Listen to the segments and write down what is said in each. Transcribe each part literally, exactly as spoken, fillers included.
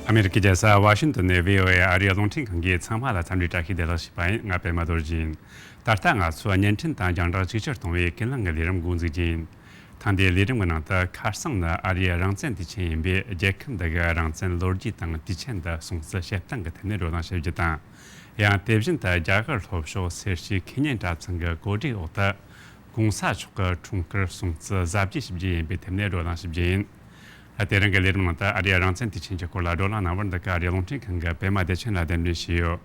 ཨ་མེ་རི་ཀའི་རྒྱལ་ས་ཝ་ཤིང་ཏོན་ནས་བྷི་ཨོ་ཨེ་ཨ་རིའི་རླུང་འཕྲིན་ཁང་གིས་ཚང་མ་ལ་འཚམས་འདྲི་བཀྲ་ཤིས་བདེ་ལེགས་ཞུས་པ་ཡིན། ང་པད་མ་རྡོ་རྗེ་ཡིན། ད་ལྟ་ང་ཚོས་བརྙན་འཕྲིན་དང་རྒྱང་བསྒྲགས་ཅིག་ཆར་གཏོང་བའི་ཀུན་གླེང་གི་ལས་རིམ་འགོ་འཛུགས་རྒྱུ་ཡིན། ད་ལྟའི་ལས་རིམ་གྱི་ནང་དུ། ཁ་སང་ནི་ཨ་རིའི་རང་བཙན་དུས་ཆེན་ཡིན་པས། རྒྱལ་ཁབ་འདི་གི་རང་བཙན་ལོ་རྒྱུས་དང་དུས་ཆེན་འདི་སྲུང་བརྩི་བྱེད་སྟངས་ཀྱི་ཐད་ནས་བགྲོ་གླེང་བྱེད་རྒྱུ་དང་། ཡང་དེ་བཞིན་དུ་རྒྱ་གར་ལྷོ་ཕྱོགས་སེར་བྱེས་ཁེ་ཉན་གྲྭ་ཚང་གི་གོ་སྒྲིག་འོག་ཏུ། གོང་ས་མཆོག་གི་འཁྲུངས་སྐར་སྲུང་བརྩི་གཟབ་རྒྱས་ཞུ་རྒྱུ་ཡིན་པའི་ཐད་ནས་བགྲོ་གླེང་ཞུ་རྒྱུ་ཡིན། དེ་རིང་གི་ལས་རིམ་ནང་དུ་ཨ་རིའི་རང་བཙན་དུས་ཆེན་གྱི་སྐོར་ལ་བགྲོ་གླེང་གནང་བར་འདི་ག་ཨ་རིའི་རླུང་འཕྲིན་ཁང་གི་པད་མ་བདེ་ཆེན་ལགས་གདན་འདྲེན་ཞུས་ཡོད།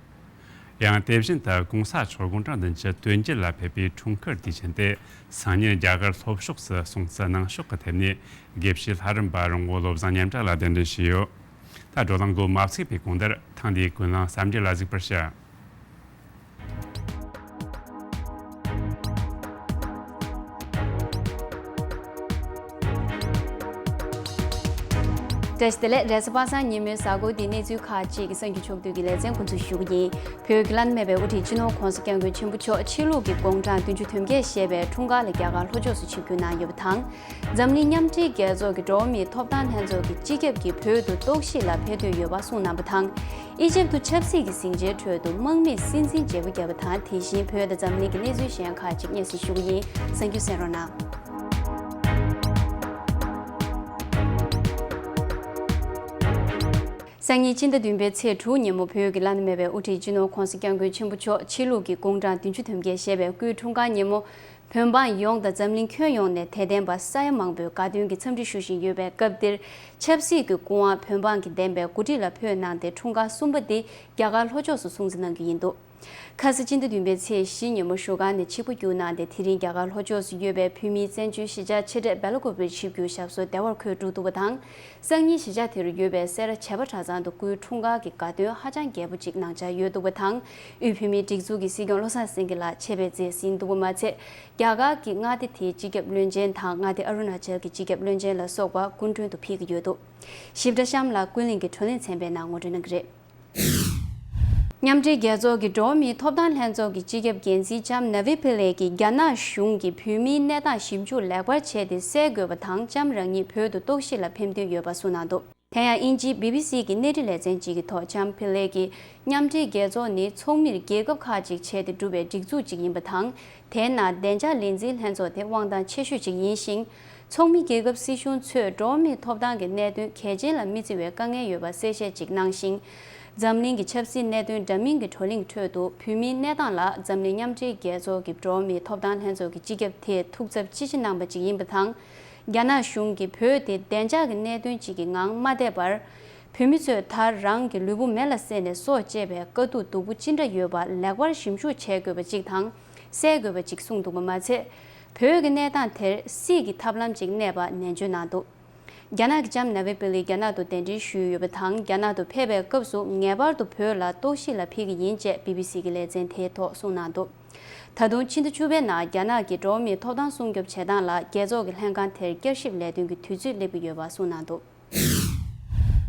ཡང་དེ་བཞིན་དུ་གོང་ས་མཆོག་དགུང་གྲངས་བདུན་ཅུ་དོན་བརྒྱད་ལ་ཕེབས་པའི་འཁྲུངས་སྐར་དུས་ཆེན་དེ་སང་ཉིན་རྒྱ་གར་ལྷོ་ཕྱོགས་སུ་སྲུང་བརྩི་གནང་ཕྱོགས་ཀྱི་ཐད་ནས་དགེ་བཤེས་ལྷ་རམས་པ་རོང་བོ་བློ་བཟང་སྙན་གྲགས་ལགས་གདན་འདྲེན་ཞུས་ཡོད། ད་བགྲོ་གླེང་འགོ་མ་ཚུགས་པའི་གོང་དེར་ཐེངས་འདིའི་ཀུན་གླེང་གསར་འགྱུར་ལ་གཟིགས་པར་ཞུ། བཀྲ་ཤིས་བདེ་ལེགས། རེས་གཟའ་པ་སངས་ཉིན་མོའི་གཟའ་འཁོར་འདིའི་གནས་ཚུལ་ཁག་ཅིག་གསར་འགྱུར་ཕྱོགས་བསྡུས་ཀྱི་ལེ་ཚན་འགོ་འཛུགས་ཞུ་གི་ཡིན། བོད་ཀྱི་བླ་ན་མེད་པའི་དབུ་ཁྲིད་སྤྱི་ནོར་༧གོང་ས་༧སྐྱབས་མགོན་ཆེན་པོ་མཆོག་ཕྱི་ལུགས་ཀྱི་དགུང་གྲངས་བདུན་ཅུ་དོན་བརྒྱད་བཞེས་པའི་འཁྲུངས་སྐར་ལ་རྒྱ་གར་ལྷོ་ཕྱོགས་སུ་ཆིབས་བསྒྱུར་གནང་ཡོད་པ་དང་། འཛམ་གླིང་མཉམ་འབྲེལ་རྒྱལ་ཚོགས་ཀྱི་འགྲོ་བ་མིའི་ཐོབ་ཐང་ལྷན་ཚོགས་ཀྱི་སྤྱི་ཁྱབ་ཀྱིས་བོད་དུ་རྟོག་ཞིབ་ལ་ཕེབས་འདོད་ཡོད་པ་གསུངས་གནང་བ་དང་། ཨི་ཇིབ་ཏུ་ཆབ་སྲིད་ཀྱི་ཟིང་ཆའི་ཁྲོད་དུ་དམག་མིས་སྲིད་འཛིན་བརྗེ་པོ་བརྒྱབ་པ་དང་། དེ་བཞིན་བོད་དང་འཛམ་གླིང་གི་གནས་ཚུལ་གཞན་ཁག་ཅིག་སྙན་སེང་ཞུ་གི་ཡིན། གསན་རྒྱུ་གསན་རོགས་གནང་། སང་ཉིན་སྤྱི་ཟླ་བདུན་པའི་ཚེས་དྲུག་ཉིན་མོ། བོད་ཀྱི་བླ་ན་མེད་པའི་དབུ་ཁྲིད་སྤྱི་ནོར་༧གོང་ས་༧སྐྱབས་མགོན་ཆེན་པོ་མཆོག་ཕྱི་ལུགས་ཀྱི་དགུང་གྲངས་བདུན་ཅུ་དོན་བརྒྱད་བཞེས་པའི་སྐུའི་འཁྲུངས་སྐར་ཉིན་མོ། བོད་འབངས་ཡོངས་དང་འཛམ་གླིང་ཁྱོན་ཡོངས་ནས་དད་ལྡན་པ་ས་ཡ་མང་པོས་དགའ་སྟོན་གྱི་འཚམས་འདྲི་ཞུ་བཞིན་ཡོད་པའི་སྐབས་འདིར། ཆབ་སྲིད་ཀྱི་སྐུ་དབང་བོད་འབངས་ཀྱི་བདེན་པའི་གོ་སྒྲིག་ལ་ཕེབས་གནང་སྟེ། འཁྲུངས་སྐར་གསུམ་པ་འདི་རྒྱ་གར་ལྷོ་ཕྱོགས་སུ་སྲུང་བརྩི་གནང་རྒྱུ་ཡིན་འདུག། ཁ་སང་སྤྱི་ཟླ་བདུན་པའི་ཚེས་བཞི་ཉིན་མོ་བཞུགས་སྒར་ནས་ཆིབས་བསྒྱུར་གནང་སྟེ། དེ་རིང་རྒྱ་གར་ལྷོ་ཕྱོགས་སུ་ཡོད་པའི་བོད་མིའི་བཙན་བྱོལ་གཞིས་ཆགས་ཆེ་གྲས་སྦེལ་ཀོབ་རིར་ཆིབས་བསྒྱུར་ཞབས་སོར་བདེ་བར་འཁོད་འགྲོ་ཐུབ་པ་དང་། སང་ཉིན་གཞིས་ཆགས་དེ་རུ་ཡོད་པའི་སེ་ར་བྱེས་པ་གྲྭ་ཚང་དུ་སྐུའི་འཁྲུངས་སྐར་གྱི་དགའ་སྟོན་ཧ་ཅང་རྒྱས་པོ་ཅིག་གནང་འཆར་ཡོད་འདུག་པ་དང་། དབུས་བོད་མིའི་སྒྲིག་འཛུགས་ཀྱི་སྲིད་སྐྱོང་བློ་བཟང་སེང་གེ་ལགས་ཆེད་ཕེབས་མཛད་ཟིན་འདུག་པ་མ་ཚད། རྒྱ་གར་གྱི་མངའ་སྡེ་དེའི་སྤྱི་ཁྱབ་བློན་ཆེན་དང་། མངའ་སྡེ་ཨ་རུ་ན་ཅལ་གྱི་སྤྱི་ཁྱབ་བློན་ཆེན་ལ་སོགས་པ་སྐུ་མགྲོན་དུ་ཕེབས་ཀྱི་ཡོད་འདུག། ཞིབ་ཕྲ་གཤམ་ལ་ཀུན་གླེང་གི་བགྲོ་གླེང་ཚན་པའི་ནང་ངོ་སྤྲོད་གནང་གི་རེད། མཉམ་འབྲེལ་རྒྱལ་ཚོགས་ཀྱི་འགྲོ་བ་མིའི་ཐོབ་ཐང་ལྷན་ཚོགས་ཀྱི་སྤྱི་ཁྱབ་འགན་འཛིན་ལྕམ་ནཱ་བི་པི་ལེ་གྱིས། རྒྱ་ནག་གཞུང་གིས་བོད་མིའི་གནས་སྟངས་ཞིབ་འཇུག་ལེགས་པར་བྱས་ཏེ་སེལ་དགོས་པ་དང་། ལྕམ་རང་ཉིད་བོད་དུ་རྟོག་ཞིབ་ལ་ཕེབས་འདོད་ཡོད་པ་གསུངས་གནང་འདུག། དེ་ཡང་དབྱིན་ཇིའི་བི་བི་སི་གི་གནས་འདྲི་ལེ་ཚན་ཅིག་གི་ཐོག་ལྕམ་པི་ལེ་གྱིས། མཉམ་འབྲེལ་རྒྱལ་ཚོགས་ནི་ཚོགས་མིར་རྒྱལ་ཁབ་ཁག་ཅིག་བྱས་ཏེ་གྲུབ་པའི་སྒྲིག་འཛུགས་ཅིག་ཡིན་པ་དང་། དེའི་ནང་བདེ་འཇགས་ལས་འཛིན་ལྷན་ཚོགས་དེ་དབང་ཐང་ཆེ་ཤོས་ཅིག་ཡིན་ཞིང་། ཚོགས་མི་རྒྱལ་ཁབ་སྲིད་གཞུང་ཚོས་འགྲོ་བ་མིའི་ཐོབ་ཐང་གི་གནད་དོན་གལ་ཆེན་ལ་མི་བརྩི་བའི་དཀའ་ངལ་ཡོད་པ་གསལ་བཤད་ཅིག་གནང་ཞིང་། འཛམ་གླིང་གི་ཆབ་སྲིད་གནད་དོན་འདྲ་མིན་གྱི་བགྲོ་གླེང་ཁྲོད་དུ། བོད་མིའི་གནས་སྟངས་ལ་འཛམ་གླིང་མཉམ་འབྲེལ་རྒྱལ་ཚོགས་ཀྱི་འགྲོ་བ་མིའི་ཐོབ་ཐང་ལྷན་ཚོགས་ཀྱི་སྤྱི་ཁྱབ་དེས་ཐུགས་འཚབ་ཅི་ཆེ་གནང་པ་ཅིག་ཡིན་པ་དང་། རྒྱ་ནག་གཞུང་གིས་བོད་དེ་བདེ་འཇགས་ཀྱི་གནད་དོན་ཅིག་གི་ངང་མ་བསྡད་པར། བོད་མི་ཚོས་ད་རང་གི་ལུས་པོ་མེ་ལ་བསྲེགས་ནས་སྲོག་བཅད་པའི་དཀའ་སྡུག་སྡུག་པོ་ཅི་འདྲ་ཡོད་པ་ལེགས་པར་ཞིབ་འཇུག་བྱེད་དགོས་པ་ཅིག་དང་། སེལ་དགོས་པ་ཅིག་གསུངས་འདུག་པ་མ་ཚད། བོད་ཀྱི་གནས་སྟངས་དེར་སྲིད་ཀྱི་ཐབས་ལམ་ཅིག་གནས་པ་ནན་བརྗོད་གནང་འདུག། རྒྱ་ནག་གི་ལྕམ་ནཱ་བི་པི་ལི་རྒྱ་ནག་ཏུ་གདན་འདྲེན་ཞུས་ཡོད་པ་དང་། རྒྱ་ནག་ཏུ་ཕེབས་པའི་སྐབས་སུ་ངེས་པར་དུ་བོད་ལ་རྟོག་ཞིབ་ལ་ཕེབས་ཀྱི་ཡིན་ཅེས་བི་བི་སི་གི་ལེ་ཚན་དེའི་ཐོག་གསུངས་གནང་འདུག། ད་དུང་ཕྱི་ཟླ་བཅུ་པའི་ནང་རྒྱ་ནག་གི་འགྲོ་བ་མིའི་ཐོབ་ཐང་སྲུང་སྐྱོབ་བྱེད་སྟངས་ལ་རྒྱལ་ཚོགས་ཀྱི་ལྷན་ཁང་དེར་བསྐྱར་ཞིབ་ལས་དོན་གྱི་དུས་ཚོད་སླེབས་ཀྱི་ཡོད་པ་གསུངས་གནང་འདུག།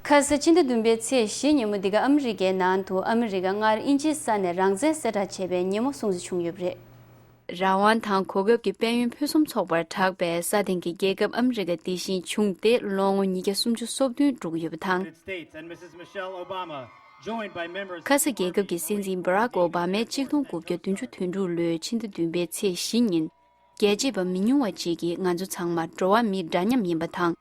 ཁ་སང་ཕྱི་ཟླ་བདུན་པའི་ཚེས་བཞི་ཉིན་མོ་འདི་ག་ཨ་མི་རི་ཀའི་ནང་དུ་ཨ་མི་རི་ཀ་སྔར་དབྱིན་ཇིའི་ས་ནས་རང་བཙན་གསལ་བསྒྲགས་བྱས་པའི་ཉིན་མོ་སྲུང་བརྩི་བྱུང་ཡོད་པ་རེད། རང་དབང་དང་གོ་སྐབས་ཀྱི་དཔལ་ཡོན་ཕུན་སུམ་ཚོགས་པར་གྲགས་པའི་ས་སྟེང་གི་རྒྱལ་ཁབ་ཨ་མི་རི་ཀ་འདི་བཞིན་བྱུང་སྟེ་ལོ་ངོ་ཉིས་བརྒྱ་སུམ་ཅུ་སོ་བདུན་འགྲོ་གི་ཡོད་པ་དང་། United States and Missus Michelle Obama, joined by members ཁ་ས་རྒྱལ་ཁབ་ཀྱི་སྲིད་འཛིན་བྷ་རག་ཨོ་བྷ་མས་གཅིག་སྟོང་དགུ་བརྒྱ་བདུན་ཅུ་དོན་དྲུག་ལོའི་ཕྱི་ཟླ་བདུན་པའི་ཚེས་བཞི་ཉིན། རྒྱལ་གཅེས་པ་མི་ཉུང་བ་ཅིག་གིས་ང་ཚོ་ཚང་མ་འགྲོ་བ་མི་འདྲ་མཉམ་ཡིན་པ་དང་།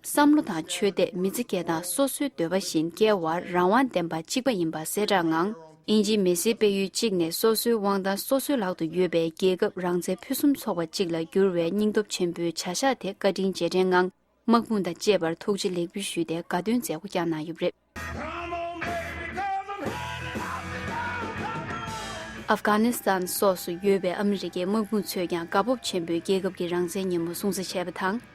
བསམ་བློ་དང་ཆོས་དད། མི་ཚེ་སྐྱེལ་སྟངས་སོ་སོའི་འདོད་པ་བཞིན་སྐྱེལ་བར་རང་དབང་ལྡན་པ་གཅིག་པ་ཡིན་པ་གསལ་བསྒྲགས་ངང་། དབྱིན་ཇིའི་མི་སེར་སྤེལ་ཡུལ་གཅིག་ནས་སོ་སོའི་དབང་ཐང་སོ་སོའི་ལག་ཏུ་ཡོད་པའི་རྒྱལ་ཁབ་རང་བཙན་ཕུན་སུམ་ཚོགས་པ་གཅིག་ལ་འགྱུར་བའི་སྙིང་སྟོབས་ཆེན་པོའི་བྱ་གཞག་དེ་བཀའ་དྲིན་རྗེས་དྲན་ངང་། དམག་དཔུང་དང་བཅས་པར་ཐུགས་རྗེ་ལེགས་འབུལ་ཞུས་ཏེ་དགའ་སྟོན་མཛད་སྒོ་བསྐྱངས་གནང་ཡོད་པ་རེད། ཨབ་གྷ་ནི་སི་ཐན་སོགས་སུ་ཡོད་པའི་ཨ་མི་རི་ཀའི་དམག་དཔུང་ཚོས་ཀྱང་དགའ་སྤོབས་ཆེན་པོས་རྒྱལ་ཁབ་ཀྱི་རང་བཙན་ཉིན་མོ་སྲུང་བརྩི་བྱས་པ་དང་།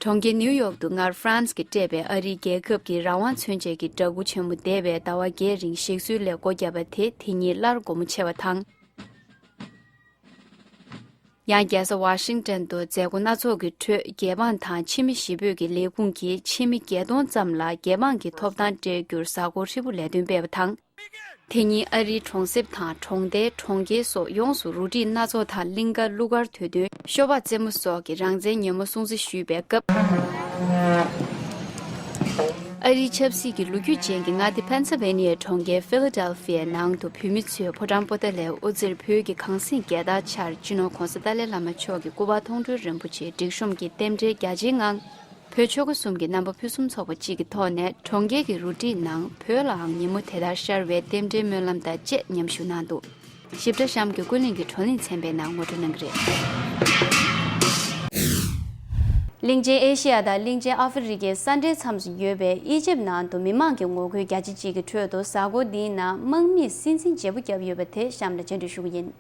གྲོང་ཁྱེར་ནིའུ་ཡོག་ཏུ་སྔར་ཧྥ་རན་སི་གིས་སྤྲད་པའི་ཨ་རིའི་རྒྱལ་ཁབ་ཀྱི་རང་དབང་མཚོན་བྱེད་ཀྱི་འདྲ་སྐུ་ཆེན་མོ་འདས་པའི་ཟླ་བ་བརྒྱད་རིང་གཞིགས་གསོའི་ལས་སྒོ་བརྒྱབ་པ་དེ་དེ་ཉིད་སླར་སྒོ་མོ་ཕྱེ་བ་དང་། ཡང་རྒྱལ་ས་ཝ་ཤིང་ཏོན་དུ་མཛད་སྒོ་སྣ་ཚོགས་ཀྱི་ཁྲོད། རྒྱལ་འབངས་དང་ཕྱི་མི་བཞི་པོད་ཀྱི་ལས་ཁུངས་ཀྱིས་ཕྱི་མི་བརྒྱད་སྟོང་ཙམ་ལ་རྒྱལ་འབངས་ཀྱི་ཐོབ་ཐང་སྤྲད་རྒྱུར་གཟའ་འཁོར་ཧྲིལ་པོ་ལས་དོན་སྤེལ་བ་དང་། དེ་ཉིན་ཨ་རིའི་གྲོང་གསེབ་དང་གྲོང་རྡལ། གྲོང་ཁྱེར་སོགས་ཡོངས་སུ་རུ་སྒྲིག་སྣ་ཚོགས་དང་གླིང་ཀ་གླུ་གར་དུས་སྟོན། ཤོ་སྦག་རྩེད་མོ་སོགས་ཀྱི་རང་བཙན་ཉིན་མོ་སྲུང་བརྩི་ཞུས་པའི་སྐབས། ཨ་རིའི་ཆབ་སྲིད་ཀྱི་ལོ་རྒྱུས་ཅན་གྱི་མངའ་སྡེ་ཕེན་སིལ་ཝེ་ནི་ཡའི་གྲོང་ཁྱེར་ཕི་ལ་ཌེལ་ཕི་ཡའི་ནང་དུ་བོད་མི་ཚོས་ཕོ་བྲང་པོ་ཏཱ་ལའི་དབུ་རྩེར་བོད་ཀྱི་གངས་སེང་རྒྱལ་དར་འཕྱར། སྤྱི་ནོར་༧གོང་ས་ཏཱ་ལའི་བླ་མ་མཆོག་གི་སྐུ་པར་མཐོང་གྲོལ་རིན་པོ་ཆེའི་སྒྲིག་གཤོམ་གྱི་རྟེན་འབྲེལ་རྒྱ་ཆེའི་ངང་། བོད་ཆོལ་ཁ་གསུམ་གྱི་རྣམ་པ་ཕུན་སུམ་ཚོགས་པ་གཅིག་གི་ཐོག་ནས་གྲོང་ཁྱེར་གྱི་རུ་སྒྲིག་ནང་བོད་ལའང་ཉིན་མོ་དེ་ལྟར་ཤར་བའི་རྟེན་འབྲེལ་སྨོན་ལམ་དང་བཅས་མཉམ་ཞུགས་གནང་འདུག། ཞིབ་ཕྲ་གཤམ་གྱི་ཀུན་གླེང་གི་བགྲོ་གླེང་ཚན་པའི་ནང་ངོ་སྤྲོད་གནང་གི་རེད། གླིང་ཆེན་ཨེ་ཤི་ཡ་དང་གླིང་ཆེན་ཨ་ཧྥེ་རི་ཁའི་ས་འབྲེལ་མཚམས་སུ་ཡོད་པའི་ཨི་ཇིབ་ནང་དུ་མི་མང་གི་ངོ་རྒོལ་རྒྱ་ཆེ་གཅིག་གི་ཁྲོད་དུ། གཟའ་འཁོར་འདིའི་ནང་དམག་མིས་སྲིད་འཛིན་བརྗེ་པོ་བརྒྱབ་ཡོད་པ་དེ་གཤམ་ལ་སྤྱན་འབུལ་ཞུ་གི་ཡིན།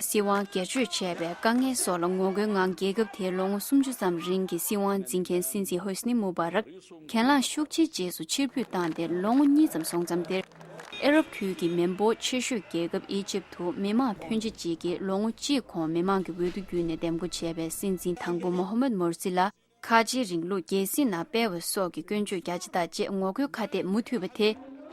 སྲིད་དབང་སྒེར་གཅོད་བྱས་པའི་དཀའ་ངལ་སོགས་ལ་ངོ་རྒོལ་ངང་། རྒྱལ་ཁབ་དེའི་ལོ་ངོ་སུམ་ཅུ་ཙམ་རིང་གི་སྲིད་དབང་འཛིན་མཁན་སྲིད་འཛིན་ཧོ་སི་ནི་མུ་བ་རག་གྱེན་ལངས་ཤུགས་ཆེའི་རྗེས་སུ་ཕྱིར་འབུད་བཏང་སྟེ་ལོ་ངོ་གཉིས་ཙམ་སོང་མཚམས་དེར། ཨ་རབ་ཁུལ་གྱི་མི་འབོར་ཆེ་ཤོས་རྒྱལ་ཁབ་ཨི་ཇིབ་ཏུ་མི་མང་ཕོན་ཆེ་ཅིག་གིས་ལོ་ངོ་གཅིག་གོང་མི་མང་གི་འོས་བསྡུ་བརྒྱུད་ནས་འདེམས་བསྐོ་བྱས་པའི་སྲིད་འཛིན་དང་པོ་མོ་ཧ་མད་མོར་སི་ལ་ཁ་ཆེའི་རིང་ལུགས་རྒྱལ་སྲིད་ནང་སྤེལ་བ་སོགས་ཀྱི་སྐྱོན་བརྗོད་རྒྱ་ཆེ་དང་བཅས་ངོ་རྒོལ་ཁ་གཏད་མུ་མཐུད་པ་དེ།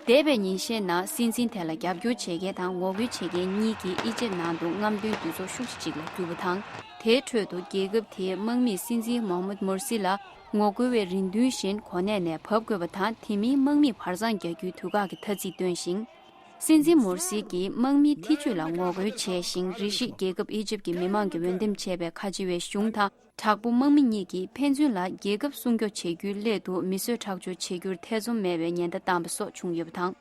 འདས་པའི་ཉིན་ཤས་ནང་སྲིད་འཛིན་དེ་ལ་རྒྱབ་སྐྱོར་བྱེད་མཁན་དང་ངོ་རྒོལ་བྱེད་མཁན་གཉིས་ཀྱིས་ཨི་ཇིབ་ནང་དུ་རྔམ་སྟོན་དུས་ཚོད་ཤུགས་ཆེ་ཅིག་ལ་གྱུར་པ་དང་། དེའི་ཁྲོད་དུ་རྒྱལ་ཁབ་དེའི་དམག་མིས་སྲིད་འཛིན་མོ་ཧ་མད་མོར་སི་ལ་ངོ་རྒོལ་བའི་རེ་འདུན་བཞིན་གོ་གནས་ནས་བབས་དགོས་པ་དང་། དེ་མིན་དམག་མིས་བར་མཚམས་རྒྱག་རྒྱུའི་དུས་བཀག་གི་ཐ་ཚིག་བཏོན་ཞིང་། སྲིད་འཛིན་མོར་སི་གིས་དམག་མིའི་ཐེ་ཇུས་ལ་ངོ་རྒོལ་བྱས་ཤིང་། རེ་ཞིག་རྒྱལ་ཁབ་ཨི་ཇིབ་ཀྱི་མི་མང་གིས་འོས་འདེམས་བྱས་པའི་ཁ་ཆེ་བའི་གཞུང་དང་། དྲག་པོ་དམག་མི་གཉིས་ཀྱིས་ཕན་ཚུན་ལ་རྒྱལ་ཁབ་སྲུང་སྐྱོབ་བྱེད་རྒྱུའི་སླད་དུ་མི་གསོད་ཁྲག་སྦྱོར་བྱེད་རྒྱུར་ཐེ་ཚོམ་མེད་པའི་ཉེན་བརྡ་བཏང་པ་སོགས་བྱུང་ཡོད་པ་དང་།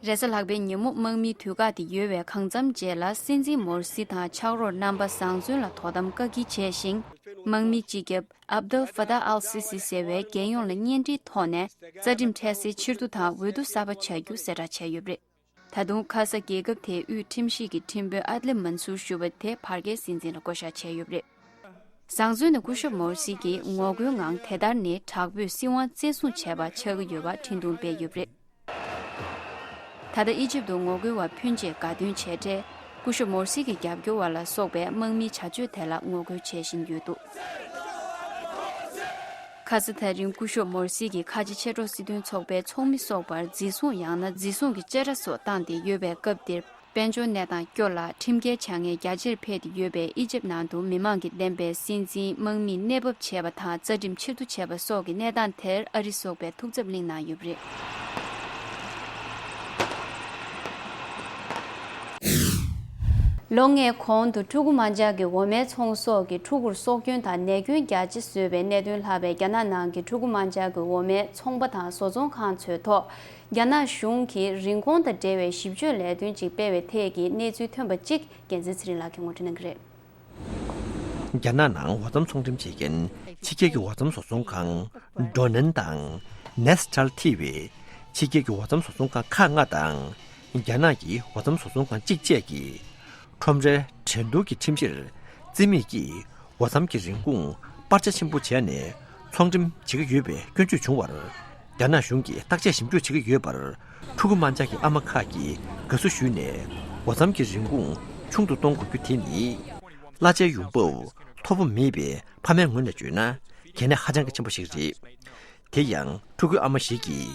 རེས་གཟའ་ལྷག་པའི་ཉིན་མོ་དམག་མིའི་དུས་བཀག་དེ་ཡོལ་བའི་གང་འཚམ་རྗེས་ལ། སྲིད་འཛིན་མོར་སི་དང་ཕྱག་རོགས་རྣམ་པ་བཟང་བཙོན་ལ་དོ་དམ་བཀག་སྐྱིལ་བྱས་ཤིང་། དམག་མིའི་སྤྱི་ཁྱབ་ཨབ་དུལ་ཧྥ་ཏཱ་ཨལ་སི་སི་ཟེར་བས་རྒྱལ་ཡོངས་ལ་གཉེན་སྒྲིག་ཐོག་ནས་རྩ་ཁྲིམས་འཕྲལ་སེལ་ཕྱིར་བསྡུ་དང་འོས་བསྡུ་གསར་པ་བྱ་རྒྱུ་གསལ་བསྒྲགས་བྱས་ཡོད་པ་རེད། ད་དུང་ཁ་ས་རྒྱལ་ཁབ་དེའི་དབུས་ཁྲིམས་ཞིབ་ཀྱི་ཁྲིམས་དཔོན་ཨད་ལི་མན་སུར་ཞུ་བ་དེ་བར་བརྒལ་སྲིད་འཛིན་ལ་བསྐོ་བཞག་བྱས་ཡོད་པ་རེད། བཟང་བཙོན་ནས་སྐུ་ཞབས་མོར་སི་གིས་ངོ་རྒོལ་ངང་དེ་ལྟར་ནི་དྲག་པོས་སྲིད་དབང་བཙན་བཟུང་བྱས་པ་ཆགས་ཀྱི་ཡོད་པ་འཕྲིན་ཐུང་སྤེལ་ཡོད་པ་རེད། ད་ལྟ་ཨི་ཇིབ་ཏུ་ངོ་རྒོལ་བ་ཕོན་ཆེ་དགའ་སྟོན་བྱས་འཕྲལ། སྐུ་ཞབས་མོར་སི་གི་རྒྱབ་སྐྱོར་བ་ལ་སོགས་པས་དམག་མིའི་བྱ་སྤྱོད་དེ་ལ་ངོ་རྒོལ་བྱེད་བཞིན་ཡོད་འདུག། ཁ་ས་ད་རིང་སྐུ་ཞབས་མོར་སི་གིས་ཁ་ཆེ་ཕྱི་དྲོ་སྲིད་དོན་ཚོགས་པའི་ཚོགས་མི་སོགས་པར་འཛིན་བཟུང་ཡང་ན་འཛིན་བཟུང་གི་བཅད་ཁྲ་སོགས་བཏང་སྟེ་ཡོད་པའི་སྐབས་འདིར། དཔལ་འབྱོར་གནས་སྟངས་སྐྱོ་ལ་ཁྲིམས་འགལ་བྱ་ངན་རྒྱ་ཆེར་འཕེལ་ཏེ་ཡོད་པའི་ཨི་ཇིབ་ནང་དུ་མི་མང་གིས་འདེམས་པའི་སྲིད་འཛིན་དམག་མིས་གནས་བབ་བྱས་པ་དང་རྩ་ཁྲིམས་ཕྱིར་བསྡུ་བྱས་པ་སོགས་ཀྱི་གནས་སྟངས་དེར་ཨ་རི་སོགས་པས་ཐུགས་འཚབ་གླེང་གནང་ཡོད་པ་རེད། ལོ་ལྔའི་གོང་དུ་ཕྲུ་གུ་དམར་འབྱར་གྱི་འོ་མའི་ཚོང་ཟོག་གིས་ཕྲུ་གུར་སྲོག་སྐྱོན་དང་ནད་སྐྱོན་རྒྱ་ཆེ་བཟོས་པའི་གནད་དོན་ལྷགས་པའི་རྒྱ་ནག་ནང་གི་ཕྲུ་གུ་དམར་འབྱར་གྱི་འོ་མའི་ཚོང་པ་དང་བཟོ་ཚོང་ཁང་ཚོའི་ཐོག་རྒྱ་ནག་གཞུང་གིས་རིན་གོང་དང་འབྲེལ་བའི་ཞིབ་དཔྱོད་ལས་དོན་ཅིག་སྤེལ་བའི་ཐད་ཀྱི་གནས་ཚུལ་ཐོན་པ་གཅིག་རྒྱལ་མཚན་ཚེ་རིང་ལགས་ཀྱིས་ངོ་སྤྲོད་གནང་གི་རེད། རྒྱ་ནག་ནང་འོ་རྩམ་ཚོང་འགྲེམས་བྱེད་མཁན་ཕྱི་རྒྱལ་གྱི་འོ་རྩམ་བཟོ་ཚོང་ཁང་ཌོ་ནན་དང་ནེས་ཊལ་ཐི་བའི་ཕྱི་རྒྱལ་གྱི་འོ་རྩམ་བཟོ་ཚོང་ཁང་ཁག་ལྔ་དང་རྒྱ་ནག་གི་འོ་རྩམ་བཟོ་ཚོང་ཁང་གཅིག་བཅས་ཀྱིས་ཁྲོམ་རའི་འགྲན་བསྡུར་གྱི་ཁྲིམས་གཞིར་བརྩི་མེད་ཀྱིས་འོ་རྩམ་གྱི་རིན་གོང་སྤར་ཆ་ཆེན་པོ་བྱས་ནས་ཚོང་འགྲེམས་བྱེད་ཀྱི་ཡོད་པའི་སྐྱོན་བརྗོད་བྱུང་བར། རྒྱ་ནག་གཞུང་གིས་བརྟག་དཔྱད་ཞིབ་འཇུག་བྱེད་ཀྱི་ཡོད་པར། ཕྲུ་གུ་དམར་འབྱར་གྱི་ཨ་མ་ཁག་གིས་དགའ་བསུ་ཞུས་ནས། འོ་རྩམ་གྱི་རིན་གོང་ཆུང་དུ་གཏོང་དགོས་རྒྱུ་དེ་ནི། གླ་ཆའི་ཡོང་འབབ་མཐོ་པོ་མེད་པའི་ཕ་མའི་ངོས་ནས་བརྗོད་ན། གལ་གནད་ཧ་ཅང་གི་ཆེན་པོ་ཞིག་རེད། དེ་ཡང་ཕྲུ་གུའི་ཨ་མ་ཞིག་གིས།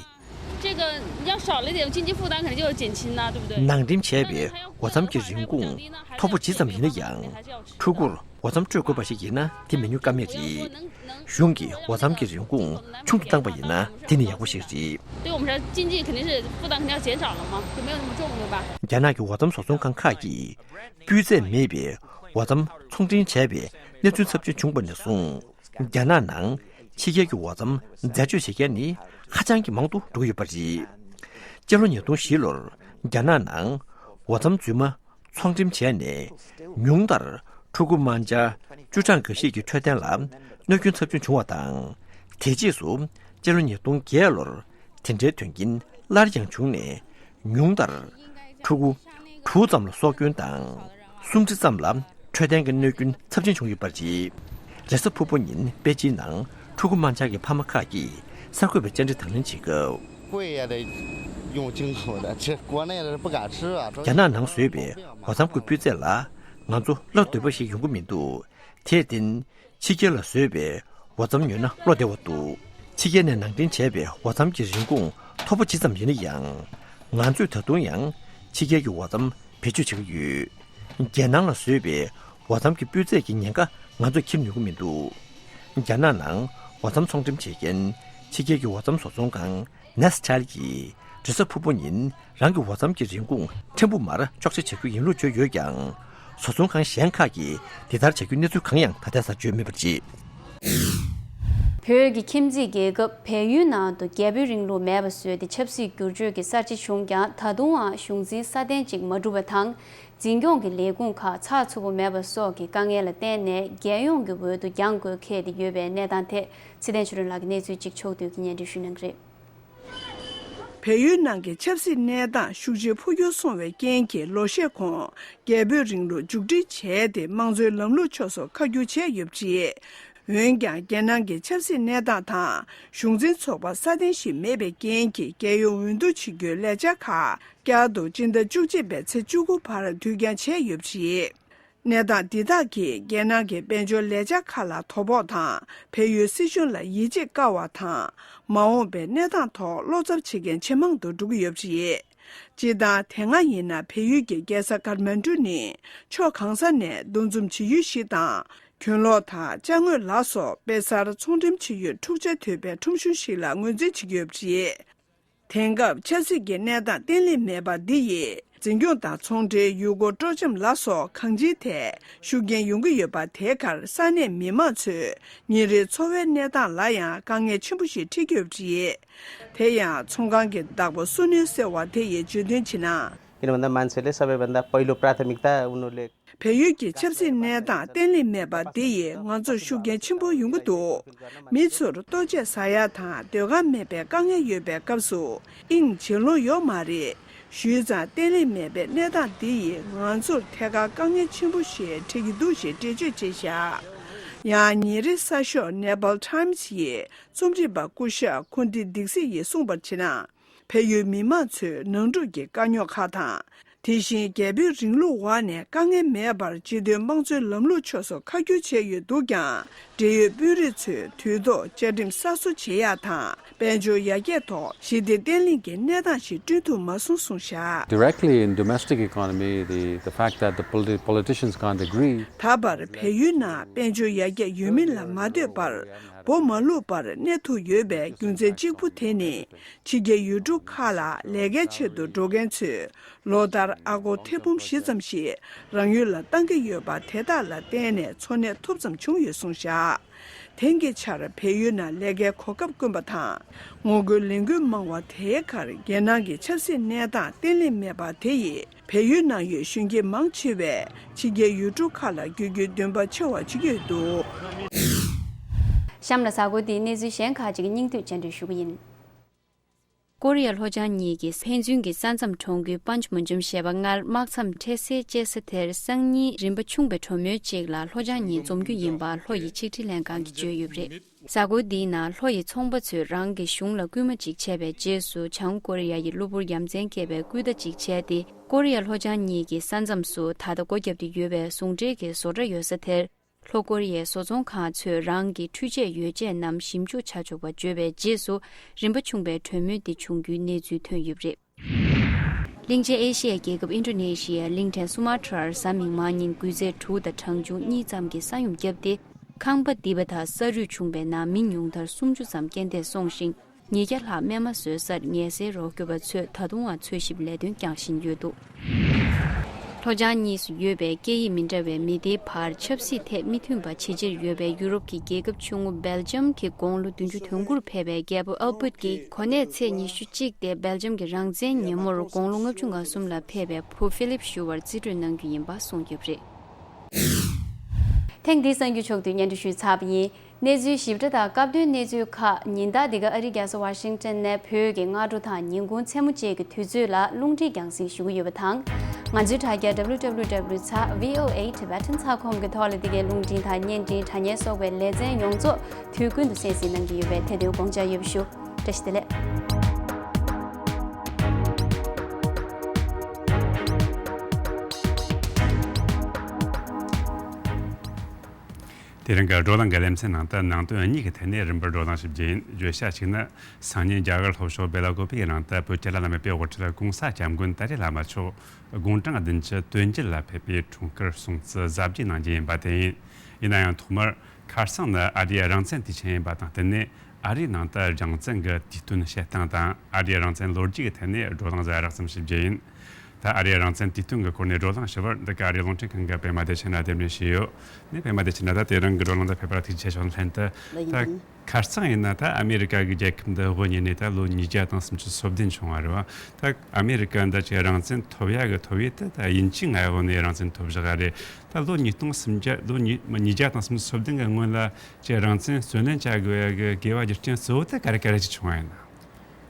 这个要少了一点经济负担，肯定就要减轻呐，对不对？ ནང་འགྲེམས་བྱས་པའི་འོ་རྩམ་གྱི་རིན་གོང་མཐོ་པོ་ཇི་ཙམ་ཡིན་ན་ཡང་། ཕྲུ་གུར་འོ་རྩམ་སྤྲོད་དགོས་པ་ཞིག་ཡིན་ན་དེ་མི་ཉུང་ཀ་མེད་རེད། གཞུང་གིས་འོ་རྩམ་གྱི་རིན་གོང་ཆུང་དུ་བཏང་པ་ཡིན་ན་དེ་ནི་ཡག་པོ་ཞིག་རེད། 对我们来说，经济肯定是负担肯定要减少了嘛，就没有那么重，对吧？ རྒྱ་ནག་གི་འོ་རྩམ་བཟོ་ཚོང་ཁང་ཁག་གིས་སྤུས་ཚད་མེད་པའི་འོ་རྩམ་ཚོང་འགྲེམས་བྱས་པའི་གནས་ཚུལ་ཚབས་ཆེན་བྱུང་བ་ནས་བཟུང་། རྒྱ་ནག་ནང་ཕྱི་རྒྱལ་གྱི་འོ་རྩམ་འཛད་སྤྱོད་བྱེད་མཁན་ནི་ཧ་ཅང་གི་མང་དུ་འགྲོ་གི་ཡོད་པ་རེད། སྤྱི་ལོ་ཉིས་སྟོང་བཞི་ལོར་རྒྱ་ནག་ནང་འོ་རྩམ་རྫུན་མ་ཚོང་འགྲེམས་བྱས་ནས་ཉུང་མཐར་ཕྲུ་གུ་དམར་འབྱར་བཅུ་གྲངས་འགའ་ཤས་ཀྱི་འཕྲོད་བསྟེན་ལ་གནོད་སྐྱོན་ཚབས་ཆེན་བྱུང་བ་དང་། དེ་རྗེས་སུ་སྤྱི་ལོ་ཉིས་སྟོང་བརྒྱད་ལོར་དེ་འདྲའི་དོན་རྐྱེན་སླར་ཡང་བྱུང་ནས། ཉུང་མཐར་ཕྲུ་གུ་དྲུག་ཙམ་ལ་སྲོག་སྐྱོན་དང་། སུམ་ཅུ་ཙམ་ལ་འཕྲོད་བསྟེན་གྱི་གནོད་སྐྱོན་ཚབས་ཆེན་བྱུང་ཡོད་པ་རེད། རེས་གཟའ་ཕུར་བུ་ཉིན་པེ་ཅིན་ནང་ཕྲུ་གུ་དམར་འབྱར་གྱི་ཕ་མ་ཁག་གིས་གསར་འགོད་པའི་བཅར་འདྲི་དང་ལེན་བྱེད་སྐབས། 贵也得用进口的，这国内的是不敢吃啊。 རྒྱ་ནག་ནང་བཟོས་པའི་འོ་རྩམ་གྱི་སྤུས་ཚད་ལ་ང་ཚོ་བློ་འདོད་པ་ཞིག་ཡོང་གི་མི་འདུག། དེར་བརྟེན། ཕྱི་རྒྱལ་ལ་བཟོས་པའི་འོ་རྩམ་ཉོས་ན་བློ་བདེ་བ་འདུག། ཕྱི་རྒྱལ་ནས་ནང་འདྲེན་བྱས་པའི་འོ་རྩམ་གྱི་རིན་གོང་མཐོ་པོ་ཇི་ཙམ་ཡིན་ན་ཡང་། ང་ཚོས་ད་དུང་ཡང་ཕྱི་རྒྱལ་གྱི་འོ་རྩམ་བེད་སྤྱོད་བྱེད་ཀྱི་ཡོད། རྒྱལ་ནང་ལ་བཟོས་པའི་འོ་རྩམ་གྱི་སྤུས་ཚད་ཀྱི་ཉེན་ཁ་ང་ཚོས་འཁྱེར་ནུས་ཀྱི་མི་འདུག། རྒྱ་ནག་ནང་ འོ་རྩམ་ཚོང་འགྲེམས་བྱེད་མཁན་ཕྱི་རྒྱལ་གྱི་འོ་རྩམ་བཟོ་ཚོང་ཁང་Nest Child་གྱིས་དྲི་ཟ་ཕུར་བུ་ཉིན་རང་གི་འོ་རྩམ་གྱི་རིན་གོང་ཕྲན་བུ་མར་གཅོག་ཆ་བྱ་རྒྱུ་ཡིན་ལུགས་བརྗོད་ཡོད་ཀྱང་། བཟོ་ཚོང་ཁང་གཞན་ཁག་གིས་འདི་ལྟར་བྱ་རྒྱུའི་གནས་ཚུལ་གང་ཡང་ད་ལྟའི་སར་བརྗོད་མེད་པར་བརྗོད། བོད་ཀྱི་ཁྱིམ་མཚེས་རྒྱལ་ཁབ་བལ་ཡུལ་ནང་དུ་རྒྱ་བོད་རིང་ལུགས་མེད་པ་བཟོས་ཏེ་ཆབ་སྲིད་བསྒྱུར་བཅོས་ཀྱི་གསར་བརྗེ་བྱུང་ཀྱང་ད་དུང་ཡང་གཞུང་འཛིན་སྲ་བརྟན་ཅིག་མ་གྲུབ་པ་དང་། འཛིན་སྐྱོང་གི་ལས་ཁུངས་ཁག་ཚགས་ཚུད་པོ་མེད་པ་སོགས་ཀྱི་དཀའ་ངལ་ལ་བརྟེན་ནས་རྒྱལ་ཡོངས་ཀྱི་འོས་བསྡུ་འགྱངས་དགོས་འཁེལ་ཏེ་ཡོད་པའི་གནས་སྟངས་ཐད་ཚེ་བརྟན་ཆོས་སྒྲོན་ལགས་ཀྱིས་གནས་ཚུལ་གཅིག་ཕྱོགས་བསྡུས་ཀྱིས་སྙན་སྒྲོན་ཞུ་གནང་གི་རེད། བལ་ཡུལ་ནང་གི་ཆབ་སྲིད་གནས་སྟངས་ཤུགས་ཆེ་འཕོ་འགྱུར་སོང་བའི་རྐྱེན་གྱིས་ལོ་ཤས་གོང་རྒྱ་བོད་རིང་ལུགས་མཇུག་སྒྲིལ་བྱས་ཏེ་དམངས་གཙོའི་ལམ་ལུགས་ཕྱོགས་སུ་ཁ་བསྒྱུར་བྱས་ཡོད་པ་རེད། འོན་ཀྱང་རྒྱལ་ནང་གི་ཆབ་སྲིད་གནས་སྟངས་དང་གཞུང་འཛིན་ཚོགས་པ་སྲ་བརྟན་ཞིག་མེད་པའི་རྐྱེན་གྱིས་རྒྱལ་ཡོངས་འོས་བསྡུ་བྱེད་རྒྱུའི་ལས་འཆར་ཁག་བསྐྱར་དུ་སྤྱི་ཟླ་བཅུ་གཅིག་པའི་ཚེས་བཅུ་དགུ་བར་དུས་འགྱངས་བྱས་ཡོད་པ་རེད། གནས་སྟངས་འདི་དག་གིས་རྒྱལ་ནང་གི་དཔལ་འབྱོར་ལས་འཆར་ཁག་ལ་དོ་ཕོག་དང་བལ་ཡུལ་སྲིད་གཞུང་ལ་ཡིད་ཆེས་དཀའ་བ་དང་མ་འོངས་པའི་གནས་སྟངས་ཐོག་བློ་འཚབ་བྱེད་མཁན་ཇེ་མང་དུ་འགྲོ་གི་ཡོད་པ་རེད། སྤྱིར་བཏང་དེ་སྔ་ཡིན་ན་བལ་ཡུལ་གྱི་རྒྱལ་ས་ཀར་མན་གྲུ་ནི་ཕྱོགས་གང་ས་ནས་འདུ་འཛོམས་བྱེད་ཡུལ་ཞིག་དང་གྱོན་ལོག་དང་ཅ་དངོས་ལ་སོགས་དཔེ་གསར་ཚོང་འགྲེམས་བྱེད་ཡུལ་འཁྲུག་ཆ་དོད་པའི་ཁྲོམ་གཞུང་ཞིག་ལ་ངོས་འཛིན་བྱེད་ཀྱི་ཡོད་པ་རེད། དེང་སྐབས་ཆབ་སྲིད་ཀྱི་གནས་སྟངས་བརྟན་ལྷིང་མེད་པ་འདི་ཡིས་འཛིན་སྐྱོང་དང་ཚོང་འབྲེལ་ཡུལ་སྐོར་སྤྲོ་འཆམ་ལ་སོགས་གང་ཅིའི་ཐད་ཤུགས་རྐྱེན་ཡོང་གི་ཡོད་པ་དེའི་ཁར་ས་གནས་མི་མང་ཚོས་ཉིན་རེའི་འཚོ་བའི་གནས་སྟངས་ལ་ཡང་དཀའ་ངལ་ཆེན་པོ་ཞིག་འཕྲད་ཀྱི་ཡོད་པ་རེད། དེ་ཡང་ཚོང་ཁང་གི་བདག་པོ་སུ་ནུས་ཟེར་བ་དེ་ཡིས་བརྗོད་དོན་བྱས་ན། किनभन्दा मान्छेले सबैभन्दा पहिलो प्राथमिकता उनीहरूले བལ་ཡུལ་གྱི་ཆབ་སྲིད་གནས་སྟངས་བརྟན་ལྷིང་མེད་པ་འདི་ཡིས་ང་ཚོར་ཤུགས་རྐྱེན་ཆེན་པོ་ཡོང་གི་འདུག་མི་ཚོར་ལྟོ་ཆས་ཟ་ཡ་དང་སྡོད་ཁང་མེད་པའི་དཀའ་ངལ་ཡོད་པའི་སྐབས་སུ་དབྱིངས་ཇེ་ལོང་ཡོད་མ་རེད། ཞུས་ཙང་བརྟན་ལྷིང་མེད་པའི་གནས་སྟངས་འདི་ཡིས་ང་ཚོར་ཐད་ཀར་དཀའ་ངལ་ཆེན་པོ་ཞིག་འཕྲད་ཀྱི་འདུག་ཞེས་འགྲེལ་བརྗོད་བྱས་བཞག་ཡང་ཉིན་རེའི་གསར་ཤོག་Nepal Times་ཡི་རྩོམ་སྒྲིག་པ་སྐུ་ཞབས་ཁུན་ཏི་དིག་སི་ཡིས་གསུངས་པར་བྱས་ན། བལ་ཡུལ་མི་མང་ཚོས་ནང་འཁྲུག་གི་དཀའ་རྙོག་ཁག་དང་། དེ་བཞིན་རྒྱ་བོད་རིང་ལུགས་འོག་ནས་དཀའ་ངལ་མེད་པར་སྤྱི་མཐུན་དམངས་གཙོའི་ལམ་ལུགས་ཕྱོགས་སུ་ཁ་བསྒྱུར་བྱས་ཡོད་འདུག་ཀྱང་། འབྲེལ་ཡོད་དཔོན་རིགས་ཚོས་དུས་ཐོག་བཅའ་ཁྲིམས་གསར་བཟོ་བྱེད་ཡག་དང་། དཔལ་འབྱོར་ཡར་རྒྱས་ཐོག་ཞི་བདེ་བརྟན་ལྷིང་གི་གནས་སྟངས་ཤིག་བསྐྲུན་ཐུབ་མ་སོང་གསུངས་བཞག Directly in domestic economy, the, the fact that the politi- politicians can't agree. ད་བར་བལ་ཡུལ་ནང་དཔལ་འབྱོར་ཡར་རྒྱས་ཡོད་མིན་ལ་མ་ལྟོས་པར། སྒོ་མ་བླུགས་པར་གནས་ཐུབ་ཡོད་པའི་རྒྱུ་མཚན་གཅིག་པུ་དེ་ནི། ཕྱི་རྒྱལ་ཡུལ་གྲུ་ཁག་ལ་ལས་ཀའི་ཆེད་དུ་འགྲོ་མཁན་ཚོས་ལོ་ལྟར་ཨ་སྒོར་ཐེར་འབུམ་བཞི་ཙམ་ཞིག་རང་ཡུལ་ལ་བཏང་གི་ཡོད་པ་དེ་དག་ལ་བརྟེན་ནས་འཚོ་གནས་ཐུབ་ཙམ་བྱུང་ཡོད་གསུངས་བཞག་དེང་གི་ཆར་བལ་ཡུལ་ནང་ལས་ཀའི་གོ་སྐབས་དཀོན་པ་དང་། ངོ་རྒོལ་ལས་འགུལ་མང་བ་དེའི་ཁར་རྒྱལ་ནང་གི་ཆབ་སྲིད་གནས་སྟངས་བརྟན་ལྷིང་མེད་པ་དེ་ཡིས། བལ་ཡུལ་ནང་ཡོད་གཞོན་སྐྱེས་མང་ཆེ་བས་ཕྱི་རྒྱལ་ཡུལ་གྲུ་ཁག་ལ་བསྐྱོད་རྒྱུའི་འདུན་པ་ཆེ་བ་བྱེད་ཀྱི་ཡོད་འདུག་གཤམ་ལ་གཟའ་འཁོར་འདིའི་གནས་ཚུལ་གཞན་ཁག་ཅིག་གི་སྙིང་བསྡུས་སྙན་སྒྲོན་ཞུ་གི་ཡིན། ཀོ་རི་ཡ་ལྷོ་བྱང་གཉིས་ཀྱི་ཕན་ཚུན་གྱི་ས་མཚམས་གྲོང་ཁུལ་པཱན་ཆི་མུན་ཇམ་ཞེས་པ་སྔར་དམག་མཚམས་འཕྲད་སའི་བཅད་ས་དེར་སང་ཉིན་རིམ་པ་ཆུང་བའི་གྲོས་མོལ་གཅིག་ལ་ལྷོ་བྱང་གཉིས་འཛོམས་རྒྱུ་ཡིན་པ་ལྷོ་ཡི་ཆིག་སྒྲིལ་ལྷན་ཁང་གིས་བརྗོད་ཡོད་པ་རེད། གཟའ་འཁོར་འདིའི་ནང་ལྷོ་ཡི་ཚོང་པ་ཚོས་རང་གི་གཞུང་ལ་སྐུལ་མ་གཅིག་བྱས་པའི་རྗེས་སུ་བྱང་ཀོ་རི་ཡ་ཡི་གློ་བུར་ཡ་མཚན་སྐྱེས་པའི་སྐུལ་བརྡ་གཅིག་བྱས་ཏེ། ཀོ་རི་ཡ་ལྷོ་བྱང་གཉིས་ཀྱི་ས་མཚམས་སུ་ད་ལྟ་སྒོ་བརྒྱབ་སྟེ་ཡོད་པའི་ཟུང་འབྲེལ་གྱི་བཟོ་གྲྭ་ཡོད་ས་དེར། ལྷོ་ཀོ་རི་ཡའི་བཟོ་ཚོང་ཁང་ཚོས་རང་གི་འཕྲུལ་ཆས་ཡོ་བྱད་རྣམས་ཞིབ་འཇུག་བྱ་ཆོག་པ་བརྗོད་པའི་རྗེས་སུ། རིམ་པ་ཆུང་བའི་གྲོས་མོལ་འདི་བྱུང་རྒྱུའི་གནས་ཚུལ་ཐོན་ཡོད་པ་རེད། གླིང་ཆེན་ཨེ་ཤི་ཡའི་རྒྱལ་ཁབ་ཨིན་ཌོ་ནེ་ཤི་ཡའི་གླིང་ཕྲན་སུ་མ་ཏྲ་ར་གཟའ་མིག་དམར་ཉིན་འགུལ་ཚད་དྲུག་དང་གྲངས་ཆུང་གཉིས་ཙམ་གྱི་ས་ཡོམ་བརྒྱབ་སྟེ། ཁང་པ་རྡིབ་པ་དང་ས་རུད་བྱུང་བའི་ནང་མི་ཉུང་མཐར་སུམ་ཅུ་ཙམ་རྐྱེན་འདས་སོང་ཞིང་། ཉིས་བརྒྱ་ལྷག་རྨས་མ་བཟོས་སར་ངལ་སེལ་རོགས་སྐྱོབ་པ་ཚོས་ད་དུང་ཡང་འཚོལ་ཞིབ་ལས་དོན་བསྐྱངས་བཞིན་ཡོད་འདུག་ལྷོ་བྱང་གཉིས་སུ་ཡོད་པའི་སྐད་ཡིག་མི་འདྲ་བའི་མི་སྡེའི་བར་ཆབ་སྲིད་ཐད་མི་མཐུན་པ་ཇེ་ཆེར་ཡོད་པའི་ཡུ་རོབ་ཀྱི་རྒྱལ་ཁབ་ཆུང་ངུ་སྦེལ་ཇམ་གྱི་དགུང་ལོ་བདུན་ཅུ་དོན་དགུར་ཕེབས་པའི་རྒྱལ་པོ་ཨལ་བྷར་ཊ་གྱིས་གོ་གནས་ཚེས་ཉི་ཤུ་གཅིག་སྟེ་སྦེལ་ཇམ་གྱི་རང་བཙན་ཉིན་མོར་དགུང་ལོ་ལྔ་བཅུ་ང་གསུམ་ལ་ཕེབས་པའི་བུ་ཧྥི་ལིབ་ཞུ་བར་རྩིས་སྤྲོད་གནང་རྒྱུ་ཡིན་པ་གསུངས་ཡོད་པ་རེད། ཐེངས་འདིའི་གསར་འགྱུར་ཕྱོགས་བསྡུས་སྙན་སྒྲོན་ཞུས་ཚར་བ་ཡིན། གནས་ཚུལ་ཞིབ་ཕྲ་དང་སྐབས་དོན་གནས་ཚུལ་ཁག་ཉིན་ལྟར་འདི་ག་ཨ་རིའི་རྒྱལ་ས་ཝ་ཤིང་ཊོན་ནས་བོད་ཀྱི་སྔ་དྲོ་དང་ཉིན་གུང་མཚན་མོ་བཅས་ཀྱི་དུས་ཚོད་ལ་རླུང་འཕྲིན་རྒྱང་སྲིང་ཞུ་གི་ཡོད་པ་དང་། ང་ཚོའི་དྲ་རྒྱ་W W W dot V O A Tibetan dot com གི་ཐོག་ལ་འདི་གའི་རླུང་འཕྲིན་དང་བརྙན་འཕྲིན་དྲ་བརྙན་སོགས་པའི་ལེ་ཚན་ཡོངས་རྫོགས་དུས་ཀུན་ཏུ་གསན་གཟིགས་གནང་གི་ཡོད་པས་དེ་དོན་དགོངས་འཇགས་ཡོད་པ་ཞུ། བཀྲ་ཤིས་བདེ་ལེགས། དེ་རིང་གི་བགྲོ་གླེང་གི་ལེ་ཚན་ནང་དུ་ནང་དོན་གཉིས་ཀྱི་ཐད་ནས་རིམ་པར་བགྲོ་གླེང་ཞིབ་རྒྱས་ཡིན། བརྗོད་བྱ་གཅིག་ནི། སང་ཉིན་རྒྱ་གར་ལྷོ་ཕྱོགས་སྦེ་ལ་ཀོ་པའི་ནང་དུ་བོད་ཀྱི་བླ་ན་མེད་པའི་དབུ་ཁྲིད་༸གོང་ས་༸སྐྱབས་མགོན་ཏཱ་ལའི་བླ་མ་མཆོག་དགུང་གྲངས་བདུན་ཅུ་དོན་བརྒྱད་ལ་ཕེབས་པའི་འཁྲུངས་སྐར་སྲུང་བརྩི་གཟབ་རྒྱས་གནང་རྒྱུ་ཡིན་པ་དེ་ཡིན། ཡིན་ན་ཡང་ཐོག་མར་ ཁ་སང་ནི་ཨ་རིའི་རང་བཙན་དུས་ཆེན་ཡིན་པ་དང་བསྟུན་ནས། ཨ་རིའི་ནང་དུ་རང་བཙན་གྱི་དུས་སྟོན་བྱེད་སྟངས་དང་། ཨ་རིའི་རང་བཙན་ལོ་རྒྱུས་ཀྱི་ཐད་ནས་བགྲོ་གླེང་ཟིག་རགས་ཙམ་ཞིག་བརྒྱབ་ཡིན། ད་ཨ་རིའི་རང་བཙན་དུས་སྟོན་གྱི་སྐོར་ནས་བགྲོ་གླེང་ཞུ་བར། འདི་ག་ཨ་རིའི་རླུང་འཕྲིན་ཁང་གི་པད་མ་བདེ་ཆེན་ལ་གདན་འདྲེན་ཞུས་ཡོད། ནས་པད་མ་བདེ་ཆེན་ལགས། ད་དེ་རིང་གི་བགྲོ་གླེང་འདི་ཕེབས་པར་ཐུགས་རྗེ་ཆེ་ཞུ། ལྷན་དུ་ལགས་ཡིན། ད་ཁ་སང་ཡིན་ན། ད་ཨ་མེ་རི་ཀ་གི་རྒྱལ་ཁབ་འདི་དབུ་བརྙེས་ནས་ད་ལོ་ཉིས་བརྒྱ་དང་སུམ་ཅུ་སོ་བདུན་བྱུང་བ་རེད་བ། ད་ཨ་མེ་རི་ཀ་འདི་ཅིག་རང་བཙན་ཐོབ་ཡག་གི་ཐོབ་ཡས་དེ་ད་དབྱིན་ཇིའི་མངའ་འོག་ནས་རང་བཙན་ཐོབ་བཞག་ག་རེད། ད་ལོ་ཉིས་སྟོང་སུམ་བརྒྱ། ལོ་ཉིས་ཉིས་བརྒྱ་དང་སུམ་ཅུ་སོ་བདུན་གི་སྔོན་ལ་ཅིག་རང་བཙན་རྩོད་ལེན་བྱ་དགོས་ཡ་གི་དགོས་པ། རྒྱུ་རྐྱེན་གཙོ་བོ་དེ་ག་རེ་ག་རེ་ཅིག་བྱུང་བ་ཡིན་ན།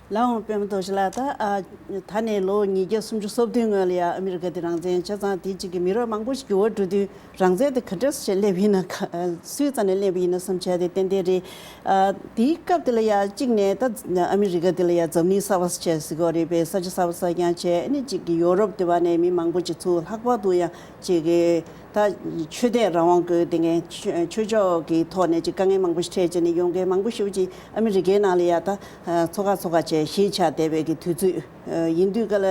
ལགས་འོང་། པད་མ་རྡོ་རྗེ་ལགས། ད་ཨ་ད་ནས་ལོ་ཉིས་བརྒྱ་སུམ་ཅུ་སོ་བདུན་སྔོན་ལ་ཡ་ཨ་མི་རི་ཀ་དེ་རང་བཙན། བྱས་ཙང་དེ་གཅིག་གི་མི་རབས་མང་པོ་ཞིག་འགྱུར་བ་འགྲོ་དུས། རང་བཙན་དེ་ག་འདྲས་སེ་སླེབས་ཡིན་ན། ག་སུའི་རྩ་ནས་སླེབས་ཡིན་ན་བསམ་བྱས་དེ་ཏན་ཏན་རེད། ཨ་དེའི་སྐབས་དེ་ལ་ཡ་གཅིག་ནས་ད་ཨ་མི་རི་ཀ་དེ་ལ་ཡ་འཛམ་གླིང་གསར་པ་བྱས་ཟེར་གྱི་ཡོད་རེད་པས། ས་ཆ་གསར་པ་གསར་རྐྱང་བྱས། ཨ་ནི་གཅིག་གི་ཡོ་རོབ་དེ་བ་ནས་མི་མང་པོ་ཅིག་ཚུར། ལྷག་པར་དུ་ཡང་གཅིག་གི་ད་ཆོས་དད་རང་དབང་དགོས། དེ་ངས་ཆོས་ཆོས་ཕྱོགས་ཀྱི་ཐོག་ནས་ཅིག་དཀའ་ངལ་མང་པོ་ཞིག་འཕྲད་བྱས་ནས་ཡོང་མཁན་མང་པོ་ཞེ་པོ་ཅིག་ཨ་མི་རི་ཀའི་ནང་ལ་ཡ་ད་ཚོགས་ཁག་ཚོགས་ཁག་བྱས་གཞིས་ཆགས་བསྡད་པའི་གི་དུས་ཚོད་ཡིན་དུས་ག་ལ།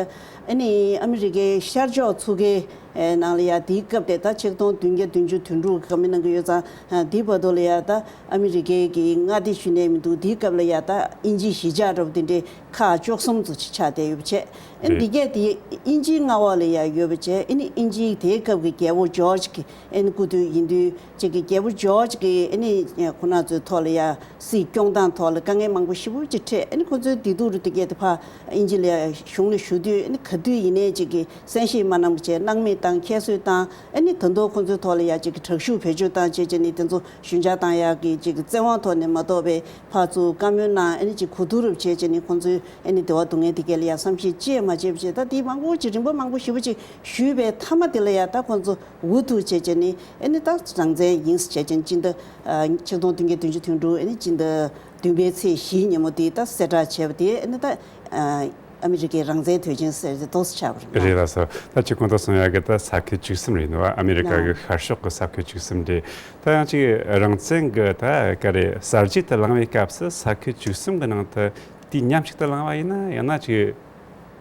ཨ་ནི་ཨ་མི་རི་ཀའི་ཤར་ཕྱོགས་ཚུགས་ཀའི་ནང་ལ་ཡ་དེའི་སྐབས་དེ་ད་ཆིག་སྟོང་བདུན་བརྒྱ་བདུན་ཅུ་དོན་དྲུག་གི་བཀའ་མོལ་གནང་གི་ཡོད་ཙང་། དེའི་བར་དུ་ལ་ཡ་ད་ཨ་མི་རི་ཀའི་གི་མངའ་སྡེ་ཞུ་ནས་མི་འདུག། དེའི་སྐབས་ལ་ཡ་ད་དབྱིན་ཇིའི་གཞིས་ཆགས་འདྲ་པོ་དེ་འདྲའི་ཁག་བཅུ་གསུམ་ཙམ་ཅིག་ཆགས་བསྡད་ཡོད་པ་བྱས། ཨ་ནི་འདི་གས་དེ་དབྱིན་ཇིའི་མངའ་འོག་ལ་ཡ་ཡོད་པ་བྱས། ཨ་ནི་དབྱིན་ཇིའི་དེའི་སྐབས་ཀྱི་རྒྱལ་པོ་ཇོརྗ་གི་ཨ་ནི་སྐུ་དུས་ཡིན་དུས། ཅིག་གི་རྒྱལ་པོ་ཇོརྗ་གི་ཨ་ནི་ཁོ་ན་ཚོའི་ཐོག་ལ་ཡ་སྲིད་སྐྱོང་སྟངས་ཐོག་ལ་དཀའ་ངལ་མང་པོ་ཞེ་པོ་ཅིག་འཕྲད། ཨ་ནི་ཁོ་ཚོའི་བདེ་སྡུག་རུ་དེ་གས་དེ་ཕར་དབྱིན་ཇི་ལ་ཡ་གཞུང་ལ་ཞུ་དུས། ཨ་ནི་ག་དུས་ཡིན་ནའི་ཅིག་གི་གསན་བཞེས་མ་གནང་བ་བྱས། སྣང་མེད་བཏང་། ཁྱད་གསོད་བཏང་། ཨ་ནི་ད་དུང་ཁོ་ཚོའི་ཐོག་ལ་ཡ་ཅིག་གི་དྲག་ཤུགས་བེད་སྤྱོད་བཏང་བྱས་བྱས་ནས་དེ་ཚོ་ཞུན་ཆག་བཏང་ཡག་གི་ཅིག་བཙན་དབང་ཐོག་ནས་མ་གཏོགས་པའི་ཕར་ཚུར་བཀའ་མོལ་གནང་། ཨ་ནི་ཅིག་གོ་བསྡུར་རུ་བྱས་བྱས་ནས་ཁོང་ཚོའི་ཨ་ནི་བདེ་བ་སྡུག་བསྔལ་དེ་གས་ལ་ཡ་བསམ་ཤེས་ཅི་ཡང་མ་བྱས་པ་བྱས། ད་དེ་མང་པོ་ཅིག་རིམ་པ་མང་པོ་ཞེ་པོ་ཅིག་ཞུས་པའི་མཐའ་མ་དེ་ལ་ཡ་ད་ཁོང་ཚོ་འུ་ཐུག་བྱས་བྱས་ནས། ཨ་ནི་ད་རང་བཙན་ཡིན་ཟེར་བྱས་བྱས་སྤྱི་ཟླ་ཨ་ཆིག་སྟོང་བདུན་བརྒྱ་བདུན་ཅུ་དོན་དྲུག་ཨ་ནི་སྤྱི་ཟླ་བདུན་པའི་ཚེས་བཞིའི་ཉིན་མོ་དེ་ད་གསལ་བསྒྲགས་བྱས་པ་དེ། ཨ་ནི་ད་ཨ་ཨ་མི་རི་ཀའི་རང་བཙན་དུས་ཆེན་ཟེར་ཏེ་འདུག་སེ་ཆགས་པ་རེད། རེད་ལགས་སོ། ད་ཅིག་གོང་དུ་གསུངས་ཡག་གི་ད་ས་ཁུལ་བཅུ་གསུམ་རེད་འདུག། ཨ་མི་རི་ཀ་གི་ལགས། ཤར་ཕྱོགས་ཀྱི་ས་ཁུལ་བཅུ་གསུམ་རེད། ད་ཡང་ཅིག་རང་བཙན་གྱི་ད་ག་རེ་གསར་བརྗེ་དེ་ལངས་པའི་སྐབས་སུ་ས་ཁུལ་བཅུ་གསུམ་གྱི་ནང་དུ་དུས་མཉམ་གཅིག་ཏུ་ལངས་པ་ཡིན་ན། ཡང་ན་ཅིག་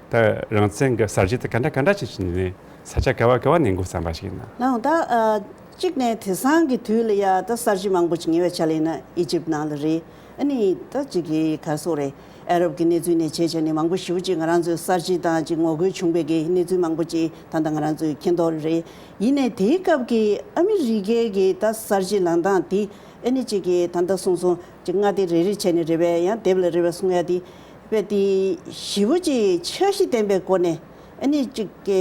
ད་རང་བཙན་གྱི་གསར་བརྗེ་དེ་ག་འདྲ་ག་འདྲ་ཅིག་བྱས་ནས་ས་ཆ་ག་བ་ག་བ་ནས་འགོ་བརྩམས་པ་ཞིག་ཡིན་ན། ལགས་འོང་། ད་ཨ་གཅིག་ནས་དེང་སང་གི་དུས་ལ་ཡ་ད་གསར་བརྗེ་མང་པོ་ཅིག་ཉེ་བའི་ཆར་ལ་ཡིན་ན་ཨི་ཇིབ་ནང་ལ་རེད། ཨ་ནི་ད་ཅིག་གི་ག་རེ་ཟེར་དགོས་རེད། ཨ་རབ་ཀྱི་གནས་ཚུལ་ནས་བྱས་བྱས་ནས་མང་པོ་ཞེ་པོ་ཅིག་ང་རང་ཚོའི་གསར་བརྗེ་དང་ཅིག་ངོ་རྒོལ་བྱུང་བའི་གི་གནས་ཚུལ་མང་པོ་ཅིག་ད་ལྟ་ང་རང་ཚོས་མཁྱེན་རྟོགས་རེད། ཡིན་ནའི་དེའི་སྐབས་ཀྱི་ཨ་མི་རི་ཀའི་གི་ད་གསར་བརྗེ་ལངས་སྟངས་དེ། ཨ་ནི་ཅིག་གི་ད་ལྟ་གསུངས་སོང་། ཅིག་མངའ་སྡེ་རེ་རེ་བྱས་ནས་རེད་པས། ཡང་སྡེབ་ལ་རེད་པས་གསུང་ཡ་དེ། དཔེ་དེ་ཞེ་པོ་ཅིག་འཆར་གཞི་ལྡན་པའི་སྒོ་ནས། ཨ་ནི་ཅིག་གི་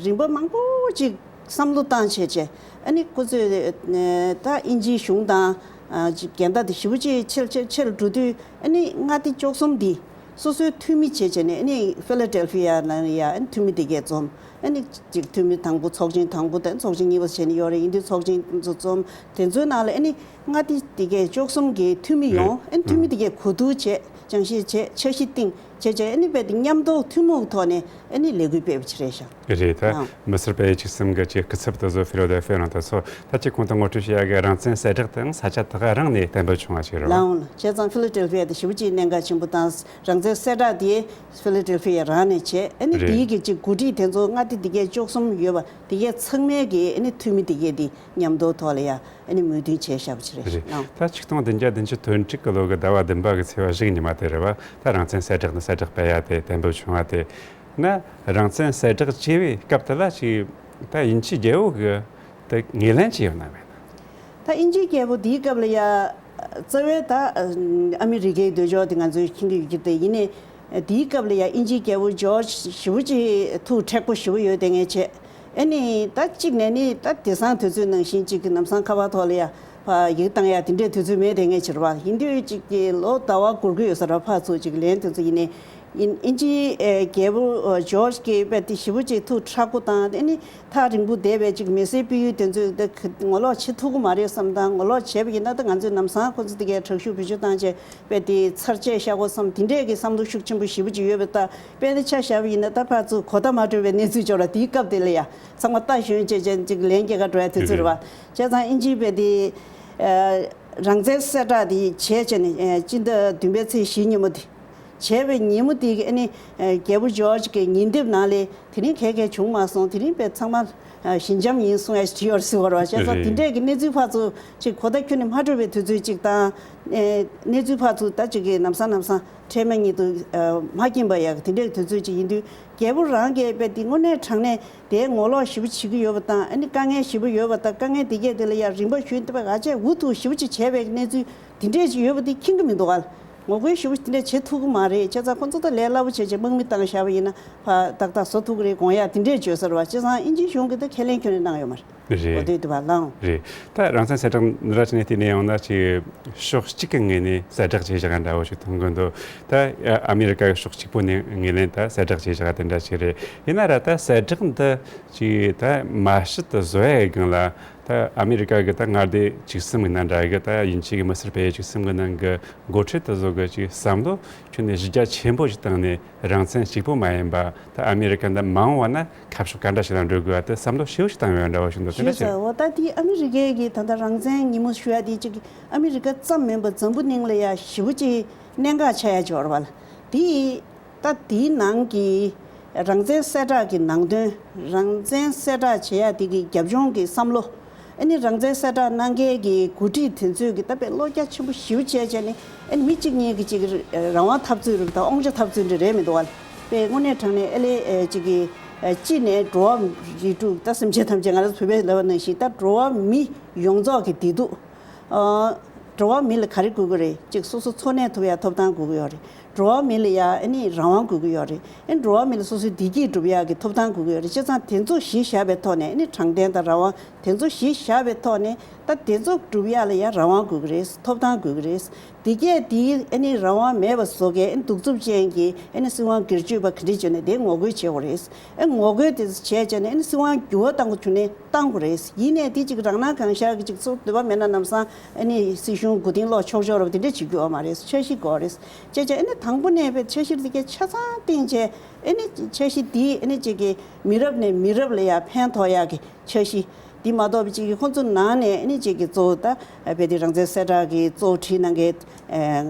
རིམ་པ་མང་པོ་ཅིག་བསམ་བློ་བཏང་བྱས་བྱས། ཨ་ནི་ཁོ་ཚོས་ཨ་ད་དབྱིན་ཇིའི་གཞུང་དང་ཨ་ཅིག་འགལ་ཟླ་དེ་ཞེ་པོ་ཅིག་ཆེར་ཆེར་ཆེར་འགྲོ་དུས། ཨ་ནི་མངའ་སྡེ་བཅུ་གསུམ་འདི་སོ་སོའི་འཐུས་མི་བྱས་བྱས་ནས། ཨ་ནི་ཕི་ལ་ཌེལ་ཕི་ཡ་ནང་ཡ་ཨ་ནི་འཐུས་མི་དེ་གས་འཛོམས། ཨ་ནི་ཅིག་འཐུས་མི་དང་པོ། ཚོགས་ཆེན་དང་པོ་དང་ཚོགས་ཆེན་གཉིས་པ་བྱས་ནས་ཡོད་རེད། ཡིན་དུས་ཚོགས་ཆེན་དེ་ཚོ་འཛོམས། དེ་ཚོའི་ནང་ལ་ཨ་ནི་མངའ་སྡེ་དེ་གས་བཅུ་གསུམ་གི་འཐུས་མི་ཡོང་། རེད། ཨ་ནི་འཐུས་མི་དེ་གས་གོ་བསྡུར་བྱས། སྦྱང་བཤད་བྱས། འཆར་གཞི་བཏིང་བྱས་བྱས། ཨ་ནི་རྦད་དེ་མཉམ་དུ་ཐུན་མོང་ཐོག་ནས་ཨ་ནི་ལས་འགུལ་སྤེལ་བ་ཅིག་རེད་ཤག། རེད། ད་ཨང་། མི་སེར་སྤེལ་ཡུལ་བཅུ་གསུམ་གི་ཅིག་སྐུ་ཚབ་དེ་ཚོ་ཕི་ལོ་ཌེལ་ཕི་ཡ་ནང་དུ་ཚོགས། ད་ཅིག་གོང་དུ་ངོ་སྤྲོད་བྱས་ཡག་གི་རང་བཙན་གསལ་བསྒྲགས་དེའང་ས་ཆ་དེ་ག་རང་ནས་གཏན་འབེབས་བྱུང་བ་ཞིག་རེད་པ། ལགས་འོང་། བྱས་ཙང་ཕི་ལ་ཌེལ་ཕི་ཡ་དེ་ཞེ་པོ་ཅིག་གནད་འགག་ཆེན་པོ་དང་། རང་བཙན་གསལ་བསྒྲགས་དེ་ཕི་ལ་ཌེལ་ཕི་ཡ་རང་ནས་བྱས། ཨ་ནི་རེད། དེའི་གི་ཅིག་འགོ་ཁྲིད་དེ་ཚོ་མངའ་སྡེ་དེ་གས་བཅུ་གསུམ་ཡོད་པ་དེ་གས་ཚང་མའི་གི་ཨ་ནི་འཐུས་མི་དེ་གས་དེ་མཉམ་དུ་ཐོག་ལ་ཡ་ཨ་ནི་མོས་མཐུན་བྱས་བཞག་པ་ཅིག་རེད། རེད། ལགས་འོང་། ད་ཆིག་སྟོང་བདུན་བརྒྱ་བདུན་ཅུ་དོན་དྲུག་གི་ལོ་གི་ཟླ་བ་བདུན་པ་གི་ཚེས་པ་བཞི་གི་ཉི་མ་དེ་རེད་པ། ད་རང་བཙན་གསལ་བསྒྲགས་ནི་གསལ་བསྒྲགས་སྤེལ་ཡ་དེ་གཏན་འབེབས་བྱུང་བ་དེ་ན། རང་བཙན་གསལ་བསྒྲགས་བྱས་པའི་སྐབས་དེ་ལ་ཅིག་ད་དབྱིན་ཇིའི་རྒྱལ་པོ་གི་དེ་ངོས་ལེན་ཅི་ཡོད་ན་མེད་ན། ད་དབྱིན་ཇིའི་རྒྱལ་པོ་དེའི་སྐབས་ལ་ཡ་རྩ་བའི་ད་ཨ་མི་རི་ཀའི་འདོད་ཕྱོགས་དེ་ང་ཚོས་མཁྱེན་གྱི་ཡོད་ཀྱི་རེད། ཡིན་ནའི་དེའི་སྐབས་ལ་ཡ་དབྱིན་ཇིའི་རྒྱལ་པོ་ཇོརྗ་ཞེ་པོ་ཅིག་ཐུགས་མཁྲེགས་པོ་ཞེ་པོ་ཡོད་དེ་ངས་བྱས། ཨ་ནི་ད་གཅིག་ནས་ནི་ད་དེང་སང་དུས་ཚོད་ནང་བཞིན་ཅིག་གི་ལམ་སང་ཁ་པར་ཐོག་ལ་ཡ་ཕར་ཡིག་བཏང་ཡ་དེ་འདྲའི་དུས་ཚོད་མེད་དེ་ངས་བྱས་རེད་པ། ཡིན་དུས་ཅིག་གི་ལོ་ཟླ་བ་འགོར་གྱི་ཡོད་ས་རེད་པ། ཕར་ཚུར་ཅིག་ལན་དེ་ཚོ་ཡིན་ནའི། ཡིན། དབྱིན་ཇིའི་ཨེ་རྒྱལ་པོ་ཨ་ཇོརྗ་གིས་རྦད་དེ་ཞེ་པོ་ཅིག་ཐུགས་མཁྲེགས་པོ་དང་། དེ་ནི་ཐག་རིང་པོ་བསྡད་པའི་ཅིག་མི་སེར་སྤེལ་ཡུལ་དེ་ཚོས་དེ་ག་ངོ་ལོག་བྱེད་ཐུབ་ཀྱི་མ་རེད་བསམ་དང་། ངོ་ལོག་བྱས་པ་ཡིན་ན་ད་ང་ཚོས་ལམ་སང་ཁོ་ཚོ་དེ་གའི་དྲག་ཤུགས་བེད་སྤྱོད་བཏང་བྱས་རྦད་དེ་ཚར་བཅད་བཞག་དགོས་བསམ། དེ་འདྲས་ཀྱི་བསམ་བློ་ཤུགས་ཆེན་པོ་ཞེ་པོ་ཅིག་ཡོད་པ། ད་དཔེར་ན་ཆ་བཞག་པ་ཡིན་ན་ད་ཕར་ཚུར་གོ་བརྡ་མ་འཕྲོད་པའི་གནས་ཚུལ་ཅིག་ཡོད་རེད། དེའི་སྐབས་དེ་ལ་ཡ་ཚང་མ་རྟ་ཞོན་བྱས་བྱས་ཅིག་ལན་སྐྱེལ་ག་འགྲོ་ཡ་དེ་ཚོ་རེད་པ། བྱས་ཙང་དབྱིན་ཇིས་རྦད་དེ་ཨ་རང་བཙན་གསལ་བསྒྲགས་དེ་བྱས་བྱས་ནས་ཨ་སྤྱི་ཟླ་བདུན་པའི་ཚེས་བཞིའི་ཉིན་མོ་དེ། བྱས་པའི་ཉིན་མོ་དེ་གི་ཨ་ནི་ཨ་རྒྱལ་པོ་ཇོར་ཇི་གི་ཉིན་དེབ་ནང་ལས་དེ་རིང་ག་གས་བྱུང་མ་སོང་། དེ་རིང་པའི་ཚང་མ་ཨ་ཞི་འཇམ་ཡིན་གསུང་ཡ་ཞིག་བྲིས་ཡོད་རེད་ཟེར་བ་རེད་བ། བྱས་ཙང་དེ་འདྲས་ཀྱི་གནས་ཚུལ་ཕར་ཚུར་ཅིག་གོ་བརྡ་ཁྱོན་ནས་མ་འཕྲོད་པའི་དུས་ཚོད་ཅིག་དང་། ཨེ་གནས་ཚུལ་ཕར་ཚུར་ད་ཅིག་གི་ལམ་སང་ལམ་སང་འཕྲལ་མ་ཉིད་དུ་ཨ་མ་སྐྱེས་པ་ཡག་དེ་འདྲས་ཀྱི་དུས་ཚོད་ཅིག་ཡིན་དུས། རྒྱལ་པོ་རང་གིས་དཔེ་དེ་དངོས་གནས་དྲང་གནས་དེའི་ངོ་ལོག་ཞེ་པོ་བྱེད་ཀྱི་ཡོད་པ་དང་། ཨ་ནི་དཀའ་ངལ་ཞེ་པོ་ཡོད་པ་དང་། དཀའ་ངལ་དེ་གས་དེ་ལ་ཡང་རིམ་པ་བཞིན་དུ་དཔེ་ག་ཆད་འུ་ཐུག་ཞེ་པོ་ཅིག་བྱས་པའི་གནས་ཚུལ་དེ་འདྲས་ཅིག་ཡོད་པ་དེ་མཁྱེན་གྱི་མི་འདུག་ག། ངོ་རྒོལ་ཞེ་པོ་དེ་འདྲས་བྱེད་ཐུབ་ཀྱི་མ་རེད། བྱས་ཙང་ཁོ་ཚོ་ད་ལས་སླ་པོ་བྱས་བྱས་དམག་མི་བཏང་བཞག་པ་ཡིན་ན་ཕར་ཏག་ཏག་བཟོ་ཐུབ་ཀྱི་རེད། དགོངས་ཡག་དེ་འདྲས་བརྗོད་ས་རེད་བ། བྱས་ཙང་དབྱིན་ཇིའི་གཞུང་གིས་ད་ཁས་ལེན་ཁྱོན་ནས་གནང་ཡོད་མ་རེད། གོ་རེད། ཐོས་དུས་བ་ལང་། རེད། ད་རང་བཙན་གསལ་བསྒྲགས་འདི་འདྲ་བྱས་ནས་བལྟས་ནས་ཡོང་ན་ཅིག་ཕྱོགས་གཅིག་གི་ངོས་ནས་གསལ་བསྒྲགས་བྱས་བཞག་པ་འདྲ་བོ་ཞིག་མཐོང་གི་འདུག། ད་ཨ་མི་རི་ཀ་གི་ཕྱོགས་གཅིག་པོ་ནས་ངོས་ནས་ད་གསལ་བསྒྲགས་བྱས་བཞག་པ་དེ་འདྲ་ཞིག་རེད། ཡིན་ན་ར་ད་གསལ་བསྒྲགས་འདི་ཅིག་ད་མ་ཕྱི་དུ་བཟོ་ཡའི་སྒང་ལ། ད་ཨ་མི་རི་ཀ་གི་ད་མངའ་སྡེ་བཅུ་གསུམ་གི་ནང་འདྲ་གི་ད་དབྱིན་ཇི་གི་མི་སེར་སྤེལ་ཡུལ་བཅུ་གསུམ་གི་ནང་གི་འགོ་ཁྲིད་དེ་ཚོ་གི་ཅིག་བསམ་བློ་ཁྱོན་ནས་གཞི་རྒྱ་ཆེན་པོ་ཞིག་བཏང་ནས། རང་བཙན་གཅིག་པོ་མ་ཡིན་པ་ད་ཨ་མི་རི་ཀ་འདི་མ་འོངས་པ་ན་ཁ་ཕྱོགས་ག་འདྲ་ཞིག་ལ་འགྲོ་དགོས་པ་དེ་བསམ་བློ་ཞེ་པོ་ཞིག་བཏང་ཡོད་འདྲ་བོ་ཞིག་འདུག། དེ་འདྲ་ཞིག་རེད། འོ་ད་དེ་ཨ་མི་རི་ཀའི་གི་ད་ལྟ་རང་བཙན་ཉིན་མོ་ཞུ་ཡ་དེ་ཅིག་ཨ་མི་རི་ཀ་ཙམ་མིན་པ་འཛམ་བུ་གླིང་ལ་ཡ་ཞེ་པོ་ཅིག་གནད་འགག་ཆགས་ཡ་ཅིག་ཡོད་རེད་བ་ལ། དེ་ད་དེའི་ནང་གི་རང་བཙན་གསལ་བསྒྲགས་ཀྱི་ནང་དོན། རང་བཙན་གསལ་བསྒྲགས་བྱེད་ཡ་དེ་གི་རྒྱབ་ལྗོངས་ཀྱི་བསམ་བློ། ཨ་ནི་རང་བཙན་གསལ་བསྒྲགས་གནང་མཁན་གྱི་འགོ་ཁྲིད་དེ་ཚོས་ཀྱི་ད་དཔེ་བློ་རྒྱ་ཆེན་པོ་ཞེ་པོ་བྱས་བྱས་ནས། ཨ་ནི་མི་གཅིག་གཉིས་ཀྱི་ཅིག་རང་དབང་འཐབ་རྩོད་རེད་དང་། དབང་ཆ་འཐབ་རྩོད་འདྲ་རེད་མི་འདུག་བ། དཔེ་དངོས་གནས་དྲང་གནས་ཨ་ལེ་ཨེ་ཅིག་གི་ཨེ་སྤྱི་ནས་འགྲོ་བ་རིགས་དྲུག་ད་སེམས་ཅན་ཐམས་ཅད་ང་རང་ཚོ་བོད་པས་ལབ་པ་ནང་བཞིན་ད་འགྲོ་བ་མི་ཡོངས་རྫོགས་ཀྱི་བདེ་སྡུག། ཨ་འགྲོ་བ་མི་ལ་ག་རེ་དགོས་ཀྱི་རེད། ཅིག་སོ་སོ་འཚོ་གནས་ཐུབ་ཡ་ཐོབ་ཐང་དགོས་ཀྱི་ཡོད་རེད། འགྲོ་བ་མི་ལ་ཡ་ཨ་ནི་རང་དབང་དགོས་ཀྱི་ཡོད་རེད། ཨ་ནི་འགྲོ་བ་མི་ལ་སོ་སོའི་བདེ་སྐྱིད་སྒྲུབ་ཡག་གི་ཐོབ་ཐང་དགོས་ཀྱི་ཡོད་རེད། བྱས་ཙང་དེ་ཚོ་གཞི་བཞག་པའི་ཐོག་ནས། ཨ་ནི་དྲང་བདེན་དང་རང་དབང་དེ་ཚོ་གཞི་བཞག་པའི་ཐོག་ནས། ད་དེ་ཚོ་སྒྲུབ་ཡག་ལ་ཡ་རང་དབང་དགོས་ཀྱི་རེད། ཐོབ་ཐང་དགོས་ཀྱི་རེད། དེ་གས་དེ་ཨ་ནི་རང་དབང་མེད་པ་བཟོ་མཁན། ཨ་ནི་གདུག་རྩུབ་ཅན་གྱི་ཨ་ནི་སྲིད་དབང་སྒེར་གཅོད་པ་ག་འདྲ་བྱས་ནས་དེ་ངོ་རྒོལ་བྱེད་དགོས་རེད། ཨ་ངོ་རྒོལ་དེ་བྱས་བྱས་ནས་ཨ་ནི་སྲིད་དབང་འགྱུར་བ་གཏང་དགོས་བྱུང་ན་གཏང་དགོས་རེད། ཡིན་ནའི་དེ་ཅིག་རང་སྣང་གང་ཤར་གྱི་ཅིག་ཚོ་འདོད་པ་མེད་ན་ལམ་སང་ཨ་ནི་སྲིད་གཞུང་མགོ་རྟིང་སློག་ཆོག་ཆོག་རབ་དེ་འདྲ་བྱེད་རྒྱུ་ཡོད་མ་རེད། འཆར་གཞི་དགོས་རེད། བྱས་བྱས་ཨ་ནི་དང་པོ་ནས་དཔེ་འཆར་གཞི་དེ་གས་ཆ་ཚང་བཏིང་བྱས། ཨ་ནི་འཆར་གཞི་དེ་ཨ་ནི་ཅིག་གི་མི་རབས་ནས་མི་རབས་ལ་ཡ་ཕན་ཐོགས་ཡག་གི་འཆར་གཞི། དེ་མ་གཏོགས་པའི་ཅིག་གི་ཁོང་ཚོ་ནང་ནས་ཨ་ནི་ཅིག་གི་གཙོ་བོ་ད་དཔེ་དེ་རང་བཙན་གསལ་བསྒྲགས་ཀྱི་གཙོ་བོ་བྲིས་གནང་མཁན་ཨ་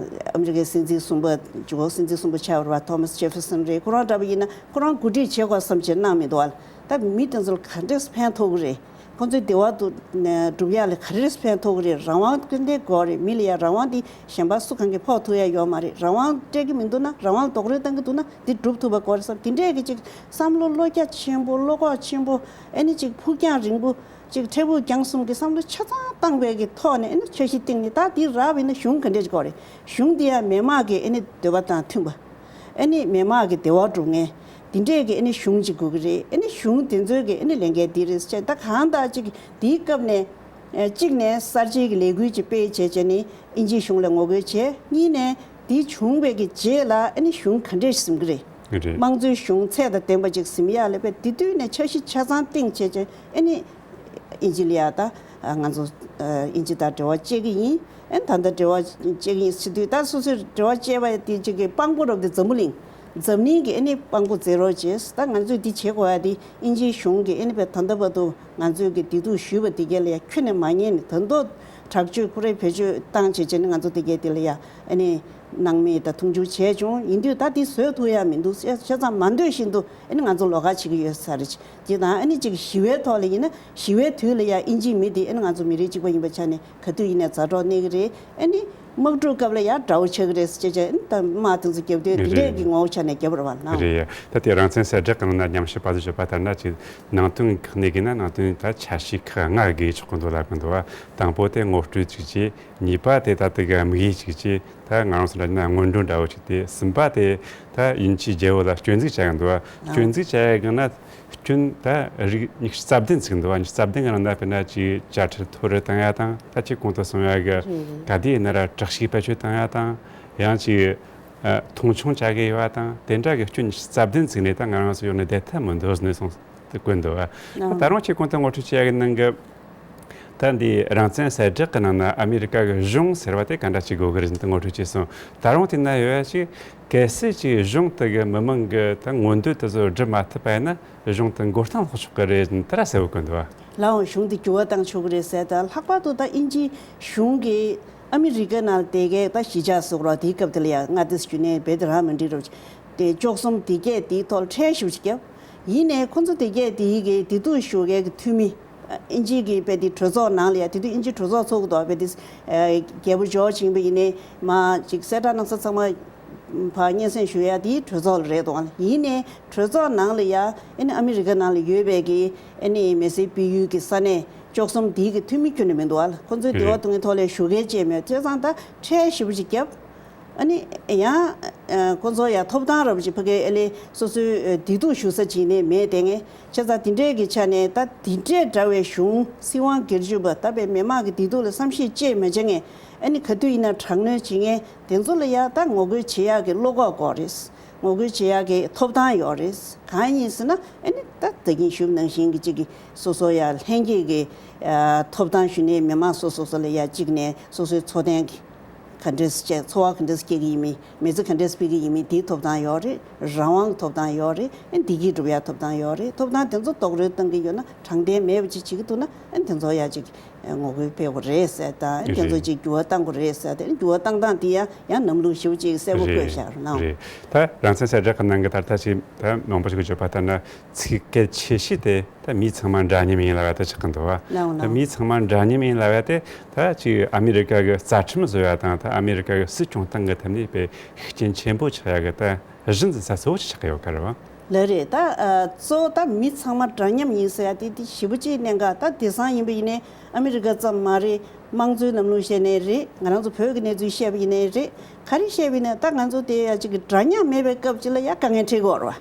ཨ་མི་རི་ཀའི་སྲིད་འཛིན་གསུམ་པ། འཇུག་སྒོ་སྲིད་འཛིན་གསུམ་པ་ཆགས་པ་རེད་བ། ཐོ་མཱས་ཇེ་ཕེར་སན་རེད། ཁོ་རང་འདྲ་པོ་ཡིན་ན་ཁོ་རང་གོ་སྒྲིག་བྱེད་དགོས་བསམ་བྱས་གནང་མི་འདུག་བ། ད་མི་དེ་ཚོ་ལ་ག་འདྲས་ཕན་ཐོགས་ཀྱི་རེད། ཁོང་ཚོའི་བདེ་བ་དུ་ནས་སྒྲུབ་ཡག་ལ་ག་རེ་ཕན་ཐོགས་ཀྱི་རེད། རང་དབང་ཏན་ཏན་དགོས་རེད། མི་ལ་ཡ་རང་དབང་འདི་གཞན་པ་སུ་གང་གིས་ཕོག་ཐུབ་ཡ་ཡོད་མ་རེད། རང་དབང་སྤྲད་ཀྱི་མི་འདུག་ན། རང་དབང་རྡོག་རོལ་བཏང་གི་འདུག་ན་འདི་སྒྲུབ་ཐུབ་པ་དགོས་རེད་བསམ། དེ་འདྲས་ཀྱི་ཅིག་བསམ་བློ་བློ་རྒྱ་ཆེན་པོ་བློ་ཁོག་ཆེན་པོ། ཨ་ནི་ཅིག་ཕུགས་རྒྱང་རིང་པོ། ཅིག་འཕྲལ་ཕུགས་རྒྱང་གསུམ་གྱི་བསམ་བློ་ཆ་ཚང་བཏང་བའི་གི་ཐོག་ནས་ཨ་ནི་འཆར་གཞི་བཏིང་ནས། ད་འདི་རག་པ་ཡིན་ན་གཞུང་ག་འདྲས་ཅིག་དགོས་རེད། གཞུང་འདི་ཡང་མི་དམངས་ཀྱི་ཨ་ནི་འདོད་པ་དང་མཐུན་པ། ཨ་ནི་མི་དམངས་ཀྱི་བདེ་བ་སྒྲུབ་མཁན་དེ་འདྲས་ཀྱི་ཨ་ནི་གཞུང་ཅིག་དགོས་ཀྱི་རེད། ཨ་ནི་གཞུང་དེ་ཚོའི་གི་ཨ་ནི་ལས་འགན་འདི་རེད་ཟེར། ད་གང་ལྟར་ཅིག་དེའི་སྐབས་ནས་ཨ་གཅིག་ནས་གསར་བརྗེའི་གི་ལས་འགུལ་ཅིག་སྤེལ་བྱས་བྱས་ནས་དབྱིན་ཇིའི་གཞུང་ལ་ངོ་རྒོལ་བྱས། གཉིས་ནས་དེ་བྱུང་བའི་གི་རྗེས་ལ་ཨ་ནི་གཞུང་ག་འདྲས་ཟིན་གི་རེད། རེད། དམངས་གཙོའི་གཞུང་ཚད་དང་ལྡན་པ་ཅིག་ཟིན་ཡག་ལ་དཔེ་དེ་དུས་ནས་འཆར་གཞི་ཆ་ཚང་བཏིང་བྱས་བྱས། ཨ་ནི་དབྱིན་ཇི་ལ་ཡ་ད་ང་ཚོ་དབྱིན་ཇི་དང་འབྲེལ་བ་བཅད་གི་ཡིན། ཨ་ནི་ད་ལྟ་འབྲེལ་བ་བཅད་གི་ཡིན་ཟེར་དུས། ད་སོ་སོའི་འབྲེལ་བ་བཅད་པ་དེ་ཅིག་གི་དཔང་པོ་རབ་དེ་འཛམ་བུ་གླིང་། འཛམ་གླིང་གི་ཨ་ནི་དཔང་པོ་མཛད་རོགས་བྱས། ད་ང་ཚོས་འདི་བྱེད་དགོས་ཡ་དེ་དབྱིན་ཇིའི་གཞུང་གིས་ཨ་ནི་དཔེ་ད་ལྟ་བར་དུ་ང་ཚོས་གི་བདེ་སྡུག་ཞུས་པ་དེ་གས་ལ་ཡ་ཁྱོན་ནས་མ་ཉན་ནས། ད་དུང་དྲག་སྤྱོད་ཁོ་རའི་བེད་སྤྱོད་བཏང་བྱས་བྱས་ནས་ང་ཚོ་དེ་གས་དེ་ལ་ཡ་ཨ་ནི་སྣང་མེད་དང་མཐོང་ཆུང་བྱས་བྱུང་། ཡིན་དུས་ད་འདི་བཟོད་ཐུབ་ཡ་མི་འདུག། བྱས་བྱས་ཙང་མ་འདོད་བཞིན་དུ་ཨ་ནི་ང་ཚོ་ལོགས་ཀ་བྱེད་ཀྱི་ཡོད་ས་རེད། དེ་དང་ཨ་ནི་ཅིག་ཞི་བའི་ཐོག་ལ་ཡིན་ན། ཞི་བའི་དུས་ལ་ཡ་དབྱིན་ཇིའི་མི་དེ་ཨ་ནི་ང་ཚོ་མི་རིགས་གཅིག་པ་ཡིན་པའི་ཆ་ནས་ག་དུས་ཡིན་ནའི་མཛའ་གྲོགས་གནས་ཀྱི་རེད། ཨ་ནི་དམག་འཁྲུག་སྐབས་ལ་ཡ་དགྲ་བོ་ཆགས་ཀྱི་རེད་ཟེར་བྱས་བྱས། ཨ་ནི་ད་དམག་དེ་ཚོ་རྒྱབ་དུས་དེ་རེད། འདྲས་ཀྱི་ངོ་བོ་ཆ་ནས་རྒྱབ་རེད་བ་ལ། རེད་ཡ། ད་དེ་རང་བཙན་གསལ་བསྒྲགས་གི་ནང་ན་ཉམས་ཞིབ་པ་ཚོས་བརྗོད་པ་ལྟར་ན། ཅིག་ནང་དོན་ཁག་གནས་ཀྱི་ན་ནང་དོན་ད་ཆ་ཤས་ཁག་ལྔ་དགོས་ཆོག་གི་འདུག་ལབ་གི་འདུག་བ། དང་པོ་དེ་ངོ་སྤྲོད་ཅིག་བྱས། གཉིས་པ་དེ་ད་ལྟ་གི་དམིགས་ཡུལ་ཅིག་བྱས། ད་ང་རང་ཚོ་འདྲ་ན་སྔོན་འགྲོ་འདྲ་བོ་ཅིག་དེ། གསུམ་པ་དེ་ད་དབྱིན་ཇིའི་རྒྱལ་པོ་ལ་སྐྱོན་འཛུགས་བྱ་གི་འདུག་བ། སྐྱོན་འཛུགས་བྱ་ཡ་གི་ན་སྐྱོན་ད་རིགས་ཉི་ཤུ་རྩ་བདུན་ཅིག་འདུག་བ། ཉི་ཤུ་རྩ་བདུན་གི་ནང་ན་དཔེར་ན་ཅིག་དཔྱ་ཁྲལ་མཐོ་རུ་བཏང་ཡ་དང་། ད་ཅིག་གོང་དུ་སོང་ཡ་གི་ག་དུས་ཡིན་ན་ར་དྲག་ཤུགས་བེད་སྤྱོད་བཏང་ཡ་དང་། ཡང་ཅིག་ཨ་མཐོང་ཆུང་བྱ་གི་ཡོད་པ་དང་། དེ་འདྲ་གི་སྐྱོན་ཉི་ཤུ་རྩ་བདུན་ཅིག་ནས་ད་ང་རང་ཚོ་ཡོང་ནས་བསྡད་ཐབས་མི་འདུག་ཟེར་ནས་གསུངས། དེ་བཀོད་འདུག་བ། ད་རུང་ཁྱེད་གོང་དུ་ངོ་སྤྲོད་བྱས་ཡ་གི་ནང་གི། ད་འདི་རང་བཙན་གསལ་བསྒྲགས་ཀྱི་ནང་ན་ཨ་མི་རི་ཀ་གི་གཞུང་ཟེར་བ་དེ་ག་འདྲ་ཅིག་དགོས་ཀྱི་རེད་ཟེར་ནས་ངོ་སྤྲོད་བྱས་སོང་། ད་རུང་དེ་ན་ཡོད་ཡ་ཅིག། གལ་སྲིད་ཅིག་གཞུང་དེ་གི་མི་མང་གི་ད་མངོན་འདོད་དེ་ཚོ་སྒྲུབ་མ་ཐུབ་པ་ཡིན་ན། གཞུང་དེ་མགོ་རྟིང་སློག་ཆོག་གི་རེད་ཟེར་ནས་དེ་འདྲ་གསལ་པོ་བཀོད་འདུག་བ། ལའང་གཞུང་དེ་འགྱུར་བ་བཏང་ཆོག་གི་རེད་ཟེར། ད་ལྷག་པར་དུ་ད་དབྱིན་ཇིའི་གཞུང་གིས། ཨ་མི་རི་ཀ་ནང་ལ་བསྡད་མཁན་ད་གཞིས་ཆགས་སུ་རོགས་དེའི་སྐབས་དེ་ལ་ཡང་མངའ་སྡེ་ཞུ་ནས་རྦད་དེ་རང་མི་འགྲིག་རོགས་དེ་བཅུ་གསུམ་དེ་གས་དེའི་ཐོག་ལ་ཁྲལ་ཞེ་པོ་ཅིག་བརྒྱབ། ཡིན་ནའི་ཁོ་ཚོ་དེ་གས་དེའི་གི་བདེ་སྡུག་ཞུ་མཁན་གྱི་འཐུས་མི། ཨིན་ཇི་གི་རྦད་དེ་གྲོས་ཚོགས་ནང་ལ་ཡང་དེ་དུས་ཨིན་ཇི་གྲོས་ཚོགས་ཚོགས་ཀྱི་འདུག་རྦད་དེ་རྒྱལ་པོ་ཇོར་ཇི་ཡིན་པ་ཡིན་ནའི་མ་ཅིག་གསལ་བསྒྲགས་གནང་ས་ཚང་མ། ཕར་སྙན་སེང་ཞུ་ཡ་དེ་གྲོས་ཚོགས་ལ་རེད་འདུག་ཨ། ཡིན་ནའི་གྲོས་ཚོགས་ནང་ལ་ཡ་ཨ་ནི་ཨ་མི་རི་ཀ་ནང་ལ་ཡོད་པའི་གི་ཨ་ནི་མི་སེར་སྤེལ་ཡུལ་གི་ས་གནས་བཅུ་གསུམ་དེའི་གི་འཐུས་མི་ཁྱོན་ནས་མི་འདུག་ཨ། ཁོ་ཚོའི་འདི་བ་རེད། གཏོང་གི་ཐོག་ལ་ཞུ་མཁན་ཅིག་མེད་བྱས་ཙང་ད་ཁྲལ་ཞེ་པོ་ཅིག་བརྒྱབ། ཨ་ནི་ཡང་ཁོ་ཚོ་ཡ་ཐོབ་ཐང་ར་བ་ཅིག་ཕ་གའི་ཨ་ལེ་སོ་སོའི་བདེ་སྡུག་ཞུ་ས་ཅིག་ནས་མེད་དེ་ངས་བྱས་ཙང་དེ་འདྲའི་གི་ཆ་ནས་ད་དེ་འདྲའི་འདྲ་བའི་གཞུང་སྲིད་དབང་སྒེར་གཅོད་པ་ད་བའི་མི་མང་གི་བདེ་སྡུག་ལ་བསམ་ཤེས་ཅིག་མ་བྱེད་མཁན་ཨ་ནི་ག་དུས་ཡིན་ན་དྲག་གནོན་བྱེད་མཁན། དེ་ཚོ་ལ་ཡ་ད་ངོ་རྒོལ་བྱེད་ཡག་གི་བློ་ཁོག་དགོས་རེད། ངོ་རྒོལ་བྱེད་ཡག་གི་ཐོབ་ཐང་ཡོད་རེད། གང་ཡིན་ཟེར་ན་ཨ་ནི་ད་ད་གིན་ཞུས་ནང་བཞིན་གྱི་གཅིག་གི་སོ་སོ་ཡ་ལྷན་སྐྱེས་ཀྱི་ཐོབ་ཐང་ཞུ་ནས་མི་མང་སོ་སོ་སོ་ལ་ཡ་གཅིག་ནས་སོ་སོའི་འཚོ་རྟེན་གྱི་ག་འདྲས་བྱས་འཚོ་བ་ག་འདྲས་སྐྱེལ་གྱི་ཡིན་མིན་མི་ཚེ་ག་འདྲས་སྤེལ་གྱི་ཡིན་མིན་དེའི་ཐོབ་ཐང་ཡོད་རེད། རང་དབང་གི་ཐོབ་ཐང་ཡོད་རེད། ཨ་ནི་བདེ་སྐྱིད་སྒྲུབ་ཡག་ཐོབ་ཐང་ཡོད་རེད། ཐོབ་ཐང་དེ་ཚོ་རྡོག་རོལ་བཏང་གི་ཡོད་ན་དྲང་བདེན་མེད་པ་ཅིག་བྱེད་ཀྱི་འདུག་ན་ཨ་ནི་དེ་ཚོ་ཡ་གཅིག་ངོ་རྒོལ་སྤེལ་དགོས་རེད་ཟེར་དང་། དེ་ཚོ་རེད། ཅིག་འགྱུར་བ་གཏང་དགོས་རེད་ཟེར་ཏེ། འགྱུར་བ་བཏང་སྟངས་དེ་ཡང་ཡང་ལམ་ལུགས་ཞེ་པོ་ཅིག་གསལ་པོ་རེད། བཀོད་བཞག་གནང་། རེད། ད་རང་བཙན་གསལ་བསྒྲགས་ཀྱི་ནང་གི་ད་ལྟ་ཅིག་ད་མང་པོ་ཞིག་གིས་བརྗོད་པ་ལྟར་ན་ཚིག་སྐད་ཆེ་ཤོས་དེ་ད་མི་ཚང་མ་འདྲ་མཉམ་ཡིན་ལབ་ཡ་དེ་ཆགས་ཀྱི་འདུག་བ། ལའོ་ལའོ། ད་མི་ཚང་མ་འདྲ་མཉམ་ཡིན་ལབ་ཡ་དེ་ད་ཅིག་ཨ་མི་རི་ཀ་གི་རྩ་ཁྲིམས་བཟོ་ཡ་དང་ད་ཨ་མི་རི་ཀ་གི་སྲིད་སྐྱོང་སྟངས་ཀྱི་ཐད་ནས་དཔེ་ཤུགས་རྐྱེན་ཆེན་པོ་ཆགས་ཡ་གི་ད་གཞི་འཛིན་ས་གཙོ་བོ་ཆགས་ཀྱི་ཡོད་ཀ་རེད་བ། ལགས་རེད། ད་ཨ་གཙོ་བོ་ད་མི་ཚང་མ་འདྲ་མཉམ་ཡིན་ཟེར་ཡ་དེ་དེ་ཞེ་པོ་ཅིག་གནད་འགག་ད་དེང་སང་ཡིན་པ་ཡིན་ནའི་ཨ་མི་རི་ཀ་ཙམ་མ་རེད། དམངས་གཙོའི་ལམ་ལུགས་བཤད་ནའི་རེད། ང་རང་ཚོ་བོད་ཀྱི་གནས་ཚུལ་བཤད་པ་ཡིན་ནའི་རེད། ག་རེ་བཤད་པ་ཡིན་ནའི་ད་ང་ཚོ་དེ་ཡ་གཅིག་གི་འདྲ་མཉམ་མེད་པའི་སྐབས་ཅིག་ལ་ཡ་དཀའ་ངལ་འཕྲད་ཀྱི་ཡོད་རེད་བ།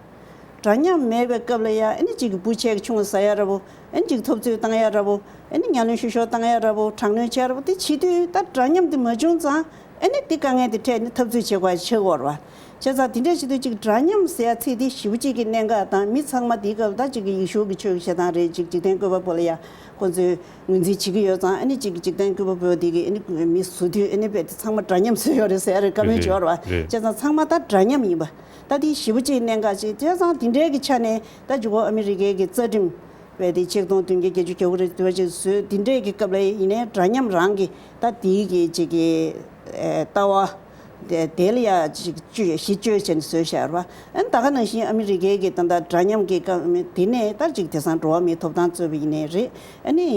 འདྲ་མཉམ་མེད་པའི་སྐབས་ལ་ཡ་ཨ་ནི་གཅིག་གི་བུ་ཆེ་གི་ཆུང་ཟ་ཡ་འདྲ་པོ། ཨ་ནི་གཅིག་འཐབ་རྩོད་བཏང་ཡ་འདྲ་པོ། ཨ་ནི་ཉམས་ལེན་བཤུ་གཞོག་བཏང་ཡ་འདྲ་པོ། དྲག་གནོན་བྱས་འདྲ་པོ་དེ་བྱེད་དུས་ད་འདྲ་མཉམ་དེ་མ་བྱུང་ཙང་ཨ་ནི་དེ་དཀའ་ངལ་དེ་འཕྲད་ནས་འཐབ་རྩོད་བྱེད་དགོས་ཆགས་ཀྱི་ཡོད་རེད་བ། བྱས་ཙང་དེ་འདྲ་བྱེད་དུས་གཅིག་འདྲ་མཉམ་ཟེར་ཡ་ཚིག་དེ་ཞེ་པོ་གཅིག་གི་གནད་འགག་དང་། མི་ཚང་མ་དེའི་སྐབས་ད་གཅིག་གི་ཡེ་ཤུ་གི་ཆོས་ཀྱི་བཤད་སྟངས་རེད། གཅིག་འཇིག་རྟེན་བཀོད་པ་པོ་ལ་ཡ་ཁོ་ཚོས་ངོས་འཛིན་བྱེད་ཀྱི་ཡོད་ཙང་། ཨ་ནི་གཅིག་འཇིག་རྟེན་བཀོད་པ་པོ་དེ་གིས་ཨ་ནི་མི་བཟོ་དུས་ཨ་ནི་རྦད་དེ་ཚང་མ་འདྲ་མཉམ་བཟོས་ཡོད་རེད་ཟེར་ཡ་རེད། བཀའ་མོལ་རེད་བྱས་ཡོད་རེད་བ། རེད། བྱས་ཙང་ཚང་མ་ད་འདྲ་མཉམ་ཡིན་པ། ད་དེ་ཞེ་པོ་གཅིག་གནད་འགག་ཅིག་བྱས་ཙང་དེ་འདྲའི་གི་ཆ་ནས་ད་འཇུག་གོ་ཨ་མི་རི་ཀའི་གི་རྩ་ཁྲིམས་རྦད་དེ་ཆིག་སྟོང་བདུན་བརྒྱ་བརྒྱད་ཅུ་གྱ་དགུ་རེད་འདུག་བ། ཅིག་བཟོས་དེ་འདྲའི་གི་སྐབས་ལ་ཡིན་ནའི་འདྲ་མཉམ་རང་གི་ད་དེའི་གི་གཅིག་གི་ལྟ་བ་དེ་དེ་ལ་ཡ་གཅིག་བཅོས་གཞི་བཅོས་བྱས་ནས་བཟོས་བཞག་རེད་བ། ཨ་ནི་ད་ག་ནང་བཞིན་ཨ་མི་རི་ཀའི་གི་ད་ལྟ་འདྲ་མཉམ་གི་སྐབས་དེ་ནས་ད་གཅིག་དེང་སང་འགྲོ་བ་མིའི་ཐོབ་ཐང་རྩོད་པ་ཡིན་ནའི་རེད། ཨ་ནི་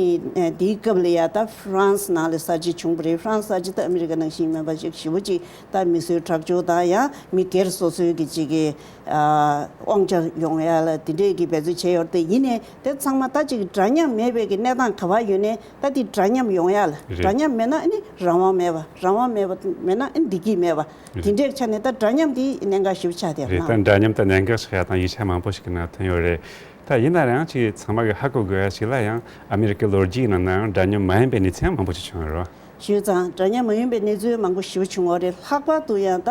དེའི་སྐབས་ལ་ཡ་ད་ཧྥ་རན་སི་ནང་ལ་གསར་བརྗེ་བྱུང་བ་རེད། ཧྥ་རན་སི་གསར་བརྗེ་ད་ཨ་མི་རི་ཀ་ནང་བཞིན་མིན་པ་ཞིག་ཞེ་པོ་ཅིག་ད་མི་གསོད་ཁྲག་སྦྱོར་དང་ཡང་མི་སྒེར་སོ་སོའི་གི་གཅིག་གི་དབང་ཆ་ཡོང་ཡ་ལ་དེ་འདྲའི་གི་འབད་རྩོལ་བྱས་ཡོད་རེད། དེ་ཡིན་ནའི་དེ་ཚང་མ་ད་གཅིག་འདྲ་མཉམ་མེད་པའི་གི་གནས་སྟངས་ག་པར་ཡོད་ནའི་ད་དེ་འདྲ་མཉམ་ཡོང་ཡ་ལ། རེད། འདྲ་མཉམ་མེད་ན་ཨ་ནི་རང་དབང་མེད་པ། རང་དབང་མེད་པ་མེད་ན་ཨ་ནི་བདེ་སྐྱིད་མེད་པ། རེད། དེ་འདྲའི་ཆ་ནས་ད་འདྲ་མཉམ་དེ་གནད་འགག་ཞེ་པོ་ཆགས་བསྡད་རེད། ད་ནའང་། འདྲ་མཉམ་དེ་གནད་འགག་ཆགས་ཡ་དང་ཡིག་ཆ་མང་པོ་ཞིག་གི་ནང་ཐོན་ཡོད་རེད། ད་ཡིན་ན་རང་ཅིག་ཚང་མ་གི་ཧ་གོ་དགོས་ཡ་ཞིག་ལ་ཡང་ཨ་མི་རི་ཀའི་ལོ་རྒྱུས་ནང་ན་ཡང་འདྲ་མཉམ་མ་ཡིན་པའི་གནས་ཚུལ་ཡང་མང་པོ་ཞིག་བྱུང་ཡོད་རེད། ཞུས་ཙང་འདྲ་མཉམ་མ་ཡིན་པའི་གནས་ཚུལ་མང་པོ་ཞེ་པོ་བྱུང་བ་རེད། ལྷག་པར་དུ་ཡང་ད་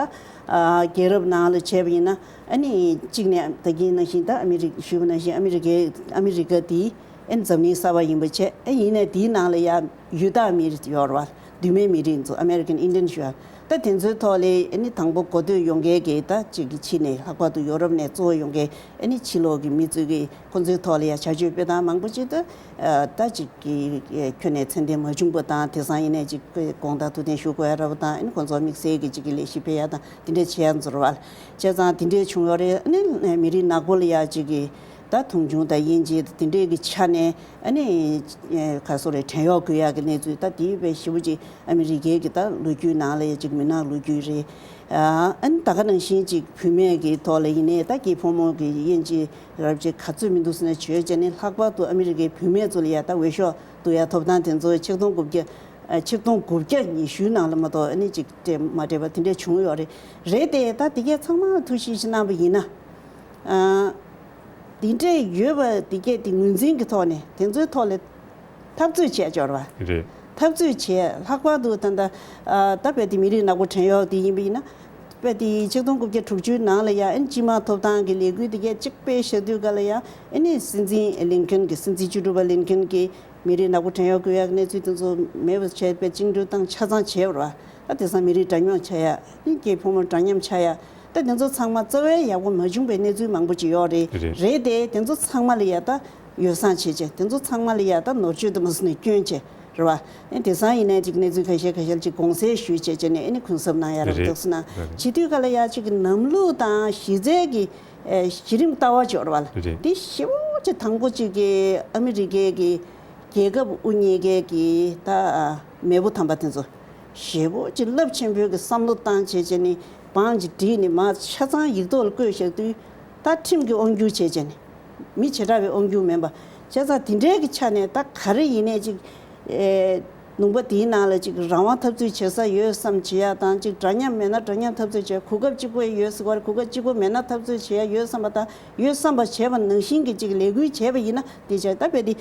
ཨ་རྒྱལ་རབས་ནང་ལ་བྱས་པ་ཡིན་ན་ཨ་ནི་གཅིག་ནས་ད་གིན་ནང་བཞིན་ད་ཨ་མི་རི་ཞུས་པ་ནང་བཞིན་ཨ་མི་རི་ཀའི་ཨ་མི་རི་ཀ་དེ་ཨ་ནི་འཛམ་གླིང་གསར་པ་ཡིན་པ་བྱས། ཨ་ཡིན་ནའི་དེའི་ནང་ལ་ཡང་ཡུལ་དྭགས་མི་རིགས་ཡོད་རེད་བ། གདོད་མའི་མི་རིགས་ཚོ་American Indian ཞུ་བ། ད་དེ་ཚོའི་ཐོག་ལ་ཨ་ནི་དང་པོ་གོ་ཐོས་ཡོང་མཁན་གྱི་ད་གཅིག་གི་ཕྱི་ནས་ལྷག་པར་དུ་ཡོ་རོབ་ནས་གཙོ་བོ་ཡོང་མཁན་ཨ་ནི་ཕྱི་ལོགས་ཀྱི་མི་ཚོས་ཀྱིས་ཁོང་ཚོའི་ཐོག་ལ་ཡང་བྱ་སྤྱོད་སྤེལ་སྟངས་མང་པོ་ཅིག་ད་ཨ་ད་གཅིག་གི་ཁྱོན་ནས་ཚད་ལྡན་མ་བྱུང་པ་དང་། དེང་སང་ཡིན་ནའི་གཅིག་དགོངས་དག་ཐུགས་བདེན་ཞུ་དགོས་ཡ་འདྲ་པོ་དང་། ཨ་ནི་ཁོང་ཚོ་དམིགས་བསལ་གྱི་གཅིག་གི་ལས་གཞི་སྤེལ་ཡ་དང་དེ་འདྲ་བྱེད་ཡ་ཚོ་རེད་བ། བྱས་ཙང་དེ་འདྲས་བྱུང་ཡོད་རེད། ཨ་ནི་མི་རིགས་ནག་པོ་ལ་ཡ་གཅིག་གི་ད་མཐོང་ཆུང་དང་དབྱེ་འབྱེད་དེ་འདྲས་ཀྱི་ཆ་ནས་ཨ་ནི་ག་སོ་རེད། བྲན་གཡོག་བཀོལ་ཡག་གི་གནས་ཚུལ་ད་དེའི་དཔེ་ཞེ་པོ་ཅིག་ཨ་མི་རི་ཀའི་གི་ད་ལོ་རྒྱུས་ནང་ལ་ཡ་ཅིག་མུན་ནག་ལོ་རྒྱུས་རེད། ཨ་ནི་ད་ག་ནང་བཞིན་ཅིག་བུད་མེད་ཀྱི་ཐོག་ལ་ཡིན་ནའི་ད་སྐྱེས་ཕོ་མོ་གི་དབྱེ་འབྱེད་རབ་ཅིག་ག་ཚོད་མི་འདུག་ཟེར་ན། བྱས་ཙང་ནི་ལྷག་པར་དུ་ཨ་མི་རི་ཀའི་བུད་མེད་ཚོ་ལ་ཡ་ད་འོས་ཤོག་བསྡུ་ཡ་ཐོབ་ཐང་དེ་ཚོ་ཆིག་སྟོང་དགུ་བརྒྱ་ཨ་ཆིག་སྟོང་དགུ་བརྒྱ་ཉི་ཤུའི་ནང་ལ་མ་གཏོགས་ཨ་ནི་ཅིག་སྤྲད་མ་སྤྲད་པ་དེ་འདྲས་བྱུང་ཡོད་རེད། རེད་དེ་ད་དེ་གས་ཚང་མ་ཐུགས་ཞིབ་ཅིག་གནང་པ་ཡིན་ན། ཨ། དེ་འདྲས་ཡོད་པ་དེ་གས་དེ་ངོས་འཛིན་གྱི་ཐོག་ནས་དེ་ཚོའི་ཐོག་ལ་འཐབ་རྩོད་བྱས་འབྱོར་བ། རེད། འཐབ་རྩོད་བྱས། ལྷག་པར་དུ་ད་ལྟ་ཨ་ད་དཔེ་དེ་མི་རིགས་ནག་པོ་བྲན་གཡོག་དེ་ཡིན་པ་ཡིན་ན། དཔེ་དེ་ཆིག་སྟོང་དགུ་བརྒྱ་དྲུག་ཅུའི་ནང་ལ་ཡ་ཨ་ནི་སྤྱི་དམངས་ཐོབ་ཐང་གི་ལས་འགུལ་དེ་གས་གཅིག་སྤེལ་བཞག་དུས་ག་ལ་ཡ་ཨ་ནི་སྲིད་འཛིན་ལིན་ཁན་གྱི་སྲིད་འཛིན་བཅུ་དྲུག་པ་ལིན་ཁན་གྱིས་མི་རིགས་ནག་པོ་བྲན་གཡོག་བཀོལ་ཡག་གི་གནས་ཚུལ་དེ་ཚོ་མེད་པ་བྱས་པའི་བཅིངས་འགྲོལ་བཏང་ཆ་ཚང་བྱས་པ་རེད་བ། ད་དེང་སང་མི་རིགས་འདྲ་མཉམ་ཆགས་ཡ། ཨ་ནི་སྐྱེས་ཕོ་མོ་འདྲ་མཉམ་ཆགས་ཡ། ད་དེ་ཚོ་ཚང་མ་རྩ་བའི་ཡག་པོ་མ་བྱུང་པའི་གནས་ཚུལ་མང་པོ་ཅིག་ཡོད་རེད། རེད། རེད་དེ་དེ་ཚོ་ཚང་མ་ལ་ཡ་ད་ཡོ་བསྲང་བྱེད་ཆེད། དེ་ཚོ་ཚང་མ་ལ་ཡ་ད་ནོར་བཅོས་དུ་མ་སོང་ནས་སྐྱོན་ཆེད། རེད་བ། ཨེ་དེང་སང་ཡིན་ནའི་ཅིག་གནས་ཚུལ་ཁ་ཤས་ཁ་ཤས་ཅིག་དགོངས་སེལ་ཞུས་བྱས་བྱས་ནས་ཨེ་ནི་གུན་གསབ་གནང་ཡ་རེད་རེད། འདུག་སེ་ན། རེད་རེད། བྱེད་དུས་ག་ལ་ཡ་ཅིག་གི་ལམ་ལུགས་དང་གཞི་རྩའི་གི་ཨེ་གཞི་རིམ་ལྟ་བ་ཅིག་ཡོད་རེད་བ་ལ། རེད་རེད། དེ་ཞེ་པོ་ཅིག་དང་པོ་ཅིག་གི་ཨ་མི་རི་ཀའི་གི་རྒྱལ་ཁབ་དབུ་བརྙེས་མཁན་གི་ད་མེས་པོ་དམ་པ་དེ་ཚོ་ཞེ་པོ་ཅིག་རླབས་ཆེན་པོའི་གི་བསམ་བློ་བཏང་བྱས་བྱས་ནས་བང་ཅིག་བསྒྲིགས་ནས་མར་ཆ་ཚང་ཡིག་ཐོག་ལ་བཀོད་བཞག་དུས། ད་ཁྲིམས་ཀྱི་དབང་སྒྱུར་བྱས་བྱས་ནས། མི་བྱེ་བྲག་པའི་དབང་སྒྱུར་མིན་པ། བྱས་ཙང་དེ་འདྲའི་གི་ཆ་ནས་ད་ག་རེ་ཡིན་ནའི་ཅིག་ཨེ། ལུང་པ་དེའི་ནང་ལ་ཅིག་རང་དབང་འཐབ་རྩོད་བྱེད་ས་ཡོད་བསམ་བྱེད་ཡ་དང་ཅིག་འདྲ་མཉམ་མེད་ན་འདྲ་མཉམ་འཐབ་རྩོད་བྱེད་གོ་སྐབས་གཅིག་པོ་ཡོད་ཟེར་བ་རེད། གོ་སྐབས་གཅིག་པོ་མེད་ན་འཐབ་རྩོད་བྱེད་ཡ་ཡོད་བསམ་པ་དང་ཡོད་བསམ་པ་བྱས་པ་ནང་བཞིན་གྱི་ཅིག་ལས་འགུལ་བྱས་པ་ཡིན་ན་དེ་བྱས་ད་དཔེ་དེ་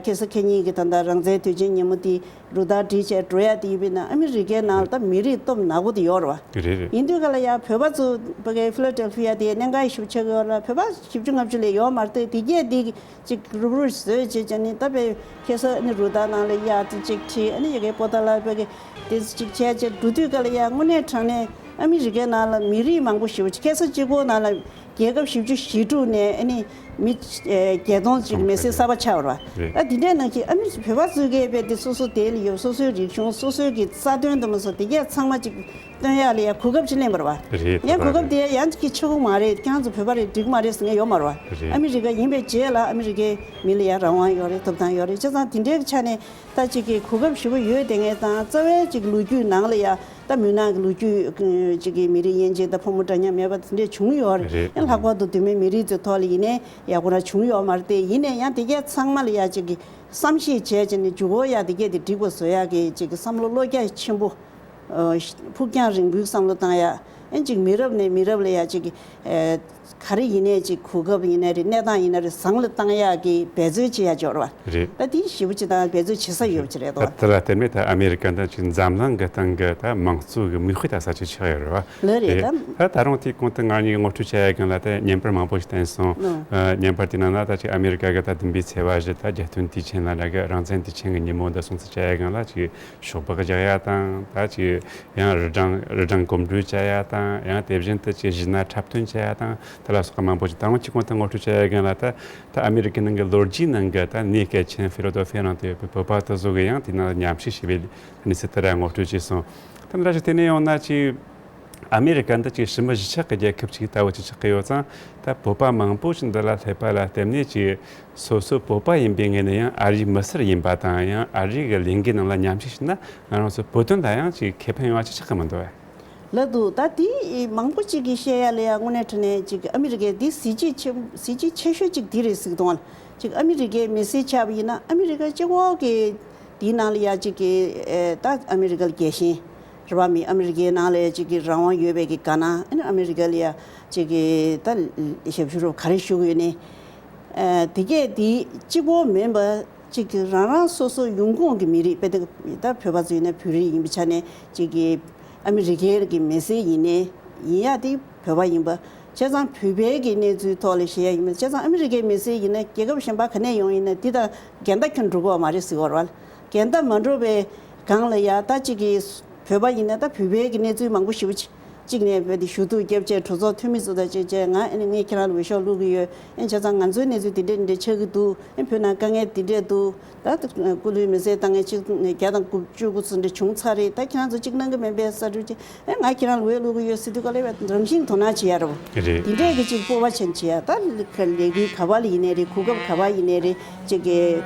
ཁ་སང་ཁ་ཉིན་གྱི་ད་ལྟ་རང་བཙན་དུས་ཆེན་ཉིན་མོ་དེ་རུ་སྟར་བསྒྲིགས་བྱས་འགྲོ་ཡ་དེ་ཡིན་པས་ན་ཨ་མི་རི་ཀའི་ནང་ལ་ད་མི་རིགས་སྟོབས་ནག་པོ་དེ་ཡོད་རེད་བ། རེད་རེད། ཡིན་དུས་ག་ལ་ཡ་བོད་པ་ཚོ་ཕ་གའི་ཕི་ལ་ཌེལ་ཕི་ཡ་དེ་གནད་འགག་ཞིབ་ཆགས་ཡོད་ལ་བོད་པ་བཞི་བཅུ་ལྔ་བཅུ་ལས་ཡོད་མ་རེད་དེ་དེ་གས་དེ་ཅིག་རུབ་རུབ་བཟོས་བྱས་བྱས་ནས་ད་དཔེ་ཁ་སང་ཨ་ནི་རུ་སྟར་ནང་ལ་གཡག་དེ་ཅིག་ཁྲིད་ཨ་ནི་ཡ་གའི་པོ་ཏཱ་ལ་ཕ་གའི་དེ་ཅིག་བྱས་བྱས་འགྲོ་དུས་ག་ལ་ཡ་དངོས་གནས་དྲང་གནས་ཨ་མི་རི་ཀའི་ནང་ལ་མི་རིགས་མང་པོ་ཞེ་པོ་ཅིག་ཁ་སང་གཅིག་པོ་ནང་ལ་རྒྱལ་ཁབ་བཞི་བཅུ་ཞེ་དྲུག་ནས་ཨ་ནི་མི་བརྒྱད་སྟོང་ཅིག་མི་སེར་གསར་པ་ཆགས་པ་རེད་བ། ཨ་དེ་འདྲའི་ནང་གི་ཨ་མི་བོད་པ་ཚོའི་གི་དཔེ་དེ་སོ་སོ་དེ་ལ་ཡོད་སོ་སོའི་རིག་གཞུང་སོ་སོའི་གི་རྩ་དོན་དུ་མ་སོང་དེ་གས་ཚང་མ་ཅིག་སྟོན་ཡག་ལ་ཡ་གོ་སྐབས་ཅིག་ལེན་པ་རེད་བ། རེད། ཡང་གོ་སྐབས་དེ་ཡང་ཅིག་གི་ཆོག་གི་མ་རེད། ཁྱེད་ཚོ་བོད་པ་རེད་འགྲིག་གི་མ་རེད་ཟེར་མཁན་ཡོད་མ་རེད་བ། རེད། ཨ་མི་རི་ཀ་ཡིན་པའི་རྗེས་ལ་ཨ་མི་རི་ཀའི་མི་ལ་ཡ་རང་དབང་ཡོད་རེད། ཐོབ་ཐང་ཡོད་རེད། བྱས་ཙང་དེ་འདྲའི་གི་ཆ་ནས་ད་ཅིག་གི་གོ་སྐབས་ཞེ་པོ་ཡོད་དེ་ངས་དང་རྩ་བའི་ཅིག་ལོ་རྒྱུས་ནང་ལ་ཡ་ད་མུན་ནག་གི་ལོ་རྒྱུས་ཅིག་གི་མི་རིགས་དབྱེ་འབྱེད་དང་ཕོ་མོ་འདྲ་མཉམ་མེད་པ་དེ་འདྲས་བྱུང་ཡོད་རེད། རེད། ཡང་ལྷག་པར་དུ་བུད་མེད་མི་རིགས་ཚོའི་ཐོག་ལ་ཡིན་ནའི་ཡག་པོ་རང་བྱུང་ཡོད་མ་རེད་དེ་ཡིན་ནའི་ཡང་དེ་གས་ཚང་མ་ལ་ཡ་ཅིག་གི་བསམ་ཤེས་བྱས་བྱས་ནས་འཇུག་སྒོ་ཡ་དེ་གས་དེ་འགྲིག་པ་བཟོ་ཡག་གི་ཅིག་གི་བསམ་བློ་བློ་རྒྱ་ཆེན་པོ། ཨ་ཕུགས་རྒྱང་རིང་པོའི་བསམ་བློ་བཏང་ཡ། ཨེ་ཅིག་མི་རབས་ནས་མི་རབས་ལ་ཡ་ཅིག་ཨེ་ག་རེ་ཡིན་ནའི་ཅིག་གོ་སྐབས་ཡིན་ནའི་རེད། གནས་སྟངས་ཡིན་ན་རེད། བཟང་ལ་བཏང་ཡག་གི་འབད་རྩོལ་བྱེད་ཡ་འབྱོར་བ། རེད། ད་དེ་ཞེ་པོ་ཅིག་དང་འབད་རྩོལ་བྱེད་ས་ཡོད་པ་ཅིག་རེད་དོ། ད་ལྟ་ལ་བལྟས་ནས་ད་ཨ་མེ་རི་ཀ་འདི་ཅིག་འཛམ་གླིང་གི་སྟེང་གི་ད་དམངས་གཙོ་གི་མིག་དཔེ་ལྟ་ས་ཅིག་ཆགས་ཡོད་རེད་བ། ལགས་རེད། རེད། ད་ད་ད་རུང་དེའི་གོང་དུ་ང་གཉིས་ངོ་སྤྲོད་བྱ་ཡ་སྒང་ལ་ད་བརྙན་པར་མང་པོ་ཞིག་བསྟན་སོང་། ལགས། ཨ་བརྙན་པར་དེའི་ནང་ལ་ད་ཅིག་ཨ་མེ་རི་ཀ་གི་ད་བདུན་པའི་ཚེས་པ་བཞི་ད་རྒྱལ་སྟོན་དུས་ཆེན་ལ་འདྲ་གི་རང་བཙན་དུས་ཆེན་གི་ཉིན་མོ་འདི་སྲུང་བརྩི་བྱ་ཡ་སྒང་ལ་ཅིག་ཤོག་སྦག་རྒྱག་ཡ་དང་ད་ཅིག་ཡང་རི་སྦྲང་རི་སྦྲང་གོམ་བགྲོད་བྱ་ཡ་དང་ཡང་དེ་བཞིན་དུ་ཅིག་གཞས་སྣ་འཁྲབ་སྟོན་བྱ་ཡ་དང་དེ་ལ་སོགས་པ་མང་པོ་ཅིག་ད་རུང་ཅིག་གོང་དུ་ངོ་སྤྲོད་བྱ་ཡ་སྒང་ལ་ད་ད་ཨ་མེ་རི་ཀའི་ནང་གི་ལོ་རྒྱུས་ནང་གི་ད་གནས་གལ་ཆེན་ཕི་ལ་ཌེལ་ཕི་ཡ་ནང་དུ་ཡོད་པའི་བོད་པ་དེ་ཚོ་གི་ཡང་དེ་ནང་ལ་མཉམ་ཞུགས་བྱས་པའི་གནས་ཚུལ་དེ་འདྲ་ངོ་སྤྲོད་བྱས་སོང་། ད་འདྲ་ཞིག་དེ་ནས་ཡོང་ན་ཅིག་ཨ་མེ་རི་ཀ་འདི་ཅིག་ཧྲིལ་པོ་གཞིས་ཆགས་ཀྱི་རྒྱལ་ཁབ་ཅིག་ལྟ་བུ་ཅིག་ཆགས་ཀྱི་ཡོད་ཙང་ད་བོད་པ་མང་པོ་ཞིག་འདི་ལ་སླེབས་པ་ལ་བརྟེན་ནས་ཅིག་སོ་སོ་བོད་པ་ཡིན་པའི་ངོས་ནས་ཡང་ཨ་རིའི་མི་སེར་ཡིན་པ་དང་ཡང་ཨ་རི་གི་ལས་འགུལ་ནང་ལ་མཉམ་ཞུགས་བྱས་ན་ང་རང་ཚོ་བོད་དོན་ལ་ཡང་ཅིག་ཁེ་ཕན་ཡོང་བ་ཅིག་ཆགས་ཀྱི་མི་འདུག་བས། ལགས་འདུག་ད་དེ་མང་པོ་ཅིག་གིས་བཤད་ཡ་ལ་ཡ་དངོས་གནས་དྲང་གནས་ཅིག་ཨ་མི་རི་ཀའི་འདི་གཟི་བརྗིད་ཆེ་གཟི་བརྗིད་ཆེ་ཤོས་ཅིག་འདི་རེད་ཟེར་གི་འདུག་ཨ། ཅིག་ཨ་མི་རི་ཀའི་མི་སེར་ཆགས་པ་ཡིན་ན་ཨ་མི་རི་ཀ་སྤྱི་ཁོག་གི་དེའི་ནང་ལ་ཡ་གཅིག་གི་ཨེ་ད་ཨ་མི་རི་ཀ་ལ་རྒྱལ་ཞེན་རེད་བ། མི་ཨ་མི་རི་ཀའི་ནང་ལ་ཡ་གཅིག་གི་རང་དབང་ཡོད་པའི་གི་དགའ་སྣང་ཨ་ནི་ཨ་མི་རི་ཀ་ལ་ཡ་གཅིག་གི་ད་ཞབས་ཞུ་རུ་ག་རེ་ཞུ་གི་ཡོད་ནི། ཨེ་དེ་གས་དེ་གཅིག་པོ་མིན་པ་གཅིག་གི་རང་རང་སོ་སོ་ཡོང་ཁུངས་ཀྱི་མི་རིགས་དཔེ་ད་ད་བོད་པ་ཚོ་ཡིན་ན་བོད་རིགས་ཡིན་པའི་ཆ་ནས་གཅིག་གི་ཨ་མི་རི་ཀའི་གི་མི་སེར་ཡིན་ནའི་ཡིན་ཡ་དེ་བོད་པ་ཡིན་པ། བྱས་ཙང་བོད་པའི་གི་གནས་ཚུལ་ཐོག་ལ་བཤད་ཡ་ཡིན་པ་བྱས་ཙང་ཨ་མི་རི་ཀའི་མི་སེར་ཡིན་ན་རྒྱལ་ཁབ་གཞན་པ་ག་ནས་ཡོང་ཡིན་ན་འདི་དང་འགལ་ཟླ་ཁྱོན་འགྲོ་གི་ཡོད་མ་རེད་ཟེར་གི་ཡོད་རེད་བ། འགལ་ཟླ་མ་འགྲོ་བའི་སྒང་ལ་ཡ་ད་གཅིག་གི་བོད་པ་ཡིན་ན་ད་བོད་པའི་གི་གནས་ཚུལ་མང་པོ་ཞེ་པོ་ཅིག་གཅིག་ནས་བོད་དེ་ཞུ་གཏུག་རྒྱབ་བྱས་གྲོས་ཚོགས་འཐུས་མི་ཚོ་དང་བཅས་བྱས་ང་ཨ་ནི་ངས་ཁྱེད་རང་ལ་འོས་ཤོག་བླུག་གི་ཡོད། ཨ་ནི་བྱས་ཙང་ང་ཚོའི་གནས་ཚུལ་འདི་འདྲས་འདི་འདྲས་ཆགས་ཀྱི་འདུག་ཨ་ནི་བོད་ནང་དཀའ་ངལ་འདི་འདྲས་འདུག་ད་སྐུ་ལུས་མེ་བསྲེགས་བཏང་མཁན་ཆིག་བརྒྱ་དང་དགུ་བཅུ་གོ་ཙམ་འདྲ་བྱུང་ཚར་རེད། ད་ཁྱེད་རང་ཚོ་གཅིག་གནང་གི་མིན་པས་གསལ་སྒྲོན་བྱས། ཨེ་ང་ཁྱེད་རང་ལ་འོས་བླུག་གི་ཡོད་ཟེར་དུས་ག་ལེ་བས་རང་བཞིན་དོ་སྣང་བྱེད་ཡ་རེད་བ། རེད། དེ་འདྲས་ཀྱི་གཅིག་སྤོབས་པ་ཅན་བྱེད་ཡ། ད་ལས་འགུལ་ག་བ་ལ་ཡིན་ནའི་རེད། གོ་སྐབས་ག་བ་ཡིན་ནའི་རེད། གཅིག་གི་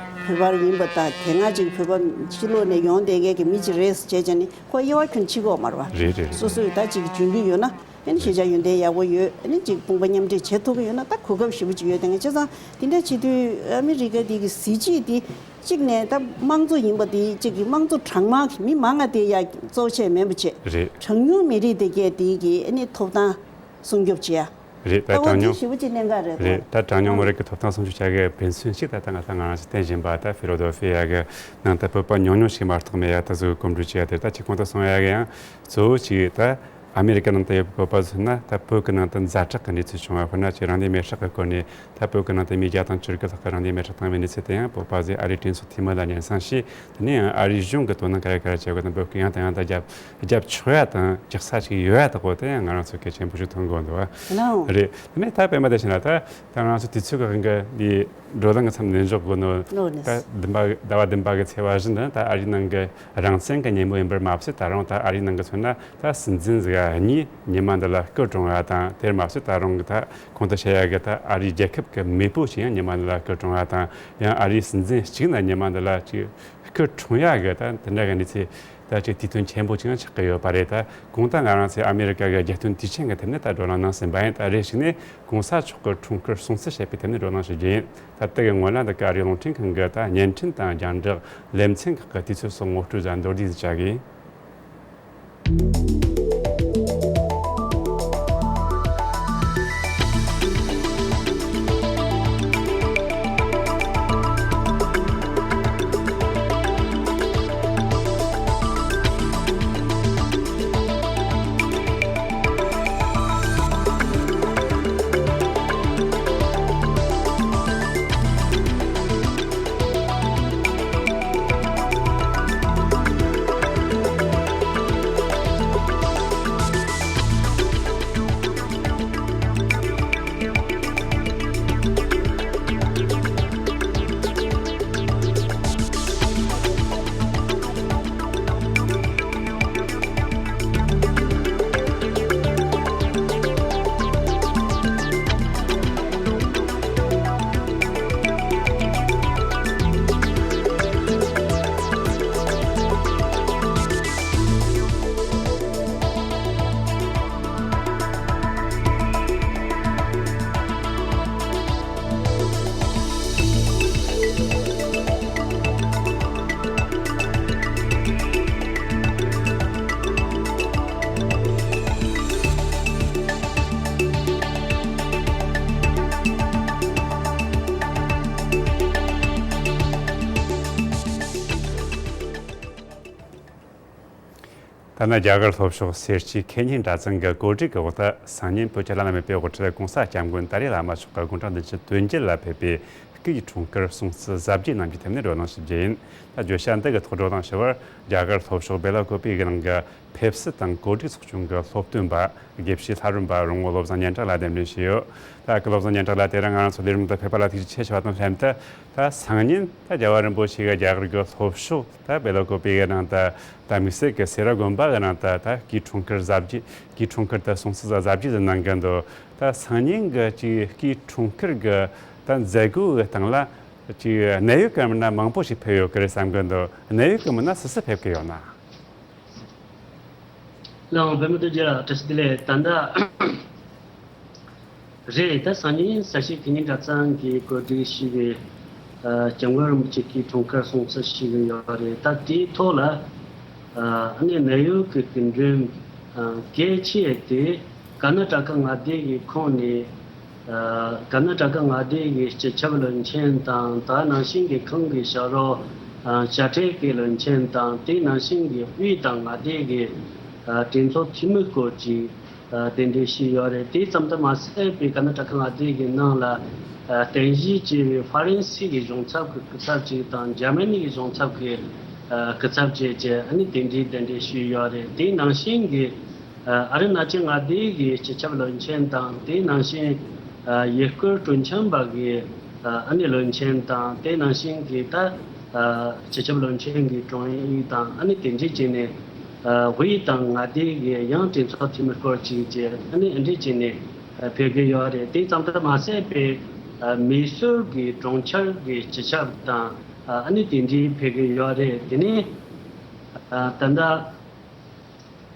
བོད་པ་ཡིན་པ་དང་དེ་སྔ་གཅིག་བོད་པ་ཕྱི་ལོགས་ནས་ཡོང་བསྡད་མཁན་གྱི་མི་གཅིག་རེད་ཟེར་བྱས་ནས་ཁོ་དབྱེ་བ་ཁྱོན་ཕྱེ་གི་ཡོད་མ་རེད་བ། རེད་རེད་རེད། སོ་སོས་ད་གཅིག་འཇོན་གྱི་ཡོད་ན། ཨ་ནི་ཤེས་བྱ་ཡོན་ཏན་ཡག་པོ་ཡོད། ཨ་ནི་གཅིག་དཔུང་པ་མཉམ་འབྲེལ་བྱེད་ཐུབ་ཀྱི་ཡོད་ན་ད་གོ་སྐབས་ཞེ་པོ་ཅིག་ཡོད་དེ་ངས་བྱས་ཙང་དེ་འདྲ་བྱེད་དུས་ཨ་མི་རི་ཀ་དེ་གི་གཟི་བརྗིད་དེ་གཅིག་ནས་ད་དམངས་གཙོ་ཡིན་པ་དེ་གཅིག་གི་དམངས་གཙོ་གྲངས་མང་གི་མི་མང་ང་དེ་ཡ་གཙོ་ཆེ་མིན་པ་བྱས། རེད། གྲངས་ཉུང་མི་རིགས་དེ་གས་དེ་གི་ཨ་ནི་ཐོབ་ཐང་སྲུང་སྐྱོབ་བྱེད་ཡ། རེད། ད་ད་འོ་གྲངས་དེ་ཉུང་ཞེ་པོ་ཅིག་གནད་འགག་རེད་རེད། དོ། ད་གྲངས་ཉུང་མི་རིགས་ཀྱི་ཐོབ་ཐང་སྲུང་སྐྱོབ་བྱ་དགོས་ཕན་ཚུན་ཞིག་ད་ད་ང་ད་ང་རང་ཚོ་བསྟན་བཞིན་པ་ད་ཕི་ལོ་ཌེལ་ཕི་ཡ་གི་ནང་ད་བོད་པ་ཉུང་ཉུང་ཞིག་མ་གཏོགས་མེད་ཡ་ད་གཟོད་གོམ་བགྲོད་བྱེད་ཡ་དེ་ད་ཅིག་གོང་དུ་སོང་ཡ་གི་ཡང་གཙོ་བོ་ཅིག་ད། ཨ་མེ་རི་ཀ་ནང་དུ་ཡོད་པའི་བོད་པ་ཚོ་ན་ད་བོད་ཀྱི་ནང་དུ་ཛ་དྲག་གི་གནས་ཚུལ་བྱུང་བ། དཔེར་ན་ཅིག་རང་ལུས་མེར་སྲེག་གི་སྐོར་ནས་ད་བོད་ཀྱི་ནང་དུ་མི་བརྒྱ་དང་བཅུ་དགུ་ལྷག་གི་རང་ལུས་མེར་སྲེག་བཏང་བའི་གནས་ཚུལ་དེ་ཡང་བོད་པ་ཚོས་ཨ་རིའི་དྲིན་གཟོ་འཐུས་མི་ལ་སྙན་སེང་ཞུས། དེ་ནས་ཡང་ཨ་རིའི་གཞུང་གི་དོ་སྣང་ག་རེ་ག་རེ་བྱེད་དགོས་དང་། བོད་ཀྱི་ཡང་དང་ཡང་དུ་རྒྱབ་རྒྱབ་ཆོག་ཡ་དང་རྒྱག་ས་ཅིག་ཡོད་ཡ་དག་པོ་དེ་ཡང་ང་རང་ཚོ་གལ་ཆེན་པོ་ཞིག་མཐོང་གི་འདུག་བ། ལའོ། རེད། དེ་ནས་ད་དཔེ་མ་དེ་བྱས་ན་ད་ད་ང་རང་ཚོ་དུས་ཚོད་ཀྱི་དབང་གིས་འདི་བགྲོ་གླེང་གི་མཚམས་ནས་འཇོག་དགོས་ནོ། ལོ་ནས། ད་བདུན་པ་ཟླ་བ་བདུན་པ་གི་ཚེས་པ་བཞི་འདི་ད་ཨ་རིའི་ནང་གི་རང་བཙན་གྱི་ཉིན་མོ་ཡིན་པར་མ་ཟད། ད་རུང་ད་ཨ་རིའི་ནང་གི་མཚོན་ན་ད་སྲིད་འཛིན་ཟིག་གཉིས་ཉི་མ་འདི་ལ་སྐུ་གྲོངས་པ་དང་། དེར་མ་ཟད་ད་རུང་གི་ད་གོང་དུ་བཤད་ཡ་གི་ད་ཨ་རིའི་རྒྱལ་ཁབ་ཀྱི་མེས་པོ་ཞིག་ཡང་ཉི་མ་འདི་ལ་སྐུ་གྲོངས་པ་དང་། ཡང་ཨ་རིའི་སྲིད་འཛིན་གཅིག་ན་ཉི་མ་འདི་ལ་ཅིག་སྐུ་གྲོངས་ཡ་གི་ད་དེ་འདྲ་གི་གནས་ཚུལ་ད་ཅིག་དུས་སྟོན་ཆེན་པོ་ཅིག་ཡང་ཆགས་ཀྱི་ཡོད་པ་རེད། ད་གོང་ད་ང་རང་ཚོས་ཨ་མེ་རི་ཀ་གི་རྒྱལ་དོན་དུས་ཆེན་གྱི་ཐད་ནས་ད་བགྲོ་གླེང་གནང་ཟིན་པ་ཡིན། ད་རེ་ཞིག་ནས་གོང་ས་མཆོག་གི་འཁྲུངས་སྐར་སྲུང་བརྩི་བྱེད་པའི་ཐད་ནས་བགྲོ་གླེང་ཞུ་རྒྱུ་ཡིན། ད་ལྟ་གི་སྔོན་ལ་འདི་ག་ཨ་རིའི་རླུང་འཕྲིན་ཁང་གི་ད་བརྙན་འཕྲིན་དང་རྒྱང་བསྒྲགས་ལེ་ཚན་ཁག་གི་དུས་ཚོད་སོགས་ངོ་སྤྲོད་ཟ་མདོར་བསྡུས་ཟིག་བྱ་གི་ཡིན། ཐ་ན་རྒྱ་གར་ལྷོ་ཕྱོགས་སེར་སྐྱའི་ཁེ་ཉིན་གྲྭ་ཚང་གི་གོ་སྒྲིག་གི་འོག་ཏུ་སང་ཉིན་བོད་ཀྱི་བླ་ན་མེད་པའི་དབུ་ཁྲིད་གོང་ས་སྐྱབས་མགོན་ཏཱ་ལའི་བླ་མ་མཆོག་གི་དགུང་གྲངས་བདུན་ཅུ་དོན་བརྒྱད་ལ་ཕེབས་པའི་སྐུའི་འཁྲུངས་སྐར་སྲུང་བརྩི་གཟབ་རྒྱས་གནང་རྒྱུའི་ཐད་ནས་བགྲོ་གླེང་ཞུ་རྒྱུ་ཡིན། ད་བརྗོད་བྱ་འདི་གི་ཐོག་བགྲོ་གླེང་ཞུ་བར་རྒྱ་གར་ལྷོ་ཕྱོགས་སྦེ་ལ་ཀོ་པའི་གི་ནང་གི་ཕེབས་བསུ་དང་གོ་སྒྲིག་ཚོགས་ཆུང་གི་སློབ་སྟོན་པ་དགེ་བཤེས་ལྷ་རམས་པ་རོང་བོ་བློ་བཟང་སྙན་གྲགས་ལགས་གདན་འདྲེན་ཞུས་ཡོད། ད་སྐུ་བློ་བཟང་སྙན་གྲགས་ལགས་དེ་རིང་ང་རང་ཚོ་ལས་རིམ་དུ་ཕེབས་པ་ལ་ཐུགས་རྗེ་ཆེ་ཞུ་བ་དང་ལྷན་དུ། ད་སང་ཉིན་ད་རྒྱལ་བ་རིན་པོ་ཆེ་གི་རྒྱ་གར་གྱི་ལྷོ་ཕྱོགས་ད་སྦེ་ལ་ཀོ་པི་གི་ནང་དུ་ད་དམིགས་བསལ་གྱི་སེ་ར་དགོན་པ་གི་ནང་དུ་ད་སྐུའི་འཁྲུངས་སྐར་གཟབ་རྒྱས། སྐུའི་འཁྲུངས་སྐར་དུ་སྲུང་བརྩི་གཟབ་རྒྱས་སུ་གནང་གི་འདུག་ད་སང་ཉིན་གྱི་ཅིག་སྐུའི་འཁྲུངས་སྐར་གྱི་ད་མཛད་སྒོ་གི་སྟེང་ལ་ཅིག་གནད་ཡོད་ཀྱི་མི་སྣ་མང་པོ་ཞིག་ཕེབས་ཡོད་ཀྱི་རེད་བསམ་གི་འདུག་གནད་ཡོད་ཀྱི་མི་སྣ་སུ་སུ་ཕེབས་ཀྱི་ཡོད་ན། ལགས་འོང་། བོད་མི་དོན་རྒྱལ་ལ་བཀྲ་ཤིས་བདེ་ལེགས། ད་ལྟ་རེད། ད་སང་ཉིན་ས་གཞི་ཁེ་ཉིན་གྲྭ་ཚང་གིས་གོ་སྒྲིག་ཞུས་པའི་ཨ་སྐྱབས་མགོན་རིན་པོ་ཆེ་སྐུའི་འཁྲུངས་སྐར་སྲུང་བརྩི་ཞུས་ཀྱི་ཡོད་རེད། ད་དེའི་ཐོག་ལ་ཨ་ནི་གནད་ཡོད་ཀྱི་སྐུ་མགྲོན་ཨ་གལ་ཆེ་དེ་ཀར་ན་ཊ་ཀ་མངའ་སྡེ་གི་ཁོངས་ནས་ཨ་ཀར་ན་ཊ་ཀ་མངའ་སྡེ་གི་སྤྱི་ཁྱབ་བློན་ཆེན་དང་། ད་ནང་བཞིན་གྱི་ཁོང་གི་ཞབས་རོགས་ཨ་དཔྱ་ཁྲལ་གྱི་བློན་ཆེན་དང་། དེ་ནང་བཞིན་གྱི་དབུས་དང་མངའ་སྡེ་གི་ཨ་གྲོས་ཚོགས་འཐུས་མི་སྐོར་ཅིག་ཨ་གདན་འདྲེན་ཞུས་ཡོད་རེད། དེ་ཙམ་དུ་མ་ཟད་པའི་ཀར་ན་ཊ་ཀ་མངའ་སྡེ་གི་ནང་ལ་ཨ་རྟེན་གཞི་བྱས་པའི་ཧྥ་རན་སི་གི་གཞུང་ཚབ་ཀྱི་སྐུ་ཚབ་ཅིག་དང་། འཇར་མ་ནི་གི་གཞུང་ཚབ་ཀྱི་ཨ་སྐུ་ཚབ་བཅས་ཀྱི་ཨ་ནི་དེ་འདྲའི་གདན་འདྲེན་ཞུས་ཡོད་རེད། དེ་ནང་བཞིན་གྱི་ཨ་ཨ་རུ་ན་ཅལ་མངའ་སྡེ་གི་སྤྱི་ཁྱབ་བློན་ཆེན་དང་། དེ་ནང་བཞིན་ཨ་ཡུལ་སྐོར་དྲུང་འཚོ་པ་གི་ཨ་ཨ་ནི་བློན་ཆེན་དང་། དེ་ནང་བཞིན་གྱི་ད་ཨ་སྤྱི་ཁྱབ་བློན་ཆེན་གྱི་དྲུང་ཡིག་དང་། ཨ་ནི་དེ་འདྲས་བྱས་ནས་ཨ་དབུས་དང་མངའ་སྡེ་གི་ཡང་གྲོས་ཚོགས་འཐུས་མི་སྐོར་ཅིག་བཅས་ཨ་ནི་ཨ་འདྲས་བྱས་ནས་ཨ་ཕེབས་ཀྱི་ཡོད་རེད། དེ་ཙམ་དུ་མ་ཟད་པའི་ཨ་མེ་སོར་གྱི་གྲོང་ཁྱེར་གྱི་སྤྱི་ཁྱབ་དང་ཨ་ཨ་ནི་དེ་འདྲས་ཕེབས་ཀྱི་ཡོད་རེད། དེ་ནས་ཨ་ད་ལྟ།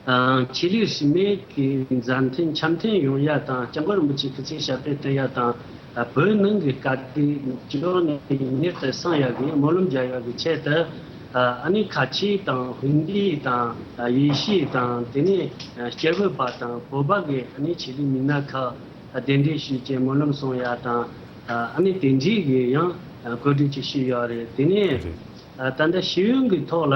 ཨ་ཆོས་ལུགས་རིས་མེད་ཀྱི་མཛའ་མཐུན་འཆམ་མཐུན་ཡོང་ཡ་དང་། སྐྱབས་མགོན་རིན་པོ་ཆེའི་སྐུ་ཚེ་ཞབས་པད་བརྟན་ཡ་དང་། ཨ་བོད་ནང་གི་དཀའ་སྡུག་མགྱོགས་ནས་མྱུར་དུ་སངས་ཡ་གི་སྨོན་ལམ་རྒྱག་ཡ་གི་ཆེད་དུ། ཨ་ཨ་ནི་ཁ་ཆེ་དང་ཧིན་དི་དང་ཨ་ཡེ་ཤུ་དང་། དེ་ནས་ཨ་སྐྱབས་བོད་པ་དང་བོད་པ་གི་ཨ་ནི་ཆོས་ལུགས་མི་སྣ་ཁག་ཨ་གདན་འདྲེན་ཞུས་བྱས་སྨོན་ལམ་གསུང་ཡ་དང་། ཨ་ཨ་ནི་དེ་འདྲའི་གི་ཡང་ཨ་གོ་སྒྲིག་ཅིག་ཞུས་ཡོད་རེད། དེ་ནས་ཨ་ད་ལྟ་ཤེས་ཡོན་གི་ཐོག་ལ།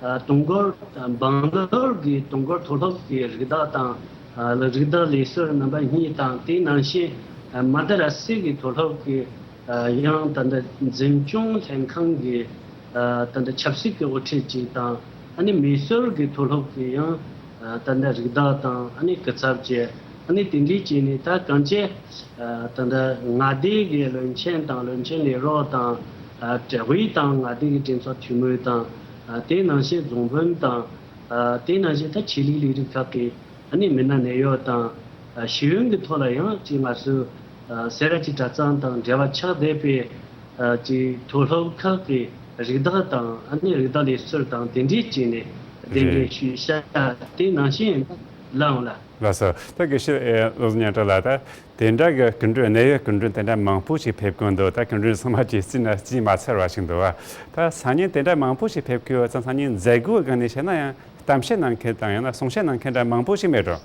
ཨ་དུས་འཁོར་འབངས་ནོར་གྱི་དུས་འཁོར་མཐོ་སློབ་ཀྱི་རིགས་བདག་དང་། ཨ་རིགས་བདག་ལས་ཟུར་རྣམ་པ་གཉིས་དང་། དེའི་ནང་བཞིན་ཨ་མ་དྲ་སི་གི་མཐོ་སློབ་ཀྱི་ཨ་ཡང་ད་ལྟ་འཛིན་སྐྱོང་ལྷན་ཁང་གི་ཨ་ད་ལྟ་ཆབ་སྲིད་ཀྱི་དབུ་ཁྲིད་ཅིག་དང་། ཨ་ནི་མེ་སོར་གྱི་མཐོ་སློབ་ཀྱི་ཡང་ཨ་ད་ལྟ་རིགས་བདག་དང་། ཨ་ནི་སྐུ་ཚབ་བཅས། ཨ་ནི་དེ་འདྲའི་བྱས་ནས་ད་གང་ཅི་ཨ་ད་ལྟ་མངའ་སྡེ་གི་བློན་ཆེན་དང་བློན་ཆེན་ལས་རོགས་དང་། ཨ་དྲ་བའི་དང་མངའ་སྡེ་གི་གྲོས་ཚོགས་འཐུས་མི་དང་། ཨ་དེ་ནང་བཞིན་རྫོང་དཔོན་དང་། ཨ་དེ་ནང་བཞིན་ད་ཆེད་ལས་ལས་རིགས་ཁག་གི་ཨ་ནི་མི་སྣ་གནད་ཡོད་དང་། ཨ་ཤེས་ཡོན་གྱི་ཐོག་ལ་ཡང་ཅིག་ང་ཚོ་ཨ་སེ་ར་བྱེས་གྲྭ་ཚང་དང་འབྲེལ་བ་ཆགས་བསྡད་པའི་ཨ་ཅིག་མཐོ་སློབ་ཁག་གི་རིགས་བདག་དང་། ཨ་ནི་རིགས་བདག་ལས་ཟུར་དང་དེ་འདྲའི་བྱས་ནས་གདན་རེད། འདྲེན་ཞུས་ཤག་དེ་ནང་བཞིན་ལའང་ལ། ལགས་སོ། ད་དགེ་བཤེས་ཨེ་བློ་བཟང་སྙན་གྲགས་ལགས། ད་དེ་འདྲ་གི་སྐུ་མགྲོན། གནད་ཡོད་སྐུ་མགྲོན་དེ་འདྲ་མང་པོ་ཞིག་ཕེབས་ཀྱི་འདུག་ད་སྐུ་མགྲོན་ཚང་མ་གྱིས་རྩིས་ན་རྩིས་མ་ཚར་བ་ཞིག་འདུག་བ། ད་སང་ཉིན་དེ་འདྲ་མང་པོ་ཞིག་ཕེབས་ཀྱི་ཡོད་ཙང་སང་ཉིན་མཛད་སྒོའི་སྒང་ནས་བཤད་ན་ཡང་གཏམ་བཤད་གནང་མཁན་དང་། ཡང་ན་གསུང་བཤད་གནང་མཁན་འདྲ་མང་པོ་ཞིག་མེད་འགྲོ།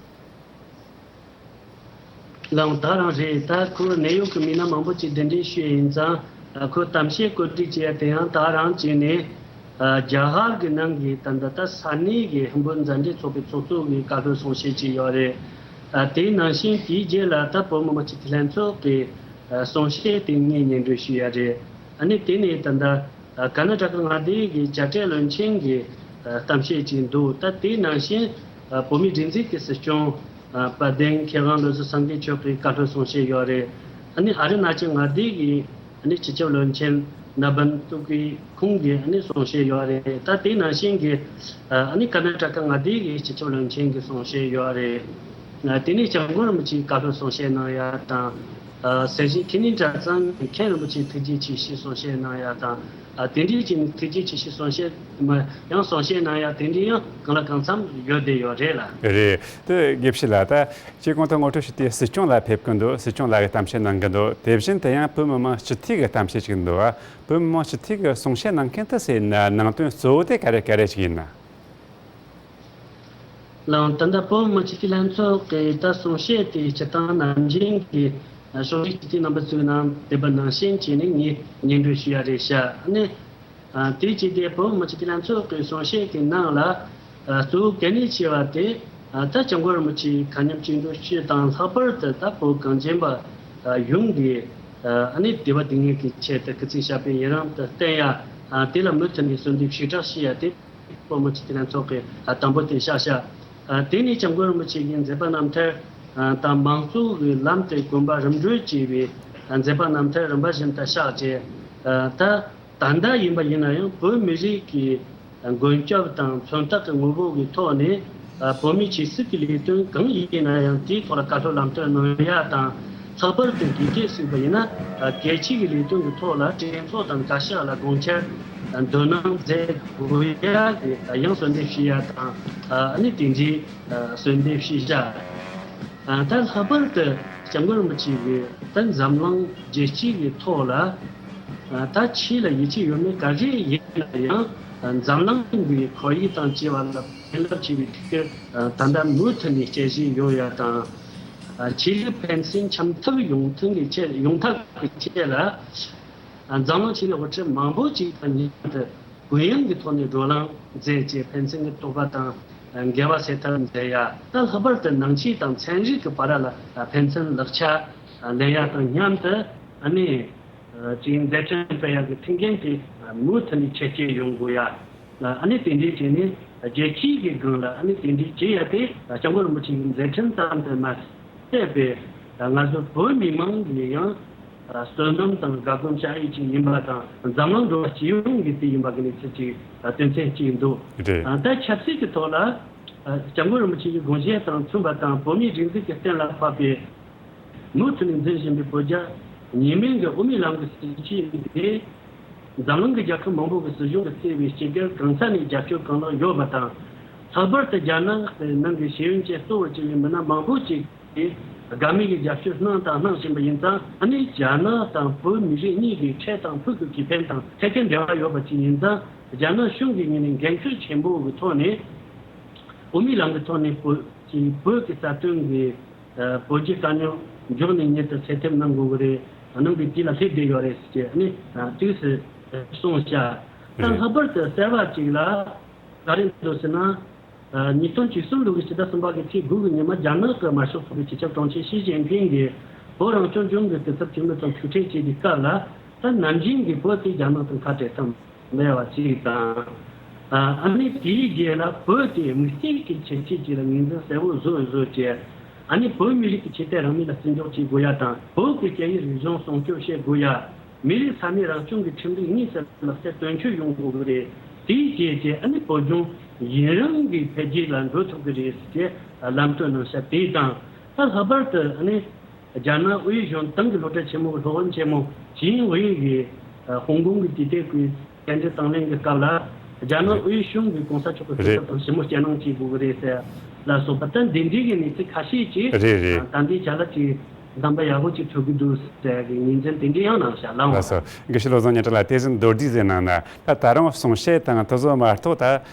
ལགས་ད་རང་རེད། ད་ཁོ་གནད་ཡོད་ཀྱི་མི་སྣ་མང་པོ་ཅིག་གདན་འདྲེན་ཞུས་ཡིན་ཙང་། ཨ་ཁོ་གཏམ་བཤད་བཀོད་སྒྲིག་བྱས་དེ་ཡང་ད་རང་བྱས་ནས། ཨ་རྒྱ་གར་གྱི་ནང་གི་ད་ལྟ་ད་ས་གནས་ཀྱི་ཧིན་བོད་མཛའ་འབྲེལ་ཚོགས་པའི་ཚོགས་གཙོ་གི་བཀའ་སློབ་གསུང་བཤད་ཅིག་ཡོད་རེད། ཨ་དེའི་ནང་བཞིན་དེའི་རྗེས་ལ་ད་བོད་མི་མང་སྤྱི་འཐུས་ལྷན་ཚོགས་ཀྱི་ཨ་གསུང་བཤད་དེ་ངས་སྙན་སྒྲོན་ཞུས་ཡ་རེད། ཨ་ནི་དེ་ནས་ད་ལྟ་ཨ་ཀར་ན་ཊ་ཀ་མངའ་སྡེ་གི་དཔྱ་ཁྲལ་བློན་ཆེན་གྱི་ཨ་གཏམ་བཤད་ཅིག་འདུག་ད་དེའི་ནང་བཞིན་ཨ་བོད་མིའི་སྒྲིག་འཛུགས་ཀྱི་སྲིད་སྐྱོང་ཨ་དཔལ་ལྡན་མཁས་དབང་བློ་བཟང་སེང་གེ་མཆོག་གི་བཀའ་སློབ་གསུང་བཤད་ཡོད་རེད། ཨ་ནི་ཨ་རུ་ན་ཅལ་མངའ་སྡེ་གི་ཨ་ནི་སྤྱི་ཁྱབ་བློན་ཆེན་ན་བན་ཏུ་ཀི་ཁོང་གི་ཨ་ནི་གསུང་བཤད་ཡོད་རེད། ད་དེ་ནང་བཞིན་གྱི་ཨ་ནི་ཀར་ན་ཊ་ཀ་མངའ་སྡེ་གི་སྤྱི་ཁྱབ་བློན་ཆེན་གྱི་གསུང་བཤད་ཡོད་རེད། ཨ་དེ་ནས་སྐྱབས་མགོན་རིན་པོ་ཆེའི་བཀའ་སློབ་གསུང་བཤད་གནང་ཡ་དང་། ཨ་སེར་བྱེས་ཁེ་ནི་གྲྭ་ཚང་གི་མཁན་རིན་པོ་ཆེའི་ཐུགས་རྗེ་ཆེ་ཞུའི་གསུང་བཤད་གནང་ཡ་དང་། ཨ་དེ་འདྲའི་ཅིག་ཐུགས་རྗེ་ཆེ་ཞུའི་གསུང་བཤད་མ་ཡང་གསུང་བཤད་གནང་ཡ་དེ་འདྲའི་ཡང་གང་ལ་གང་འཚམ་ཡོད་བསྡད་ཡོད་རེད་ལ། རེད། དེ་དགེ་བཤེས་ལགས། ད་སྤྱིར་གོང་དུ་ངོ་སྤྲོད་ཞུས་ཏེ་སྲིད་སྐྱོང་ལགས་ཕེབས་ཀྱི་འདུག་སྲིད་སྐྱོང་ལགས་ཀྱིས་གཏམ་བཤད་གནང་གི་འདུག་དེ་བཞིན་དེ་ཡང་བོད་མི་མང་སྤྱི་འཐུས་ཀྱི་གཏམ་བཤད་ཅིག་འདུག་བོད་མི་མང་སྤྱི་འཐུས་ཀྱི་གསུང་བཤད་གནང་མཁན་དེ་ཟེར་ན་ནང་དོན་གཙོ་བོ་དེ་ག་རེ་ག་རེ་ཞིག་ཡིན་ན། ལགས་ད་ལྟ་བོད་མི་མང་སྤྱི་འཐུས་ལྷན་ཚོགས་ཀྱི་ད་གསུང་བཤད་དེ་སྤྱིར་བཏང་ནམ་རྒྱུན་གྱི་ཨ་ཕྱོགས་རིས་སྤྱི་འཐུས་རྣམ་པ་ཚོའི་ནང་བསྡད་པ་ནང་བཞིན་བྱས་ནས་ངས་སྙན་སྒྲོན་ཞུ་ཡ་རེད་ཤག་ཨ་ནི་ཨ་དེ་བྱས་ཏེ་བོད་མི་མང་སྤྱི་འཐུས་ལྷན་ཚོགས་ཀྱི་གསུང་བཤད་ཀྱི་ནང་ལ་ཨ་གཙོ་བོ་གལ་གནད་ཆེ་བ་དེ་ཨ་ད་སྐྱབས་མགོན་རིན་པོ་ཆེ་མཁའ་མཉམ་སྐྱིད་འགྲོ་ཞུས་དང་། ལྷག་པར་དུ་ད་བོད་གངས་ཅན་པ་ཨ་ཡོངས་ཀྱི་ཨ་ནི་བདེ་བ་སྡུག་བསྔལ་གྱི་ཆེད་དུ་སྐུ་ཚེ་ཞབས་པད་ཡུན་རིང་དུ་བརྟན་ཡ། ཨ་དེ་ལ་མུ་མཐུད་ནས་གསོལ་འདེབས་ཞུ་དྲག་ཞུ་ཡ་དེ། བོད་མི་མང་སྤྱི་འཐུས་ལྷན་ཚོགས་ཀྱི་ཨ་དང་པོ་དེ་བཞག་བཞག་ཨ་དེ་ནས་སྐྱབས་མགོན་རིན་པོ་ཆེ་གི་མཛད་པ་རྣམ་ཐར་ཨ་དང་། མང་གཙོ་གི་ལམ་དེ་གོམ་པ་རིམ་བགྲོད་བྱས་པའི་ཨ་མཛད་པ་རྣམ་ཐར་རིམ་པ་བཞིན་དུ་བཞག་རྗེས། ཨ་ད་ད་ལྟ་ཡིན་པ་ཡིན་ན་ཡང་བོད་མི་རིགས་ཀྱི་ཨ་མགོན་སྐྱབས་དང་མཚོན་རྟགས་ཀྱི་ངོ་བོ་གི་ཐོག་ནས། ཨ་བོད་མིའི་ཆོས་སྲིད་ཀྱི་ལས་དོན་གང་ཡིན་ན་ཡང་དེའི་ཐོག་ལ་བཀའ་སློབ་ལམ་སྟོན་གནང་ཡ་དང་། ལྷག་པར་དུ་དགེ་བཤེས་ཟེར་བ་ཡིན་ན་ཨ་གལ་ཆེ་གི་ལས་དོན་གྱི་ཐོག་ལ་གྲོས་ཚོགས་དང་བཀའ་ཤག་ལ་དགོངས་འཆར་འདོན་གནང་མཛད་དགོས་ཡ་གི་ཡང་གསོལ་འདེབས་ཞུ་ཡ་དང་། ཨ་ནི་དེ་འདྲའི་གསོལ་འདེབས་ཞུས་བཞག་ཨ་ད་ལྷག་པར་དུ་སྐྱབས་མགོན་རིན་པོ་ཆེ་གིས་ད་འཛམ་གླིང་རྒྱལ་སྤྱི་གི་ཐོག་ལ་ཨ་ད་ཆོས་ལ་ཡིད་ཆེས་ཡོད་མེད་ག་རེ་ཡིན་ན་ཡང་། འཛམ་གླིང་གི་ཁོར་ཡུག་དང་བཅས་པ་ལ་ཕན་རླབས་ཆེ་བའི་ཐུགས་ཁུར་ད་ལྟ་མུ་མཐུད་ནས་སྐྱེད་བཞིན་ཡོད་ཡ་དང་། ཆོས་ལུགས་ཕན་ཚུན་འཆམ་ཐབས་ཡོང་ཐབས་ཀྱི་ཆེད། ཡོང་ཐབས་ཀྱི་ཆེད་ལ། འཛམ་གླིང་ཆོས་ལུགས་དབུ་ཁྲིད་མང་པོ་ཅིག་དང་མཉམ་དུ་གུ་ཡངས་ཀྱི་ཐོག་ནས་བགྲོ་གླེང་མཛད་རྗེས་ཕན་ཚུན་གྱི་དོགས་པ་དང་འགལ་བ་སེལ་ཐབས་མཛད་ཡ། ད་ལྷག་པར་དུ་ནང་ཆོས་དང་ཚན་རིག་གི་བར་ལ་ཕན་ཚུན་ལེགས་ཆ་ལེན་ཡ་དང་མཉམ་དུ་ཨ་ནི་ཅིག་མཛད་འཕྲིན་སྤེལ་ཡ་གི་མཐུན་རྐྱེན་དེ་མུ་མཐུད་ནས་ཆེ་སྐྱེད་ཡོང་དགོས་ཡ། ཨ་ནི་དེ་འདྲའི་བྱས་ནས་རྒྱལ་སྤྱིའི་གི་སྒང་ལ་ཨ་ནི་དེ་འདྲའི་བྱེད་ཡ་དེ་སྐྱབས་མགོན་རིན་པོ་ཆེ་གི་མཛད་འཕྲིན་ཙམ་དུ་མ་ཟད་པའི་ང་ཚོ་བོད་མི་མང་གི་ཡང་བསོད་ནམས་དང་དགའ་སྒོམ་བྱ་ཡུལ་ཅིག་ཡིན་པ་དང་། འཛམ་གླིང་འགྲོ་བ་སྤྱི་ཡོངས་ཀྱི་དེ་ཡིན་པ་གི་གནས་ཚུལ་ཅིག་དོན་ཚན་གཅིག་འདུག་རེད། ད་ཆབ་སྲིད་ཀྱི་ཐོག་ལ་སྐྱབས་མགོན་རིན་པོ་ཆེ་གི་དགོངས་བཞེད་དང་མཐུན་པ་དང་། བོད་མིའི་སྒྲིག་འཛུགས་ཀྱི་གཏན་ལ་ཕབ་པའི་མུ་མཐུད་ནས་འཛིན་བཞིན་པའི་བོད་རྒྱ་གཉིས་སྨན་གྱི་དབུ་མའི་ལམ་གྱི་སྲིད་བྱུས་འདི། འཛམ་གླིང་གི་རྒྱལ་ཁབ་མང་པོ་གི་སྲིད་གཞུང་གི་སྲིད་པའི་སྤྱི་སྒེར་གང་ས་ནས་རྒྱབ་སྐྱོར་གང་ལེགས་ཡོད་པ་དང་། ལྷག་པར་དུ་རྒྱ་ནག་གི་ནང་གི་ཤེས་ཡོན་ཅན་གཙོ་བོར་གྱུར་པའི་མི་སྣ་མང་པོ་ཅིག་གིས་དགའ་མོས་ཀྱི་རྒྱབ་སྐྱོར་གནང་དང་གནང་བཞིན་པ་ཡིན་ཙང་། ཨ་ནི་རྒྱ་ནག་དང་བོད་མི་རིགས་གཉིས་ཀྱི་འཕྲལ་དང་ཕུགས་ཀྱི་ཁེ་ཕན་དང་ཐད་ཀའི་འབྲེལ་བ་ཡོད་པ་ཅིག་ཡིན་ཙང་། རྒྱ་ནག་གཞུང་གི་ངོས་ནས་འགན་འཁུར་ཆེན་པོ་གི་ཐོག་ནས་དབུ་མའི་ལམ་གྱི་ཐོག་ནས་བོད་ཀྱི་བོད་ཀྱི་རྩ་དོན་གྱི་ཨ་བོད་ཀྱི་དཀའ་རྙོག་མགྱོགས་ནས་མྱུར་དུ་སེལ་ཐབས་གནང་དགོས་ཀྱི་རེད། གནང་གི་དུས་ལ་སླེབས་བསྡད་ཡོད་རེད་ཟེར་ནས་དུས་སུ་གསུངས་བཞག་ད་ལྷག་པར་དུ་གསར་བ་ཅིག་ལ་ ག་རེ་འདུག་ཟེར་ན། ཨ། ཉིས་སྟོང་བཅུ་གསུམ་ལོ་གི་ཕྱི་ཟླ་གསུམ་པ་གི་ཚེས་དགུ་གི་ཉི་མ་རྒྱ་ནག་གི་དམར་ཤོག་ཚོགས་པའི་སྤྱི་ཁྱབ་དྲུང་ཆེ་ཞི་ཅིན་ཕིང་གིས་བོད་རང་སྐྱོང་ལྗོངས་ཀྱི་དུས་ཚབ་འཐུས་མི་དང་ཐུག་འཕྲད་བྱས་པའི་སྐབས་ལ། ད་ནམ་རྒྱུན་གྱི་བོད་དེ་རྒྱ་ནག་དང་ཁ་བྲལ་ཐབས་མེད་པ་ཅིག་དང་། ཨ། ཨ་ནི་དེའི་རྗེས་ལ་བོད་དེ་དམིགས་བསལ་གྱི་ཁྱད་ཆོས་ཅིག་ལ་ངོས་འཛིན་གསལ་པོ་བཟོས་བཟོས་བྱས། ཨ་ནི་བོད་མི་རིགས་ཀྱི་ཆོས་དད་རང་མོས་ལ་བརྩི་འཇོག་བྱེད་དགོས་ཡ་དང་། བོད་ཀྱི་སྐད་ཡིག་རིག་གཞུང་སྲུང་སྐྱོབ་བྱེད་དགོས་ཡ། མི་རིགས་ས་གནས་རང་སྐྱོང་གི་ཁྲིམས་ལུགས་དངོས་སུ་ལག་བསྟར་དོན་འཁྱོལ་ཡོང་དགོས་ཀྱི་རེད། དེའི་རྗེས་ཀྱི་ཨ་ནི་བོད་ལྗོངས་ཡུན་རིང་གི་འཕེལ་རྒྱས་ལ་འགྲོ་ཐུབ་ཀྱི་རེད་ཟེར་ཏེ་ལམ་སྟོན་གནང་བྱ་དེ་དང་། ད་ལྷག་པར་དུ་ཨ་ནི་རྒྱ་ནག་དབུས་གཞུང་ཏང་གི་སློབ་གྲྭ་ཆེན་མོའི་སློབ་དཔོན་ཆེན་མོ་ཅིན་ཝེ་ཡིས་ཧོང་ཀོང་གི་དུས་དེབ་ཀྱི་བཅར་འདྲི་དང་ལེན་གྱི་སྐབས་ལ། རྒྱ་ནག་རེད། དབུས་གཞུང་གིས་གོང་ས་མཆོག་གི་སྐུ་རེད། ཚབ་དང་ཞི་མོལ་སྐྱེལ་གནང་བྱེད་དགོས་ཀྱི་རེད་ཟེར་ལ་སོགས་པ། ད་འདི་འདྲའི་གི་གནས་ཚུལ་ཁ་ཤས་ཀྱིས་རེད་རེད། ད་ལྟའི་ཆ་ལ་ཅིག་གདམ་པ་ཡག་པོ་ཅིག་ཐོབ་ཀྱི་འདུག་ཟེར་གི་ངོས་འཛིན་དེ་འདྲའི་ཡང་གནང་བཞག་ལགས། ལགས་སོ། དགེ་བཤེས་བློ་བཟང་བརྙན་འཕྲིན་ལགས། དེ་བཞིན་མདོར་བསྡུས་ཟིག་གནང་ན། ད་ད་རུང་གསུང་བཤད་དང་དེ་ཚོ་མ་གཏོགས། ད་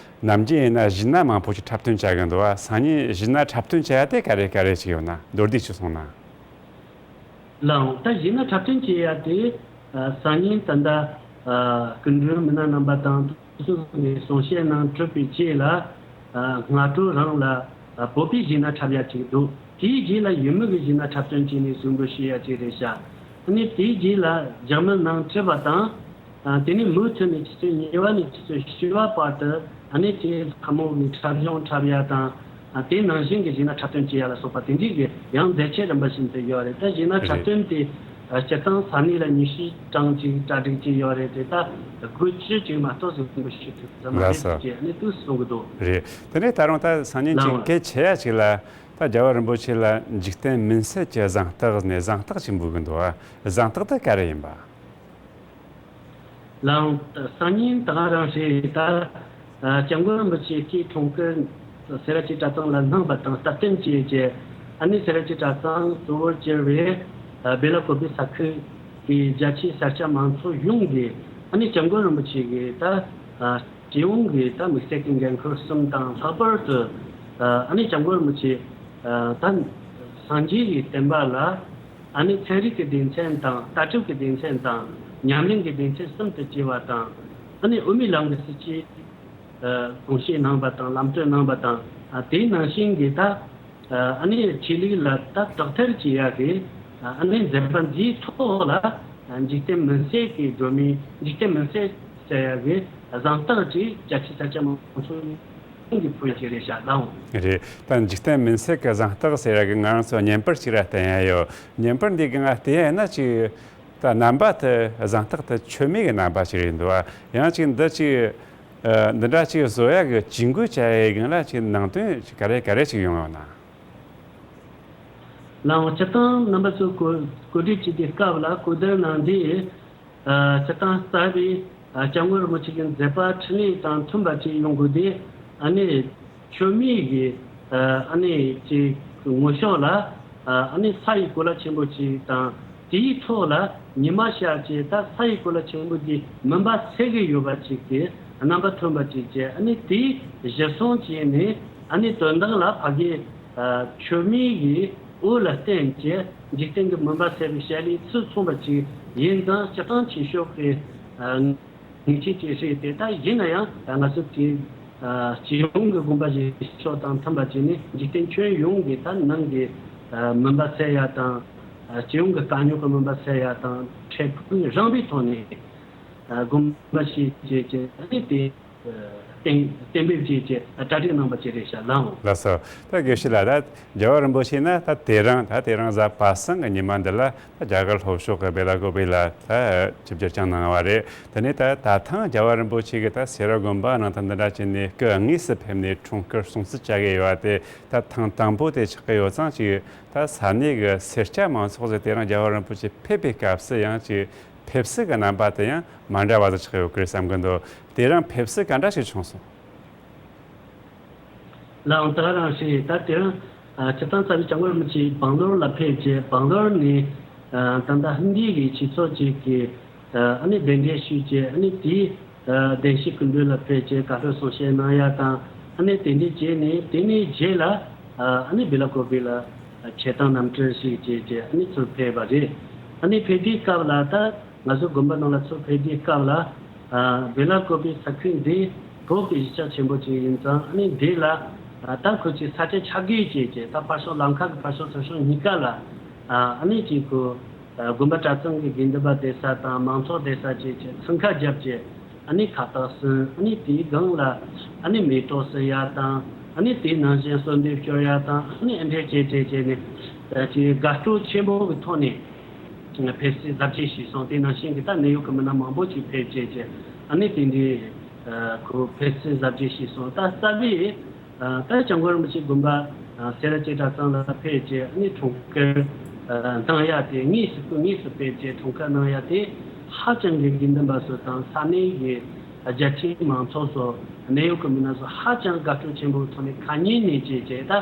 ནམ་རྒྱུན་ཡིན་ན་གཞས་སྣ་མང་པོ་ཞིག་འཁྲབ་སྟོན་བྱ་གི་འདུག་བ། སང་ཉིན་གཞས་སྣ་འཁྲབ་སྟོན་བྱ་ཡ་དེ་ག་རེ་ག་རེ་ཞིག་ཡོད་ན་མདོར་བསྡུས་ཅིག་གསུངས་ན། ལགས། ད་གཞས་སྣ་འཁྲབ་སྟོན་བྱེད་ཡ་དེ། ཨ། སང་ཉིན་ད་ལྟ། ཨ། སྐུ་མགྲོན་མི་སྣ་རྣམ་པ་དང་དེ་ཚོ་ནས་གསུང་བཤད་གནང་གྲུབ་པའི་རྗེས་ལ། ཨ། སྔ་དྲོ་རང་ལ། ཨ། བོད་པའི་གཞས་སྣ་འཁྲབ་ཡ་ཅིག་འདུག་དེའི་རྗེས་ལ་ཡུལ་མི་གི་གཞས་སྣ་འཁྲབ་སྟོན་བྱས་ནས་གསོལ་འདེབས་ཞུ་ཡ་ཅིག་རེད་ཤག་ཨ་ནི་དེའི་རྗེས་ལ་འཇགས་མི་ནང་ཁྲིད་པ་དང་། ཨ། དེ་ནས་མུ་མཐུད་ནས་ཆུ་ཚོད་གཉིས་པ་ནས་ཆུ་ཚོད་བཞི་པ་བར་དུ། ཨ་ནི་དེ་ལྷ་མོ་གི་འཁྲབ་གཞུང་འཁྲབ་ཡ་དང་། ཨ། དེ་ནང་བཞིན་གྱི་གཞས་སྣ་འཁྲབ་སྟོན་བྱེད་ཡ་ལ་སོགས་པ་དེ་འདྲའི་གི་ཡང་མཛད་ཆེད་རིམ་པ་བཞིན་དུ་ཡོད་རེད། ད་གཞས་སྣ་འཁྲབ་རེད། སྟོན་དེ། ཨ། སྤྱིར་བཏང་ས་གནས་ལ་ཉི་ཤུ་གྲངས་ཅིག་གྲ་སྒྲིག་བྱས་ཡོད་རེད་དེ། ད་དགུ་བཅུ་ཅིག་མ་གཏོགས་ཟིན་པ་ཞིག་ཐུབ་ས་མ་རེད་ལགས་སོ། ཅེས་ཨ་ནི་དུ་གསུང་གི་འདུག་རེད། དེ་ནས་ད་རུང་ད་སང་ཉིན་ཅིག་ལགས། གལ་ཆེ་ཡ་ཅིག་ལ། ད་རྒྱལ་བ་རིན་པོ་ཆེ་ལ་འཇིག་རྟེན་མུན་སེལ་གྱི་གཟེངས་རྟགས་ནས་གཟེངས་རྟགས་ཅིག་འབུལ་གི་འདུག་བ། གཟེངས་རྟགས་དེ་ག་རེ་ཡིན་པ། ལགས། སང་ཉིན་ད་ག་རང་རེད། ད། ཨ། སྐྱབས་མགོན་རིན་པོ་ཆེ་སྐུའི་འཁྲུངས་སྐར་སེ་ར་བྱེས་གྲྭ་ཚང་ལ་གནང་བ་དང་སྟབས་བསྟུན་བྱས་རྗེས། ཨ་ནི་སེ་ར་བྱེས་གྲྭ་ཚང་གཙོ་བོར་གྱུར་བའི། ཨ། སྦེ་ལ་ཀོ་པི་ས་ཁུལ་གྱི་རྒྱ་ཆེའི་ས་སྐྱ་མང་ཚོགས་ཡོངས་ཀྱིས་ཨ་ནི་སྐྱབས་མགོན་རིན་པོ་ཆེ་གི་ད། ཨ། སྤྱི་ཡོངས་ཀྱི་ད་དམིགས་བསལ་གྱི་འགན་ཁུར་གསུམ་དང་། ལྷག་པར་དུ། ཨ། ཨ་ནི་སྐྱབས་མགོན་རིན་པོ་ཆེ། ཨ། ད་སངས་རྒྱས་ཀྱི་བསྟན་པ་ལ། ཨ་ནི་ཚན་རིག་གི་སྡེ་ཚན་དང་། ལྟ་གྲུབ་ཀྱི་སྡེ་ཚན་དང་། ཉམས་ལེན་གྱི་སྡེ་ཚན་གསུམ་དུ་གྱེས་པ་དང་། ཨ་ནི་དབུ་མའི་ལམ་གྱི་སྲིད་བྱུས། ཨ། དགོངས་བཞེས་གནང་བ་དང་། ལམ་སྟོན་གནང་བ་དང་། ཨ། དེའི་ནང་བཞིན་གྱི་ད། ཨ་ནི་ཆོས་ལུགས་ལ་ད་དག་ཐེར་བྱེད་ཡག་གི། ཨ་ནི་མཛད་པ་འདིའི་ཐོག་ལ། ཨ། འཇིག་རྟེན་མུན་སེལ་གྱི་སྒྲོན་མེ། འཇིག་རྟེན་མུན་སེལ་ཟེར་ཡག་གི་གཟེངས་རྟགས་ཅིག་རྒྱ་ཆེའི་ས་སྐྱ་མང་ཚོགས་ཡོངས་ཀྱིས་ཕུལ་ཡག་ཅིག་རེད་ཤག་ལགས། རེད། ད་འཇིག་རྟེན་མུན་སེལ་གྱི་གཟེངས་རྟགས་ཟེར་ཡག་གི་ང་རང་ཚོ་བརྙན་པར་ཅིག་ར་བསྟན་ཡ་ཡོད། བརྙན་པར་འདི་གི་ང་བལྟས་ཡ་ཡིན་ན་ཅིག་ད་རྣམ་པ་དེ་གཟེངས་རྟགས་དེ་མཆོད་མེ་གི་རྣམ་པ་ཅིག་རེད་འདུག་ཨ། ཡང་ཅིག་འདི་ཅིག་ཨ། འདི་འདྲ་ཅིག་བཟོ་ཡག་གི་ཇུས་འགོད་བྱ་ཡག་གི་ལ་ཅིག་ནང་དོན་ཅིག་ག་རེ་ག་རེ་ཅིག་ཡོང་ཡོད་ན། ལགས། སྤྱིར་བཏང་རྣམ་པ་ཚོས་གོ་གོ་སྒྲིག་བྱེད་དུས་སྐབས་ལ་གོ་བསྡུར་གནང་དུས། ཨ། སྤྱིར་བཏང་རྩ་བའི། ཨ། སྐྱབས་མགོན་རིན་པོ་ཆེ་གི་མཛད་པ་འཕྲིན་ལས་དང་མཐུན་པ་ཅིག་ཡོང་དགོས་དུས། ཨ་ནི་མཆོད་མེ་གི། ཨ། ཨ་ནི་ཅིག་ངོ་ཤོག་ལ། ཨ། ཨ་ནི་ས་ཡི་གོ་ལ་ཆེན་པོ་ཅིག་དང་། དེའི་ཐོག་ལ་ཉི་མ་ཤར་བྱས། ད་ས་ཡི་གོ་ལ་ཆེན་པོ་འདི་མུན་པ་སེལ་གྱི་ཡོད་པ་ཅིག་གི་རྣམ་པ་ཐོན་པ་ཅིག་བྱས། ཨ་ནི་དེའི་གཞིར་བཟུང་བྱས་ནས། ཨ་ནི་དོན་དག་ལ་ཕ་གི། ཨ། མཆོད་མེ་གི་འོད་ལ་བརྟེན་བྱས་འཇིག་རྟེན་གྱི་མུན་པ་སེལ་བའི་བྱ་ལས་ཚུར་མཚོན་པ་ཅིག་ཡིན་ཙང་། སྤྱིར་བཏང་ཆོས་ཕྱོགས་ཀྱི། ཨ། ངེས་ཅན་ཅིག་རེད་དེ། ད་ཡིན་ན་ཡང་ང་ཚོ་དེ། ཨ། སྤྱི་ཡོངས་ཀྱི་དགོངས་པ་བཞེས་ཕྱོགས་དང་མཐུན་པ་བྱས་ནས་འཇིག་རྟེན་ཁྱོན་ཡོངས་ཀྱི་ད་ནང་གི། ཨ། མུན་པ་སེལ་ཡ་དང་། ཨ། སྤྱི་ཡོངས་ཀྱི་དཀའ་རྙོག་གི་མུན་པ་སེལ་ཡ་དང་འཕྲལ་ཕུགས་རིང་བའི་ཐོག་ནས། ཨ། དགོངས་པ་བཞེས་བྱས་བྱས། ཨ་ནི་དེ། ཨ། གཏན་གཏན་འབེབས་བྱས་བྱས། ཨ། གྲ་སྒྲིག་གནང་བ་བཅས་རེད་ཤག་ལགས། ལགས་སོ། ད་དགེ་བཤེས་ལགས། ད་རྒྱལ་བ་རིན་པོ་ཆེ་ནི་ད་དེ་རིང་། ད་དེ་རིང་གཟའ་པ་སངས་ཀྱི་ཉི་མ་འདི་ལ། ད་རྒྱ་གར་ལྷོ་ཕྱོགས་ཀྱི་སྦེ་ལ་ཀོ་པི་ལ་ད་ཆིབས་བསྒྱུར་བསྐྱངས་གནང་བ་རེད། དེ་ནས་ད་ད་ཐེངས་རྒྱལ་བ་རིན་པོ་ཆེ་གིས་ད་སེ་ར་དགོན་པ་ནང་ད་འདི་འདྲ་བྱས་ནས་སྐུ་དངོས་སུ་ཕེབས་ནས་འཁྲུངས་སྐར་སྲུང་བརྩི་བྱ་གི་ཡོད་པ་དེ་ད་ཐེངས་དང་པོ་དེ་ཆགས་ཀྱི་ཡོད་ཙང་། ཅིག་ད་ས་གནས་ཀྱི་སེར་སྐྱ་མང་ཚོགས་ཟིག་དེ་རིང་རྒྱལ་བ་རིན་པོ་ཆེ་ཕེབས་པའི་སྐབས་སུ་ཡང་ཅིག་ཕེབས་བསུ་གི་རྣམ་པ་དེ་ཡང་མ་འདྲ་བ་ཟིག་ཆགས་ཡོད་ཀྱི་རེད་བསམ་གྱི་འདུག་དེ་རིང་ཕེབས་བསུ་ག་འདྲ་ཞིག་བྱུང་སོང་། ལགས། ད་ག་རང་ཞིག་ད་དེ་རིང་། ཨ། སྤྱིར་བཏང་རྩ་བའི་སྐྱབས་མགོན་རིན་པོ་ཆེ་བང་ལོར་ལ་ཕེབས་རྗེས། བང་ལོར་ནས། ཨ། ད་ལྟ་ཧིན་དི་གི་སྤྱི་ཚོགས་ཅིག་གི། ཨ། ཨ་ནི་གདན་འདྲེན་ཞུས་རྗེས། ཨ་ནི་དེའི། ཨ། གདན་ཞུ་སྐུ་མགྲོན་ལ་ཕེབས་རྗེས་བཀའ་སློབ་གསུང་བཤད་གནང་ཡ་དང་། ཨ་ནི་དེ་འདྲ་བྱས་ནས་དེ་ནས་རྗེས་ལ། ཨ། ཨ་ནི་སྦེ་ལ་ཀོ་པི་ལ་ཆེ་ཐང་གནམ་གྲུ་ཞིག་བྱས་རྗེས། ཨ་ནི་ཚུར་ཕེབས་པ་རེད། ཨ་ནི་ཕེབས་དུས་སྐབས་ལ་ད། ང་ཚོ་དགོན་པ་ནང་ལ་ཚུར་ཕེབས་དུས་སྐབས་ལ། ཨ། སྦེ་ལ་ཀོ་པི་ས་ཁུལ་འདི་ རོགས་ཀྱི་གཞིས་ཆགས་ཆེན་པོ་ཅིག་ཡིན་ཙང་། ཨ་ནི་འདི་ལ་ད་ཁོ་ཅིག་ས་ཆ་ཆ་བགོས་བྱས་བྱས། ད་ཕར་ཕྱོགས་ལམ་ཁ་གི་ཕར་ཕྱོགས་ཚུར་ཕྱོགས་གཉིས་ཀ་ལ་ཨ་ནི་ཅིག་ཁོ་དགོན་པ་གྲྭ་ཚང་གི་དགེ་འདུན་པ་བསྡད་ས་དང་། མང་ཚོགས་བསྡད་ས་བྱས་བྱས། འཚང་ཁ་བརྒྱབ་བྱས། ཨ་ནི་ཁ་བཏགས་ཟིན། ཨ་ནི་དེའི་སྒང་ལ་ཨ་ནི་མེ་ཏོག་གསོལ་ཡ་དང་། ཨ་ནི་དེའི་ནང་བཞིན་གསོལ་འདེབས་སྐྱོར་ཡ་དང་། ཨ་ནི་ཨེ་འདྲས་བྱས་བྱས་བྱས་ནས། ཨ་ཅིག་དགའ་སྤྲོ་ཆེན་པོ་གི་ཐོག་ནས་ཕེབས་བསུའི་གཟབ་རྒྱས་ཞུས་སོང་། དེ་ནང་བཞིན་གྱི་ད་ནད་གཡོག་གི་མི་སྣ་མང་པོ་ཅིག་ཕེབས་བྱས་བྱས། ཨ་ནི་དེ་འདྲའི་ཁོ་ཕེབས་བསུའི་གཟབ་རྒྱས་ཞུས་སོང་། ད་རྩ་བའི་ད་སྐྱབས་མགོན་རིན་པོ་ཆེ་དགོན་པ་སེ་ར་བྱེས་གྲྭ་ཚང་ལ་ཕེབས་བྱས། ཨ་ནི་འཁྲུངས་སྐར་གནང་ཡ་དེ། དངོས་སུ་སྐུ་དངོས་སུ་ཕེབས་བྱས་འཁྲུངས་སྐར་གནང་ཡ་དེ། ཧ་ཅང་གི་དགེ་འདུན་པ་ཚོ་དང་ས་གནས་ཀྱི་རྒྱ་ཆེའི་མང་ཚོགས་ཚོ། ནད་གཡོག་གི་མི་སྣ་ཚོ་ཧ་ཅང་དགའ་སྤྲོ་ཆེན་པོའི་ཐོག་ནས་ཁ་ཉིན་ནས་བྱས་བྱས། ད་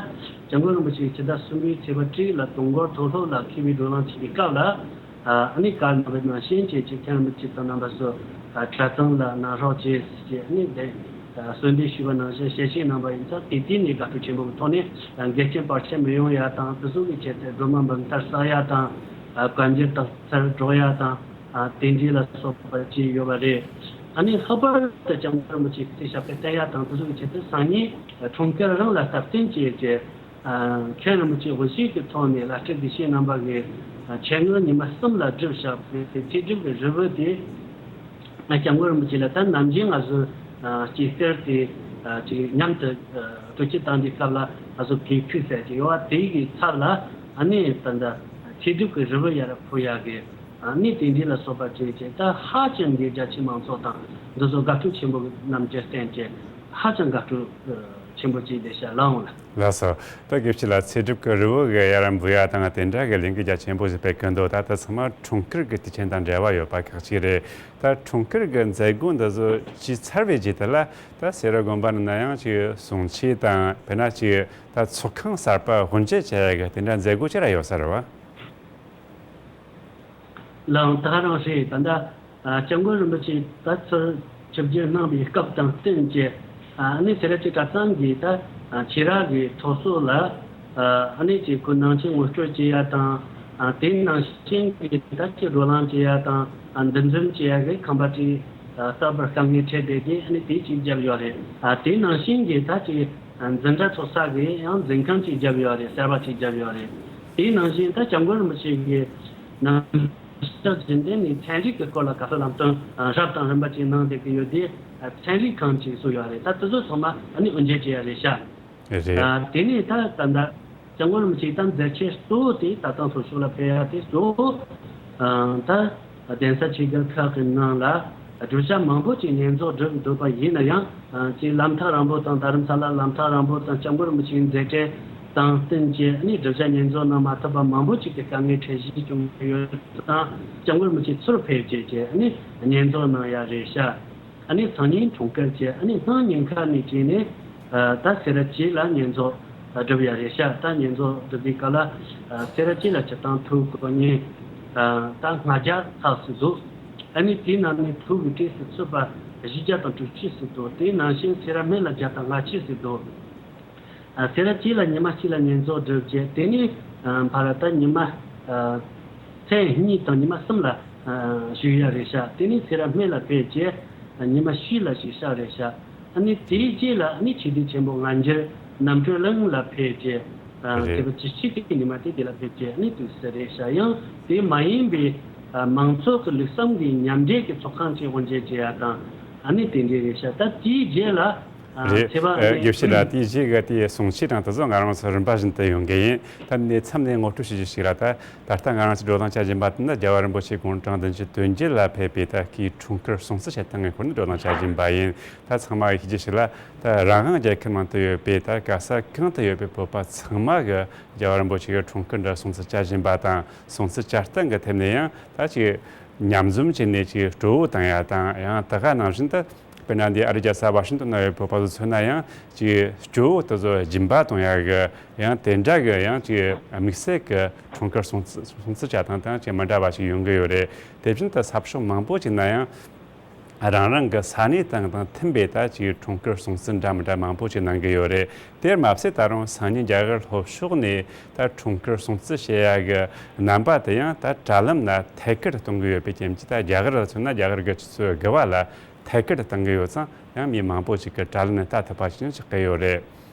སྐྱབས་མགོན་རིན་པོ་ཆེ་ཕྱི་ཟླ་གསུམ་པའི་ཚེས་པ་དྲུག་ལ་དུས་འཁོར་མཐོ་སློབ་ལ་མཁས་པའི་བགྲོ་གླེང་བྱེད་པའི་སྐབས་ལ། ཨ་ནི་བཀའ་གནང་བའི་ནང་བཞིན་བྱས་བྱས། མཁན་རིན་པོ་ཆེ་དང་རྣམ་པ་ཚོ་གྲྭ་ཚང་ལ་གནང་རོགས་བྱེད་ཅེས། ཨ་ནི་དེ་གསོལ་འདེབས་ཞུས་པ་ནང་བཞིན་ཞལ་བཞེས་གནང་བ་ཡིན་ཙང་། དེ་དུས་ནས་དགའ་སྤྲོ་ཆེན་པོ་གི་ཐོག་ནས་འགལ་རྐྱེན་བར་ཆད་མི་ཡོང་ཡ་དང་། དེ་ཚོ་གི་ཆེད་དུ་སྒྲོལ་མ་འབུམ་ཐར་གསག་ཡ་དང་། བཀའ་འགྱུར་དག་ཚར་སྒྲོག་ཡ་དང་། ཨ་དེ་འདྲའི་ལ་སོགས་པ་བྱས་ཡོད་པ་རེད། ཨ་ནི་ལྷག་པར་དུ་སྐྱབས་མགོན་རིན་པོ་ཆེ་གི་ཞབས་པད་བརྟན་ཡ་དང་། དེ་ཚོ་གི་ཆེད་དུ་སང་ཉིན་འཁྲུངས་སྐར་རང་ལ་སྟབས་བསྟུན་བྱས་བྱས། ཨ་མཁན་རིན་པོ་ཆེ་དབུ་བཞུགས་ཀྱི་ཐོག་ནས་བླ་སྤྲུལ་དགེ་བཤེས་རྣམ་པ་གིས་ཨ་ཆེད་མངགས་ཉི་མ་གསུམ་ལ་བསྒྲུབས་བཞག་པའི་ཚེ་སྒྲུབ་ཀྱི་རིལ་བུ་དེ། ཨ་སྐྱབས་མགོན་རིན་པོ་ཆེ་ལ་ད་ནམ་རྒྱུན་ང་ཚོ་ཨ་སྐྱེས་སྐར་དེ་ཨ་ཅིག་མཉམ་དུ་ཨ་གྲོས་ཆོད་བཏང་དུས་སྐབས་ལ། ང་ཚོ་དགེ་ཕུལ་ཟེར་གྱི་ཡོད་པ་དེ་གི་ཚབ་ལ། ཨ་ནི་ད་ལྟ་ཚེ་སྒྲུབ་ཀྱི་རིལ་བུ་ཡར་ཕུལ་ཡག་གི། ཨ་ནི་དེ་འདྲའི་ལ་སོགས་པ་བྱས་བྱས། ད་ཧ་ཅང་གི་རྒྱ་ཆེའི་མང་ཚོགས་དང་འདི་ཚོ་དགའ་སྤྲོ་ཆེན་པོ་གི་རྣམ་འགྱུར་བསྟན་བྱས། ཧ་ཅང་དགའ་སྤྲོ་ཆེན་པོ་ཅིག་བསྡད་ཤག་ལགས་འོང་ལགས། ལགས་སོ། ད་དགེ་བཤེས་ལགས་ཚེ་སྒྲུབ་ཀྱི་རིལ་བུ་གི་ཡར་འབུལ་ཡ་དང་དེ་འདྲ་གི་ལས་འགུལ་རྒྱ་ཆེན་པོ་ཞིག་སྤེལ་གི་འདུག། ད་ད་ཚང་མ་འཁྲུངས་སྐར་གྱི་དུས་ཆེན་དང་འབྲེལ་བ་ཡོད་པ་ཁག་ཅིག་རེད། ད་འཁྲུངས་སྐར་གྱི་མཛད་སྒོ་འདི་ཚོ་བྱས་ཚར་བའི་རྗེས་དེ་ལ། ད་སེ་ར་དགོན་པ་ནང་ན་ཡང་ཅིག་གསུང་ཆོས་དང་། དཔེར་ན་ཅིག་ད་ཚོགས་ཁང་གསར་པ་དབུ་འབྱེད་བྱེད་ཡ་གི་དེ་འདྲ་མཛད་སྒོ་ཅིག་ར་ཡོད་ས་རེད་བ། ལགས་འོང་། ད་ག་རང་རེད། ད་ལྟ་ཨ་སྐྱབས་མགོན་རིན་པོ་ཆེ་ད་ཚུར་ཆིབས་བསྒྱུར་གནང་བའི་སྐབས་དང་བསྟུན་བྱས། ཨ་ནི་སེ་ར་བྱེས་གྲྭ་ཚང་གིས་ད་ཨ་ཆོས་ར་གི་ཚོགས་གཙོ་ལ། ཨ་ནི་ཅིག་ཁོ་ནང་ཆོས་ངོ་སྤྲོད་བྱེད་ཡ་དང་། ཨ་དེ་ནང་བཞིན་གྱི་ད་ཅིག་བགྲོ་གླེང་བྱེད་ཡ་དང་། ཨ་འདུ་འཛོམས་བྱེད་ཡ་གི་ཁང་པ་ཅིག་ཨ་གསར་པར་དཀའ་ངལ་འཕྲད་བསྡད་དེ། ཨ་ནི་དེ་ཅིག་བརྒྱབ་ཡོད་རེད། ཨ་དེ་ནང་བཞིན་གྱི་ད་ཅིག་འཛིན་གྲྭ་ཚོགས་ས་གི་ཡང་འཛིན་ཁང་ཅིག་བརྒྱབ་ཡོད་རེད། གསར་པ་ཅིག་བརྒྱབ་ཡོད་རེད། དེ་ནང་བཞིན་ད་སྐྱབས་མགོན་རིན་པོ་ཆེ་གི་ནང་ཕྱོགས་རྒྱུན་ལྡན་ནས་ཚན་རིག་གི་སྐོར་ལ་ག་ཚོད་ལམ་སྟོན་རབ་དང་རིམ་པ་ཅིག་གནང་བསྡད་ཀྱི་ཡོད་དེ། ཚན་རིག་ཁང་ཅིག་བཙུགས་ཡོད་རེད། ད་དེ་ཚོ་ཚང་མ་ཨ་ནི་དབུ་འབྱེད་བྱས་ཡ་རེད་ཤག། རེད། ཨ་དེ་ནས་ད་ད་ལྟ་སྐྱབས་མགོན་རིན་པོ་ཆེའི་ད་མཛད་ཆེན་གཙོ་བོ་དེ། ད་ལྟ་ཚོགས་ཞུགས་ལ་ཕེབས་ཡ་དེ་གཙོ་བོ་ཨ་ད་གདན་ས་ཆོས་སྒར་ཁག་གི་ནང་ལ་བསྒྲུབ་བྱ་མང་པོ་ཅིག་ཉེར་འཛོགས་བསྒྲུབས་འདུག་པ་ཡིན་ན་ཡང་། ཨ་ཅིག་ལམ་ཐག་རིང་པོ་དང་། རྡ་རམ་ས་ལ་ལམ་ཐག་རིང་པོ་དང་། སྐྱབས་མགོན་རིན་པོ་ཆེའི་མཛད་བྲེལ་དང་བསྟུན་བྱས། ཨ་ནི་བསྒྲུབ་བྱ་ཉེར་འཛོགས་གནང་མ་ཐུབ་པ་མང་པོ་ཅིག་གི་དཀའ་ངལ་འཕྲད་གཞི་བྱུང་གི་ཡོད་ཙང་། སྐྱབས་མགོན་རིན་པོ་ཆེ་ཚུར་ཕེབས་བྱས་བྱས། ཨ་ནི་ཉེར་འཛོགས་གནང་ཡ་རེད་ཤག། ཨ་ནི་སང་ཉིན་འཁྲུངས་སྐར་བྱས། ཨ་ནི་སང་ཉིན་ཁ་ནས་བྱས་ནས་ཨ་ད་སེ་ར་བྱེས་ལ་ཉེར་འཛོགས་བསྒྲུབ་ཡ་རེད་ཤག། ད་ཉེར་འཛོགས་བསྒྲུབ་པའི་སྐབས་ལ་ཨ་སེ་ར་བྱེས་ལ་སྤྱིར་བཏང་ཐུགས་དགོས་མཁན་ཨ་ད་ལྔ་བརྒྱ་ལྷག་ཙམ་འདུག། ཨ་ནི་དེའི་ནང་ནས་ཐུགས་ཀྱི་གྲས་སུ་ཚུད་པ་བཞི་བརྒྱ་དང་དྲུག་ཅུ་ཙམ་འདུག། དེ་ནང་བཞིན་སེ་ར་སྨད་ལ་བརྒྱ་དང་ལྔ་བཅུ་ཙམ་འདུག། ཨ་སེ་ར་བྱེས་ལ་ཉི་མ་གཅིག་ལ་ཉེར་འཛོགས་བསྒྲུབས་རྗེས། དེ་ནས་ཨ་ཕར་ད་ཉི་མ་ཨ་མཚན་གཉིས་དང་ཉི་མ་གསུམ་ལ་ཨ་བཞུགས་ཡ་རེད་ཤག། དེ་ནས་སེ་ར་སྨད་ལ་ཕེབས་རྗེས་ཨ་ཉི་མ་བཞི་ལ་ཞིག་ཤག་རེད་ཤག། ཨ་ནི་དེའི་རྗེས་ལ་ཨ་ནི་ཆོས་སྡེ་ཆེན་པོ་སྔ་འགྱུར་རྣམ་གྲོལ་གླིང་ལ་ཕེབས་རྗེས་ཨ་ཚེས་པ་བཅུ་གཅིག་གི་ཉི་མ་དེ་དེ་ལ་ཕེབས་རྗེས་ཨ་ནི་དུས་སུ་རེད་ཤག། ཡང་དེ་མ་ཡིན་པའི་ཨ་མང་ཚོགས་ཀྱི་ལུགས་བསམ་གྱི་མཉམ་འབྲེལ་གྱི་ཚོགས་ཁང་ཅིག་དབུ་འབྱེད་བྱེད་ཡ་དང་། ཨ་ནི་དེ་འདྲས་རེད་ཤག། ད་དེའི་རྗེས་ལ། ཨ་རེད། ཚེས་པ་ཨ་དགེ་བཤེས་ལགས། དེའི་རྗེས་ཀྱི་དེའི་གསུང་ཆོས་དང་དེ་ཚོ་ང་རང་ཚོ་རིམ་པ་བཞིན་དུ་ཡོང་གི་ཡིན། ད་ནས་མཚམས་ནས་ངོ་སྤྲོད་ཞུ་རྒྱུ་ཞིག་ལ། ད་ད་ལྟ་ང་རང་ཚོ་བགྲོ་གླེང་བྱ་བཞིན་པ་དེ་ནི་རྒྱལ་བ་རིན་པོ་ཆེ་དགུང་གྲངས་བདུན་ཅུ་དོན་བརྒྱད་ལ་ཕེབས་པའི་ད་སྐུའི་འཁྲུངས་སྐར་སྲུང་བརྩི་བྱེད་སྟངས་ཀྱི་སྐོར་ནས་བགྲོ་གླེང་བྱ་བཞིན་པ་ཡིན། ད་ཚང་མ་གིས་ཤེས་རྒྱུ་ཞིག་ལ། ད་རང་དབང་རྒྱལ་ཁབ་ནང་དུ་ཡོད་པའི་ད་ག་ས་གང་དུ་ཡོད་པའི་བོད་པ་ཚང་མ་གིས་རྒྱལ་བ་རིན་པོ་ཆེ་གི་འཁྲུངས་སྐར་འདི་སྲུང་བརྩི་བྱ་བཞིན་པ་དང་། སྲུང་བརྩི་བྱ་སྟངས་ཀྱི་ཐད་ནས་ཡང་ད་ཅིག་མཉམ་འཛོམས་བྱས་ནས་ཅིག་སྤྲོ་བོ་བཏང་ཡ་དང་། ཡང་ད་ག་ནང་བཞིན་དུ། དཔེར་ན་འདི་ཨ་རིའི་རྒྱལ་ས་ཝ་ཤིང་ཏོན་ན་ཡོད་བོད་པ་ཚོ་མཚོན་ན་ཡང་ཅིག་སྤྲོ་བོ་དེ་ཚོ་སྦྱིན་པ་གཏོང་ཡ་གི། ཡང་དེ་འདྲ་གི་ཡང་ཅིག་དམིགས་བསལ་གྱི་འཁྲུངས་སྐར་སྲུང་བརྩི་སྲུང་བརྩི་བྱ་སྟངས་དང་ཅིག་མི་འདྲ་བ་ཞིག་ཡོང་གི་ཡོད་རེད། དེ་བཞིན་དུ་ས་ཕྱོགས་མང་པོ་ཅིག་ན་ཡང་ རང་རང་གི་ས་གནས་སྟེང་དང་མཐུན་པའི་ད་ཅིག་འཁྲུངས་སྐར་སྲུང་བརྩི་འདྲ་མི་འདྲ་མང་པོ་ཅིག་གནང་གི་ཡོད་རེད། དེར་མ་ཟད་ད་རུང་སང་ཉིན་རྒྱ་གར་ལྷོ་ཕྱོགས་ནས་ད་འཁྲུངས་སྐར་སྲུང་བརྩི་བྱེད་ཡ་གི་རྣམ་པ་དེ་ཡང་ད་དྲ་ལམ་ན་ཐད་ཀར་གཏོང་གི་ཡོད་པའི་རྐྱེན་གྱིས། ད་རྒྱ་གར་ལ་མཚོན་ན་རྒྱ་གར་གྱི་ཆུ་ཚོད་དགུ་པ་ལ་ཐད་ཀར་གཏོང་གི་ཡོད་ཙང་། ཡང་མི་མང་པོ་ཅིག་གིས་དྲ་ལམ་ནས་ལྟ་ཐུབ་པ་ཞིག་ཆགས་ཀྱི་ཡོད་རེད།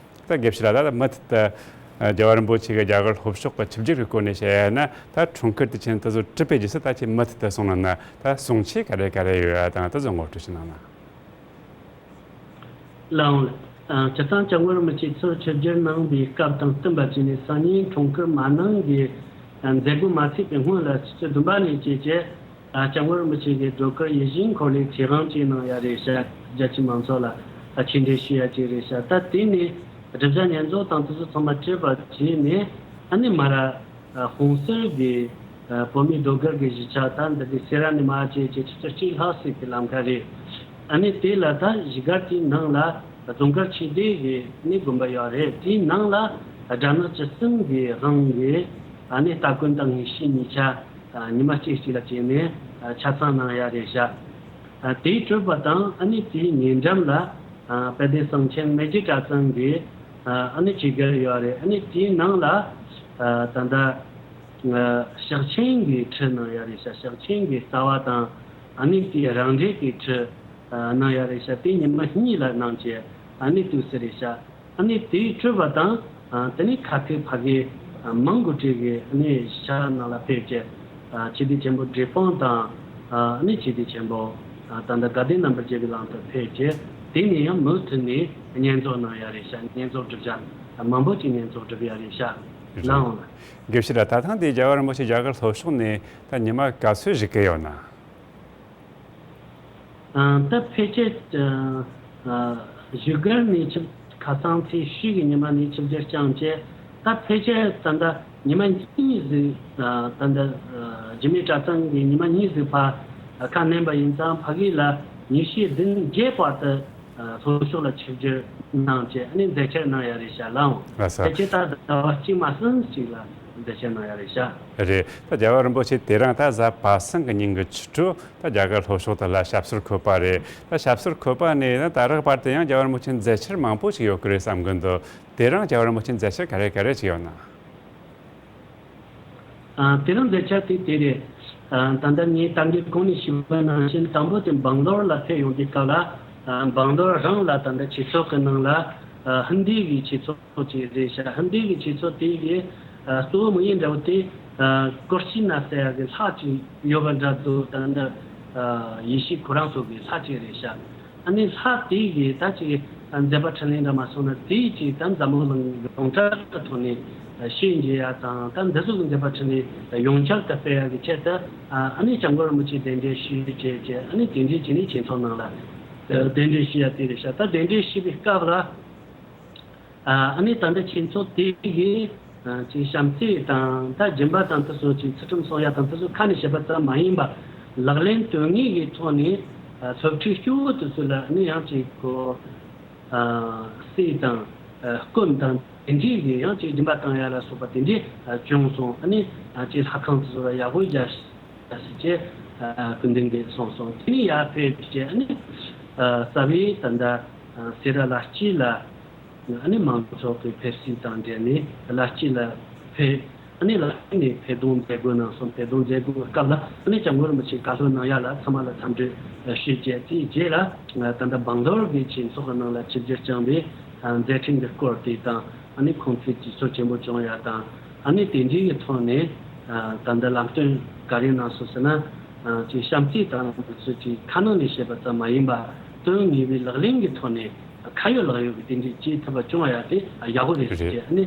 ད་དགེ་བཤེས་ལགས། ད་མུ་མཐུད་དུ་རྒྱལ་བ་རིན་པོ་ཆེ་གི་རྒྱ་གར་ལྷོ་ཕྱོགས་ཀྱི་ཆིབས་བསྒྱུར་གྱི་སྐོར་ནས་བཤད་ཡ་ན། ད་འཁྲུངས་སྐར་དུས་ཆེན་དེ་ཚོ་གྲུབ་པའི་རྗེས་སུ་ད་ཁྱེད་མུ་མཐུད་དུ་སོང་ན་ན། ད་གསུང་ཆོས་ག་རེ་ག་རེ་ཡོད་ཡ་དང་དེ་ཚོ་ངོ་སྤྲོད་ཅིག་གནང་ན། ལགས་འོང་། ཨ། སྤྱིར་བཏང་སྐྱབས་མགོན་རིན་པོ་ཆེ་ཚུར་ཆིབས་བསྒྱུར་གནང་བའི་སྐབས་དང་བསྟུན་པ་བྱས་ནས་སང་ཉིན་འཁྲུངས་སྐར་མ་གནང་གི་མཛད་སྒོ་མ་ཚུགས་པའི་སྔོན་ལ་ཆུ་ཚོད་བདུན་པ་ནས་བཅས་བྱས། ཨ། སྐྱབས་མགོན་རིན་པོ་ཆེ་གི་སྒྲོལ་དཀར་ཡིད་བཞིན་འཁོར་ལོའི་ཚེ་དབང་ཅིག་གནང་ཡ་རེད་ཤག་རྒྱ་ཆེ་མང་ཚོགས་ལ་ཨ་ཕྱག་འབྲེལ་ཞུ་ཡ་ཅིག་རེད་ཤག་ད་དེ་ནས་བསྒྲུབ་བྱ་བསྙེན་རྫོགས་དང་དེ་ཚོ་ཚང་མ་གྲུབ་པ་བྱས་ནས། ཨ་ནི་མར་ཨ་ཧོང་སར་གྱི་ཨ་བོད་མིའི་ཟློས་གར་གྱི་གཞིས་ཆགས། ད་འདི་གི་སེ་ར་ནས་མར་བྱས་བྱས་ཆུ་ཚོད་གཅིག་ལྷག་ཙམ་གྱི་ལམ་ཁ་རེད། ཨ་ནི་དེ་ལ་ད་གཞིས་སྒར་དེའི་ནང་ལ་རྫོང་དཀར་ཆོས་སྡེ་གི་ནི་དགོན་པ་ཡོད་རེད། དེའི་ནང་ལ་སྦྲ་ནག་བཅུ་གསུམ་གྱི་དབང་གི་ཨ་ནི་སྟ་གོན་དང་ངེས་ཤེས་གཉིས་ཆ་ཨ་ཉི་མ་གཅིག་གཅིག་ལ་བྱས་ནས་ཨ་ཆ་ཚང་གནང་ཡ་རེད་ཤག་ཨ་དེའི་གྲུབ་པ་དང་ཨ་ནི་དེའི་ཉེ་འགྲམ་ལ་ཨ་དཔལ་ལྡན་གསང་ཆེན་མི་རྗེ་གྲྭ་ཚང་གི་ཨ་ཨ་ནི་ཆོས་སྒར་ཡོད་རེད། ཨ་ནི་དེའི་ནང་ལ་ཨ་ད་ལྟ་ཨ་ཕྱག་ཆེན་གྱི་ཁྲི་གནང་ཡ་རེད་ཤག་ཕྱག་ཆེན་གྱི་རྩ་བ་དང་ཨ་ནི་དེའི་རང་འགྲེལ་གྱི་ཁྲི་ཨ་གནང་ཡ་རེད་ཤག་དེ་ཉི་མ་གཉིས་ལ་གནང་བྱས་ཨ་ནི་དུས་སུ་རེད་ཤག་ཨ་ནི་དེའི་གྲུབ་པ་དང་། ཨ་དེ་ནས་ཁ་ཐུག་ཕ་གི་ཨ་མང་གོ་ཀྲི་གི་ཨ་ནི་ཤར་ནང་ལ་ཕེབས་བྱས། ཨ་ཆོས་སྡེ་ཆེན་པོ་འབྲས་སྤུངས་དང་། ཨ་ནི་ཆོས་སྡེ་ཆེན་པོ་ཨ་ད་ལྟ་དགའ་ལྡན་རྣམ་པར་རྒྱལ་བའི་གླིང་དུ་ཕེབས་བྱས། དེ་ནས་ཡང་མུ་མཐུད་ནས་བསྙེན་རྫོགས་གནང་ཡ་རེད་ཤག་བསྙེན་རྫོགས་སྒྲུབ་བྱ་མང་པོ་ཅིག་བསྙེན་རྫོགས་སྒྲུབ་ཡ་རེད་ཤག་ལགས་འོང་། དགེ་བཤེས་ལགས། ད་ཐེངས་འདི་རྒྱལ་བ་རིན་པོ་ཆེ་རྒྱ་གར་ལྷོ་ཕྱོགས་ནས་ད་ཉི་མ་ག་ཚོད་བཞུགས་ཀྱི་ཡོད་ན། ཨ་ད་ཕལ་ཆེར་ཨ་བཞུགས་སྒར་ནས་ཆིབས། ཁ་སང་ཚེས་བཞི་གི་ཉི་མ་ནས་ཆིབས་བསྒྱུར་བསྐྱངས་བྱས། ད་ཕལ་ཆེར་ད་ལྟ་ཉི་མ་གཉིས་ཟིག་ཨ་ད་ལྟ་ཨ་འཇིགས་མེད་གྲྭ་ཚང་གི་ཉི་མ་གཉིས་ཟིག་ཕར་ཁ་གནོན་པ་ཡིན་ཙང་། ཕ་གི་ལ་ཉི་ཤུའི་བདུན་བརྒྱད་བར་དུ་ཨ་ལྷོ་ཕྱོགས་ལ་ཆིབས་བསྒྱུར་གནང་བྱས། ཨ་ནི་མཛད་འཆར་གནང་ཡ་རེད་ཤག་ལགས་འོང་། ལགས་སོ། ཕལ་ཆེར་ད་ཟླ་བ་གཅིག་མ་ཟིན་ཞིག་ལ་མཛད་འཆར་གནང་ཡ་རེད་ཤག་རེད། ད་རྒྱལ་བ་རིན་པོ་ཆེ་དེ་རིང་ད་གཟའ་པ་སངས་ཀྱི་ཉིན་གྱི་ཕྱི་དྲོ་ད་རྒྱ་གར་ལྷོ་ཕྱོགས་དེ་ལ་ཞབས་སོར་འཁོད་པ་རེད། ད་ཞབས་སོར་འཁོད་པ་ནས་ད་ད་རག་བར་དུ་ཡང་རྒྱལ་བ་རིན་པོ་ཆེ་མཛད་འཆར་མང་པོ་ཞིག་ཡོད་ཀྱི་རེད་བསམ་གྱི་འདུག་དེ་རིང་རྒྱལ་བ་རིན་པོ་ཆེ་མཛད་འཆར་ག་རེ་ག་རེ་ཞིག་ཡོད་ན། ཨ་དེ་རིང་མཛད་འཆར་དེ་དེ་རེད། ཨ་ད་ལྟ་ངས་ད་གིན་གོང་ནས་ཞུས་པ་ནང་བཞིན། དང་པོ་དེ་སྦང་ལོར་ལ་ཕེབས་ཡོང་དུས་སྐབས་ལ། ཨ་སྦང་ལོར་རང་ལ་ད་ལྟ་ཆོས་ཚོགས་ཀྱི་ནང་ལ་ཨ་ཧིན་དི་གི་ཆོས་ཚོགས་ཅིག་རེད་ཤག་ཧིན་དི་གི་ཆོས་ཚོགས་དེ་གི་ཨ་གཙོ་བོ་དམིགས་ཡུལ་འདྲ་བོ་དེ། ཨ་ཀུར་ཤི་ན་ཟེར་ཡ་གི་ལྷ་ཅིག་ཡོད་པ་འདྲ་འདུག་ད་ལྟ་ཨ་ཡེ་ཤེས་ཁོ་རང་ཚོ་གི་ལྷ་ཅིག་རེད་ཤག་ཨ་ནི་ལྷ་དེ་གི་ད་ཅིག་མཛད་པ་འཕྲིན་ལས་འདྲ་མ་སོང་ན། དེ་ཅིག་ད་འཛམ་བུ་གླིང་གི་ཡོངས་གྲགས་ཀྱི་ཐོག་ནས་ཤེས་འཇལ་ཡ་དང་། ད་འདི་ཚོ་གི་མཛད་པ་འཕྲིན་ལས་ཡོངས་ཁྱབ་ཏུ་སྤེལ་ཡ་གི་ཆེད་དུ། ཨ་ནི་སྐྱབས་མགོན་རིན་པོ་ཆེ་གདན་འདྲེན་ཞུས་བྱས་བྱས། ཨ་ནི་དེ་འདྲའི་བྱས་ནས་ཆོས་ཚོགས་ནང་ལ་གདན་འདྲེན་ཞུས་ཡ་དེ་རེད་ཤག་ད་གདན་འདྲེན་ཞུས་པའི་སྐབས་ལ། ཨ་ནི་ད་ལྟ་ཆོས་ཚོགས་དེ་གི་ཨ་ཅིག་བྱམས་བརྩེ་དང་ད་སྦྱིན་པ་དང་དེ་ཚོ་ཅིག་ཚུལ་ཁྲིམས་སྲུང་ཡ་དང་དེ་ཚོ་ཁ་ནས་བཤད་པ་ཙམ་མ་ཡིན་པ། ལག་ལེན་དོན་དངོས་ཀྱི་ཐོག་ནས་ཨ་སློབ་ཁྲིད་སྐྱོ་བོ་དེ་ཚོ་ལ་ཨ་ནི་ཡང་ཅིག་གོ་ཨ་གསེར་དང་ཨ་སྐུ་དང་དེ་འདྲའི་གི་ཡང་ཅིག་སྦྱིན་པ་བཏང་ཡ་ལ་སོགས་པ་དེ་འདྲའི་ཨ་བྱུང་སོང་། ཨ་ནི་ཨ་ཅིག་ལྷ་ཁང་དེ་ཚོ་ལ་ཡག་པོ་རྒྱག་ཟེར་བྱས་ཨ་སྐུ་མདུན་གྱིས་གསུངས་སོང་། དེ་ནས་ཡར་ཕེབས་བྱས། ཨ་ནི་ཨ་རྩ་བའི་ད་ལྟ་ཨ་སེ་ར་ལ་སྐྱིད་ལ། ཨ་ནི་མང་ཚོགས་ཀྱི་ཕེབས་བསུ་དང་འབྲེལ་ནས་ལ་སྐྱིད་ལ་ཕེབས། ཨ་ནི་ལ་སྐྱིད་ནས་ཕེབས་གཏོང་མཛད་སྒོ་གནང་སོང་། ཕེབས་གཏོང་མཛད་སྒོའི་སྐབས་ལ་ཨ་ནི་སྐྱབས་མགོན་རིན་པོ་ཆེ་བཀའ་སློབ་གནང་ཡ་ལ་ཚང་མ་ལ་འཚམས་འདྲི་ཞུས་བྱས། དེའི་རྗེས་ལ་ད་ལྟ་སྦང་ལོར་གྱི་ཆོས་ཚོགས་ཀྱི་ནང་ལ་ཆིབས་བསྒྱུར་བསྐྱངས་པའི་མཛད་འཕྲིན་གྱི་སྐོར་དེ་དང་། ཨ་ནི་ཁོང་ཚོའི་དུས་ཚོད་ཆེན་པོ་བྱུང་ཡ་དང་། ཨ་ནི་དེ་འདྲའི་གི་ཐོག་ནས་ད་ལྟ་ལམ་སྟོན་ག་རེ་གནང་སོང་ཟེར་ན། ཅིག་བྱམས་བརྩེ་དང་དེ་ཚོ་ཅིག་ཁ་ནང་ནས་བཤད་པ་ཙམ་མ་ཡིན་པ། དོན་དངོས་པའི་ལག་ལེན་གྱི་ཐོག་ནས་ཁ་ཡོད་ལག་ཡོད་ཀྱི་དེ་འདྲའི་བྱེད་ཐུབ་པ་བྱུང་ཡ་དེ་ཡག་པོ་རེད་ཟེར་བྱས། ཨ་ནི་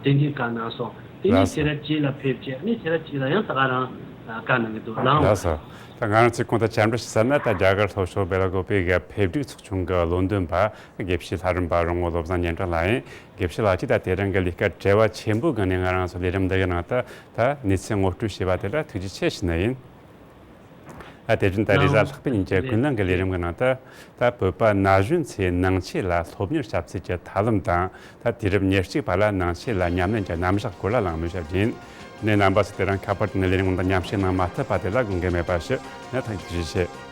དེ་འདྲའི་བཀའ་གནང་སོང་། དེ་ནས་སེ་ར་བྱེས་ལ་ཕེབས་བྱས། ཨ་ནི་སེ་ར་བྱེས་ལ་ཡང་ད་ག་རང་བཀའ་གནང་གི་འདུག་ལགས་འོང་། ལགས་སོ། ད་ང་རང་ཚོས་གོང་དུ་བཅར་འདྲི་ཞུས་ཚར་ན། ད་རྒྱ་གར་ལྷོ་ཕྱོགས་སྦེ་ལ་གོ་པའི་དཔེ་ཕྱོགས་ཚོགས་ཆུང་གི་བློ་འདོན་པ་དགེ་བཤེས་ལྷ་རམས་པ་རོང་བོ་བློ་བཟང་སྙན་གྲགས་ལགས་ཡིན། དགེ་བཤེས་ལགས་ཀྱིས་ད་དེ་རིང་གི་ལས་ཀ་བྲེལ་བ་ཆེན་པོའི་སྒང་ནས་ང་རང་ཚོ་ལས་རིམ་འདི་གི་ནང་དུ་ད་གནས་ཚུལ་ངོ་སྤྲོད་བྱས་པ་དེ་ལ་ཐུགས་རྗེ་ཆེ་ཞུ་ནི་ཡིན། ཨ་དེ་བཞིན་ད་རེས་གཟའ་ལྷག་པའི་ཉིན་གྱི་ཀུན་གླེང་གི་ལས་རིམ་གྱི་ནང་དུ། ད་བོད་པ་ན་གཞོན་ཚོས་ནང་ཆོས་ལ་སློབ་གཉེར་བྱ་ཚུལ་གྱི་ཐབས་ལམ་དང་། ད་དུས་རབས་ཉེར་གཅིག་པ་ལ་ནང་ཆོས་ལ་ཉམས་ལེན་གྱི་རྣམ་གཞག་སྐོར་ལ་གླེང་མོལ་བྱ་རྒྱུ་ཡིན། དེ་ནས་རྣམ་པ་ཚོས་དེ་རིང་ཁ་པར་དུ་ནས་ལས་རིམ་ནང་དུ་མཉམ་ཞུགས་གནང་མ་ཐུབ་པ་དེ་ལ་དགོངས་འགལ་མེད་པ་ཞུ། ནས་ཐུགས་རྗེ་ཆེ།